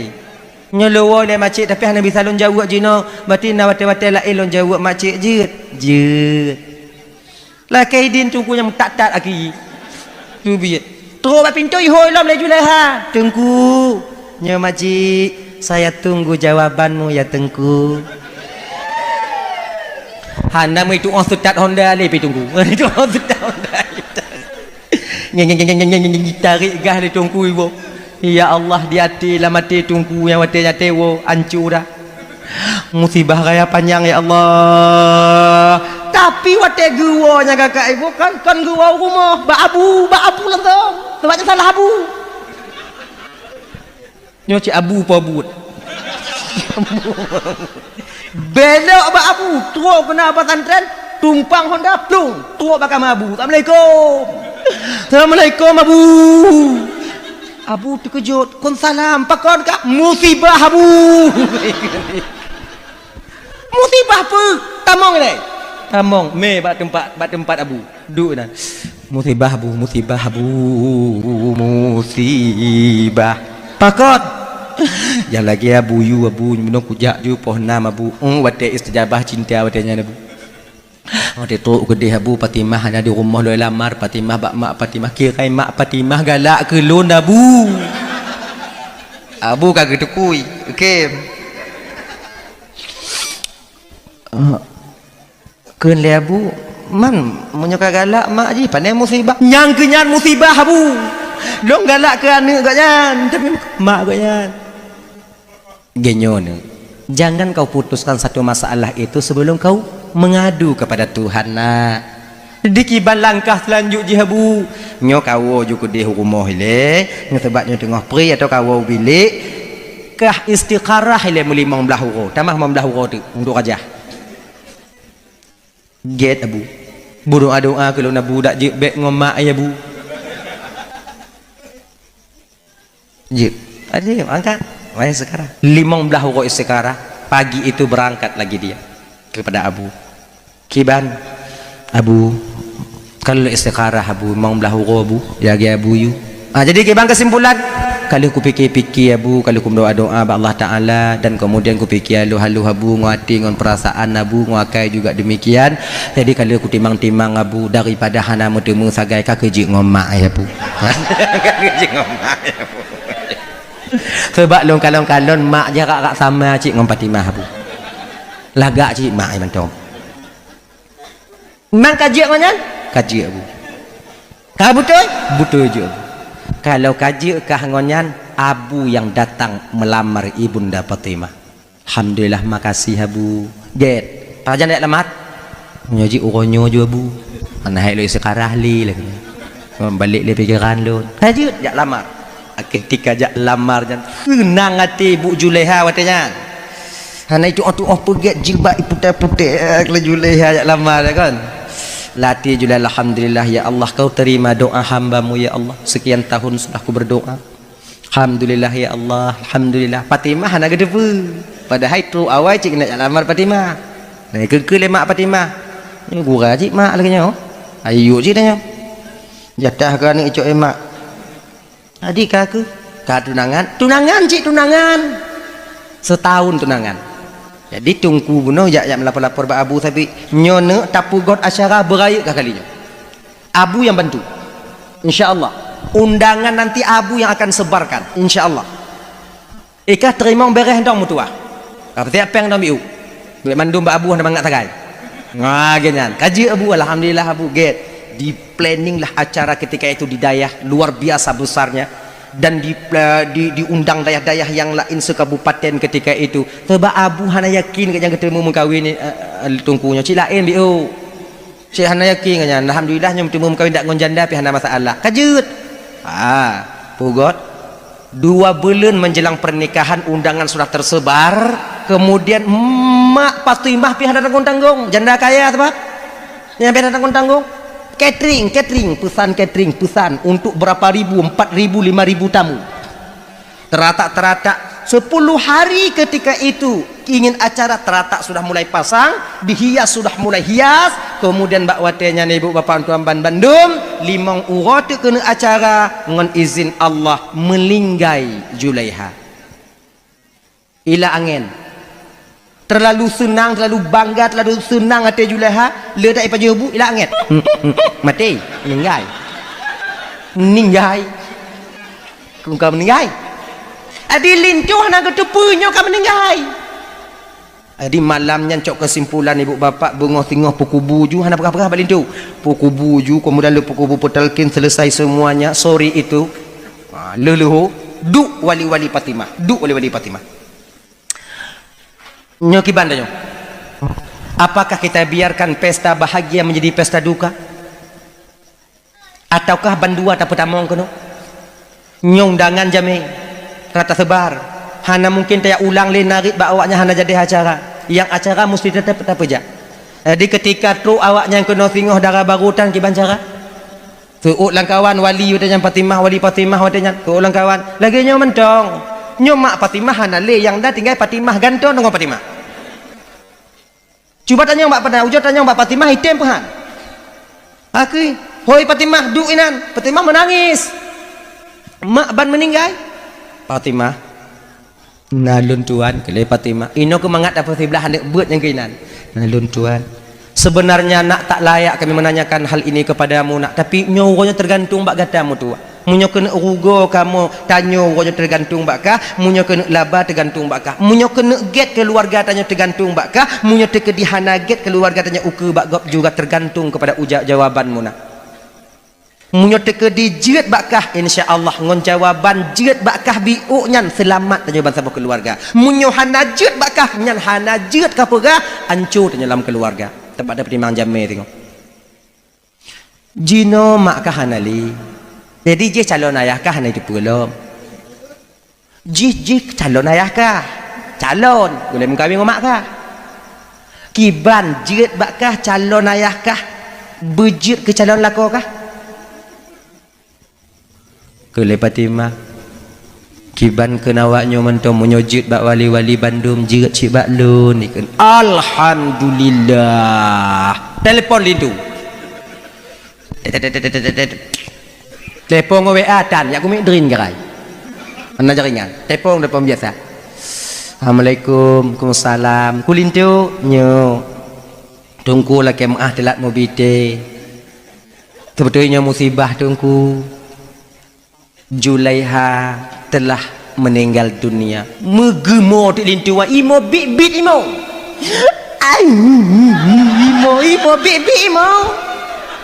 Nyoe lôn woe lé makcik, tapi hana bisa lôn jaweueb jinoe. Berarti na watée-watée laén lôn jaweueb makcik, jeuet? Jeuet. Lakée idin teungku nyang meutat-tat aki. Teubiet. Trok bak pintoe ihôi lom lé Zulaiha. "Teungku, nyoe makcik, saya tunggu jawabanmu ya, Teungku." Hana meutu'oh seutat honda lé pi teungku. Meutu'oh seutat honda. Nyeng, nyeng, nyeng, nyeng, nyeng, nyeng, tarék gah lé teungku iboh. Ya Allah, di até, lam até teungku nyang watée nyan teuwoe, hancô dah. Musibah raya panyang, ya Allah. Tapi watée geuwoe nyang kakak iboh kan, kon geuwoe u rumoh, bak abu, bak abu langsong. Sebab nyan salah abu. Nyoe cit abu po buet. Belok bak abu, trok keunan pesantren, tumpang honda, plung, trok bak kama abu. "Assalamualaikum." "Assalamualaikum, Abu." Abu teukeujot, "Kon salam, pakon kah?" "Musibah, Abu." "Musibah peue?" "Tamong ilée." Tamong, mé bak teumpat, bak teumpat abu. Duek nan. "Musibah, Abu, musibah, Abu, musibah." "Pakon?" "Nyang lagée Abu yue, Abu, meunyoe kujak ju poh nam, Abu." Oh, watée istijabah cinta watée nyan, Abu. Watée trok keudeh, Abu, Fatimah hana di rumoh lôn lamar, Fatimah bak mak Fatimah, kira mak Fatimah galak keu lôn, Abu. Abu ka geutukui. Oke. Ah, kheun lé abu, "Man, meunyoe ka galak mak jih, pane musibah?" "Nyang keu nyan musibah, abu. Lôn galak keu aneuëk gobnyan, tapi mak gobnyan." Geunyoe, jangan kau putuskan satu masalah itu sebelum kau mengadu kepada Tuhan, nak. Dikiban langkah seulanjut jih, abu. Nyoe kawoe ju keudeh u rumoh ilée, nyoe sabab nyoe teungoh pri atau kawoe u bilék, kah istikharah ilée meulimong blaih uroe, tamah limong blaih uroe teuk untuk rajah. Gét, abu. Beudoa-doa keu lôn, abu, dak jeuet bék ngon mak, ya, abu. Jeuet. Ayo, angkat. Mai istikharah. Limong blaih uroe istikharah, pagi itu berangkat lagi dia kepada abu. Kiban, abu, ka lôn istikharah, abu, limong blaih uroe, abu, jaga abu yue. Ah, jadi kiban kesimpulan, ka lheueh kupike-pike, abu, ka lheueh kumeudoa-doa bak Allah Taala dan kemudian kupike haloh-haloh, abu, ngon até, ngon perasaan, abu, ngon akai juga demikian. Jadi ka lheueh kutimang-timang, abu, daripada hana meuteumé sagai, ka keuh jeuet ngon mak, ya, abu. Ka keuh jeuet ngon mak, ya, abu. Sabab lôn kalon-kalon mak jarak-jarak sama cit ngon Fatimah, abu. Lagak cit mak, ya, mantong. Memang ka jeuet ngon nyan? Ka jeuet, abu. Ka beutôi? Beutôi jeuet, abu. Kalau ka jeuet kah ngon nyan, abu nyang datang meulamar Ibunda Fatimah. Alhamdulillah, makasih, abu. Gét. Pajan jak lamar? Nyoe jih uroe nyoe ju, abu. Hana hai lôn istikharah lé lagée nyoe. Oh, balek lé pikiran lôn. Lanjut jak lamar. Ketika jak lamar nyan, seunang até Ibu Julaiha watée nyan. Hana itu'oh-tu'oh peugét jilbab iputéh-putéh, eh, laju Julaiha jak lamar, ya kan? Lam até Julaiha, "Alhamdulillah, ya Allah, kau terima doa hamba-Mu, ya Allah. Sekian tahun sudah ku berdoa. Alhamdulillah, ya Allah, alhamdulillah." Fatimah hana geuteupeue. Padahai trok awai cit keuneuk jak lamar Fatimah. Nah, keu-keu lé mak Fatimah. Nyoe gura cit mak lagée nyoe. Ayo cit tanyoe. Jatah keu aneuk icok lé mak. Jadi ka keuh, ka tunangan, tunangan cit tunangan. Setahun tunangan. Jadi Teungku bunoe jak, jak meulapor-lapor bak Abu, tapi nyoe neuk tapeugot acara beurayeuk ka kali nyoe. Abu yang bantu. Insya Allah. Undangan nanti Abu yang akan sebarkan. Insya Allah. Ikah teurimong bereh dong meutuah. Ka peusiap péng dong biu. Duek mandum bak Abu hana mangat sagai. Nga geuh nyan. Ka jeuet Abu, alhamdulillah Abu, gét. Di planning lah acara ketika itu di dayah, luar biasa besarnya. Dan di, di, diundang dayah-dayah yang lain sekabupaten ketika itu. Sebab Abu hana yakin geuh nyang geuteumu meukawen, eh, eh, Teungku nyoe. Cit laén biu. Cit hana yakin geuh nyan. Alhamdulillah nyoe meuteumé meukawen dak ngon janda pih hana masalah. Ka jeuet. Ha, pugot. Dua buleuen menjelang pernikahan undangan sudah tersebar. Kemudian mak Fatimah pih hana tanggung-tanggung. Janda kaya sebab. Nyang pih hana tanggung-tanggung. Catering, catering, pesan catering, pesan untuk berapa ribu, empat ribu, lima ribu tamu. Teratak-teratak, sepuluh hari ketika itu ingin acara, teratak sudah mulai pasang, dihias sudah mulai hias, kemudian bak watée nyan ibu bapa tuan ban bandum, limong uroe teuk keuneuk acara, ngon izin Allah, meuninggai Julaiha. Ila angén. Terlalu seunang, terlalu bangga, terlalu seunang até Julaiha, le dak ipajoh bu, ila angén. Maté, meuninggai. Meuninggai. Keu ka meuninggai. Adi linto hana geuteupeue nyoe ka meuninggai. Adi malam nyan cok kesimpulan ibu bapak beungoh singoh peukubu ju hana peugah-peugah bak linto. Peukubu ju, kemudian le peukubu peutalkin selesai semuanya, sore itu. Ha, leuh-leuh, duek wali-wali Fatimah. Duek wali-wali Fatimah. Nyoe kiban tanyoe. Apakah kita biarkan pesta bahagia menjadi pesta duka? Ataukah bandua tapeutamong keunoe? Nyoe undangan jamé, ka tasebar. Hana mungkin tajak ulang lé narit bak awaknyan hana jadi acara. Nyang acara musti teutap tapeujak. Jadi, keutika trok awaknyan keunoe singoh dara barô tan kiban cara. Seuôt lamkawan wali watée nyan Fatimah, wali Fatimah watée nyan. Seuôt lamkawan. Lagée nyoe mantong. Nyoe mak Fatimah hana lé, nyang na tinggai Fatimah, gantoe deungon Fatimah. Cuba tanyong bak pada, ujoe tanyong bak Fatimah, item peuhan. Akui, "Hoi Fatimah, duek inan." Fatimah meunangis. "Mak ban meuninggai?" Fatimah, "Na lôn tuan," keu lé Fatimah. Inoe keu mangat dapur siblah aneuk beuet nyang keuinan. "Na lôn tuan. Sebenarnya nak tak layak kami menanyakan hal ini kepadamu nak, tapi nyoe uroe nyoe tergantung bak gata meutuah. Meunyoe keuneuk rugoe kamoe tanyoe uroe nyoe tergantung bak kah, meunyoe keuneuk laba tergantung bak kah. Meunyoe keuneuk gét keuluwarga tanyoe tergantung bak kah, meunyoe teukeudi hana gét keuluwarga tanyoe ukeue bak gob juga tergantung kepada uja-, jawaban mu nak." Meunyoe teukeudi jeuet bak kah, insya Allah ngon jawaban jeuet bak kah biôk nyan seulamat tanyoe ban saboh keuluwarga. Meunyoe hana jeuet bak kah, nyan hana jeuet ka peugah, anco tanyoe lam keuluwarga. Teumpat tapeutimang jamé teungoh. Jinoe mak kah hana lé. Jadi jih calon ayah kah hana jiteupeue lom. Jih, jih calon ayah kah? Calon, ulée meukawen ngon mak kah? Kiban jeuet bak kah calon ayah kah? Beujeuet keu calon lakoe kah? Keu lé Fatimah, kiban keu awak nyoe mantong meunyoe jeuet bak wali-wali bandum jeuet cit bak lôn ikheun. Alhamdulillah. Telepon linto. Telepon ngon W A tan, yak kumiet drin gerai. Hana jaringan. Telepon, telepon biasa. Assalamualaikum, waalaikumsalam. Ku linto, nyoe. Teungku lakée meu'ah teulat meubi té. Seubeutôi nyoe musibah Teungku. Julaiha telah meninggal dunia. Meugeumo teuk linto wan, imo bit-bit imo. Ai, imo, imo bit-bit imo.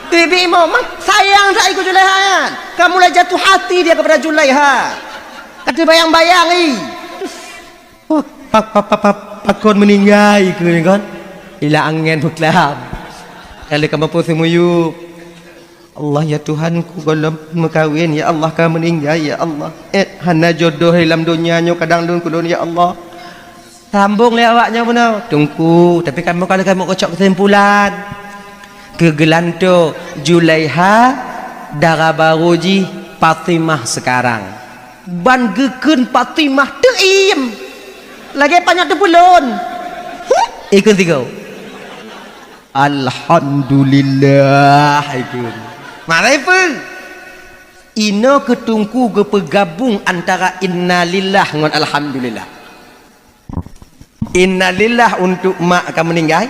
Bit-bit imo, mah sayang that ikeu Julaiha nyan. Ka mulai jatuh hati dia kepada Julaiha. Ka teubayang-bayang i. Wah, pa-, pa-, pa-, pa-, pakon meuninggai keu ni kon. Ila angén beuklam. Kali ka mampu seumuyup. Allah, ya Tuhanku, gohlom meukawen, ya Allah, ka meuninggai, ya Allah. Eh, hana jodoh lam donya nyoe kadang lôn keu lôn, ya Allah. Sambong lé awak nyoe bunoe, "Teungku, tapi kamoe ka lheueh kamoe keucok keusimpulan." Keu geulantoe Julaiha, dara barô jih Fatimah sekarang. Ban geukheun Fatimah teuiem. Lagèe panyöt teupeulon. Ikheun sigoe. Alhamdulillah, ikheun. Marai peue? Inoe keu Teungku geupeugabong antara innalillah ngon alhamdulillah. Innalillah untuk mak ka meuninggai.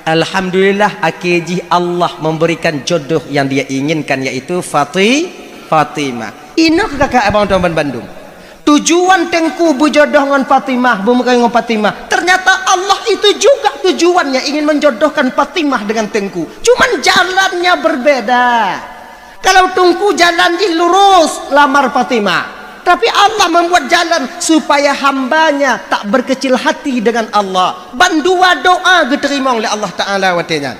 Alhamdulillah, akhé jih Allah memberikan jodoh yang Dia inginkan, yaitu Fati-, Fatimah. Inoe keu kakak abang tuan bandum. Tujuan Teungku beujodoh ngon Fatimah, beumeukawen ngon Fatimah. Ternyata Allah itu juga tujuannya ingin menjodohkan Fatimah dengan Teungku. Cuman jalannya berbeda. Kalau Teungku jalan jih lurus, lamar Fatimah. Tapi Allah membuat jalan supaya hamba-Nya tak berkecil hati dengan Allah. Ban dua doa geuteurimong lé Allah Taala watèe nyan.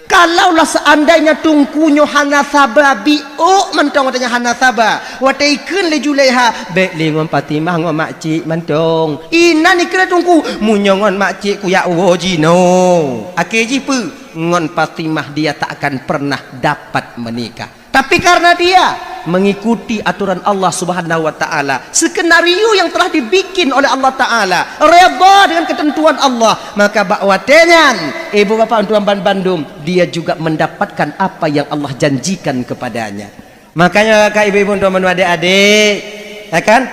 Kalaulah seandainya Teungku nyoe hana saba, biôk mantong watèe nyan hana saba, watèe ikheun lé Julaiha, "Bèk lé ngon Fatimah, ngon makcik mantong." Inan ikheun lé Teungku, "Meunyoe ngon makcik kuyak woe jinoe." Akhé jih peue? Ngon Fatimah dia tak akan pernah dapat menikah. Tapi karena dia mengikuti aturan Allah Subhanahu wa Ta'ala, skenario yang telah dibikin oleh Allah Ta'ala, redha dengan ketentuan Allah, maka bak watèe nyan, ibu bapak tuan ban bandum, dia juga mendapatkan apa yang Allah janjikan kepadanya. Makanya, kakak, ibu-ibu, tuan-tuan, adik-adik, ya kan?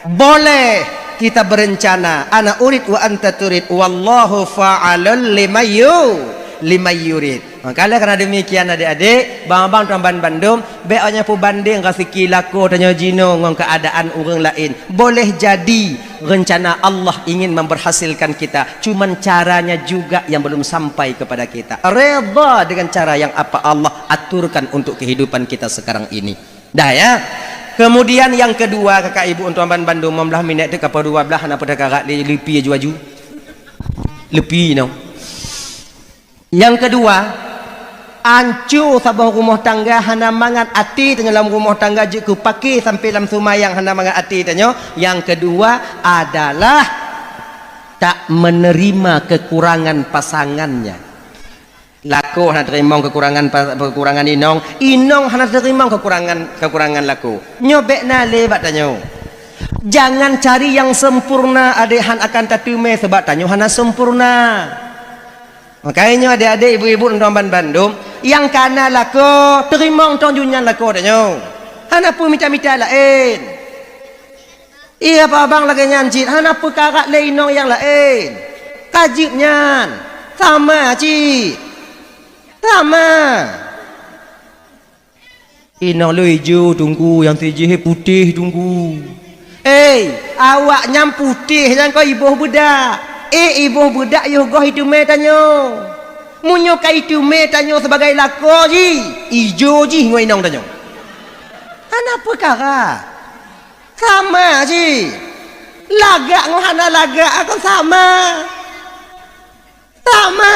Boleh kita berencana, ana urid wa anta turid, wallahu fa'alun lima yu-, lima yurid. Maka, oleh karena demikian, adik-adik, bang-bang, tuan ban bandum, bèk awak nyan peubandeng raseuki lakoe tanyoe jinoe ngon keuadaan ureueng laén. Boleh jadi rencana Allah ingin memberhasilkan kita, cuman caranya juga yang belum sampai kepada kita. Redha dengan cara yang apa Allah aturkan untuk kehidupan kita sekarang ini. Dah, ya. Kemudian yang kedua, kakak ibu, tuan ban bandum, lima belas minit teuh ka dua belas, hana peue takarat lé, leupie aju-aju. Leupie nyoe. Nyang keudua, anco saboh rumoh tangga, hana mangat até tanyoe lam rumoh tangga, jeuet keu paké sampoe lam seumayang hana mangat até tanyoe. Nyang keudua adalah tak menerima kekurangan pasangannya. Lakoe hana teurimong kekurangan pa-, kekurangan inong, inong hana teurimong kekurangan, kekurangan lakoe. Nyoe bèk na lé bak tanyoe. Jangan cari yang sempurna, adak han akan tateumé, sabab tanyoe hana sempurna. Makajih nyoe, adik-adik, ibu-ibu, tuan ban bandum, nyang ka na lakoe, teurimong tong jih nyan lakoe tanyoe. Hana peue mita-mita laén. Iya, abang lagèe nyan cit, hana peue karat lé inong nyang laén. Ka jeuet nyan. Sama cit. Sama. Inong lôn ijo, Teungku, nyang sijih putéh, Teungku. Hei, awak nyan putéh nyan kon iboh beudak. Eh, iboh beudak yoh goh iteumé tanyoe. Meunyoe ka iteumé tanyoe sibagai lakoe jih, ijo jih ngon inong tanyoe. Hana peukara. Sama jih. Lagak ngon hana lagak kon sama. Sama.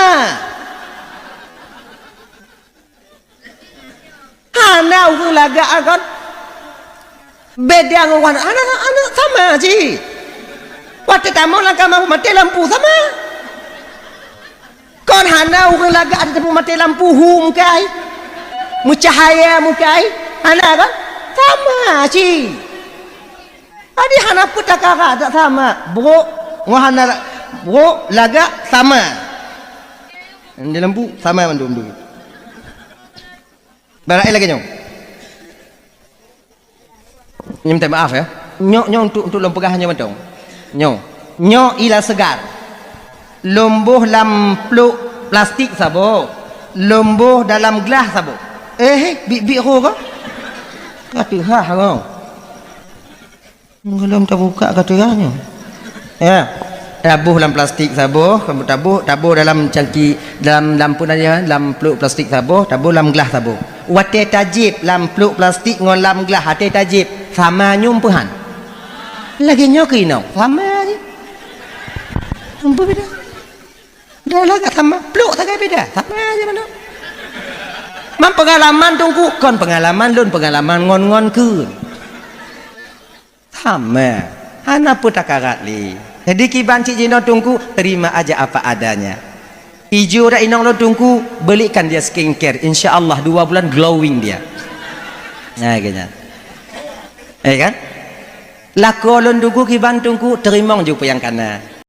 Hana ureueng lagak kon beda ngon ureueng hana, hana sama cit. Watèe tamong lam kama maté lampu sama. Kon hana ureueng lagak ada teupeu maté lampu hu mukai. Meucahaya mukai. Hana kon? Sama cit. Jadi hana peue takara tak sama. Brok ngon hana la-, brok lagak sama. Di lampu sama mandum tu. Barang lagèe nyoe. Nyoe minta maaf ya. Nyoe, nyoe untuk, untuk lôn peugah nyoe mantong. Nyoe. Nyoe ila seugar. Lôn boh lam plôk plastik saboh. Lôn boh dalam glah saboh. Eh, bit-bit ho ka? Ka teuhah ho. Gohlom tabuka ka teuhah nyoe. Ya. Taboh lam plastik saboh, taboh, taboh dalam cangki, dalam, lam peue nan nyan, lam plôk plastik saboh, taboh lam glah saboh. Watèe tajieb lam plôk plastik ngon lam glah, watèe tajieb, sama nyoe peue han? Lagèe nyoe keuh inong, sama jih. Ampôn beda. Dah lah ka sama, plôk sagai beda, sama aja manoe. Man peungalaman Teungku, kon peungalaman lôn, peungalaman ngon-ngon kheun. Sama. Hana peue takarat lé. Jadi kiban cit jinoe Teungku, terima aja apa adanya. Ijo dak inong lôn Teungku, belikan dia skincare. Insya Allah dua bulan glowing dia. Nah, kayaknya. Eh kan? Lakoe lôn Teungku kiban Teungku, teurimong ju peue nyang kana.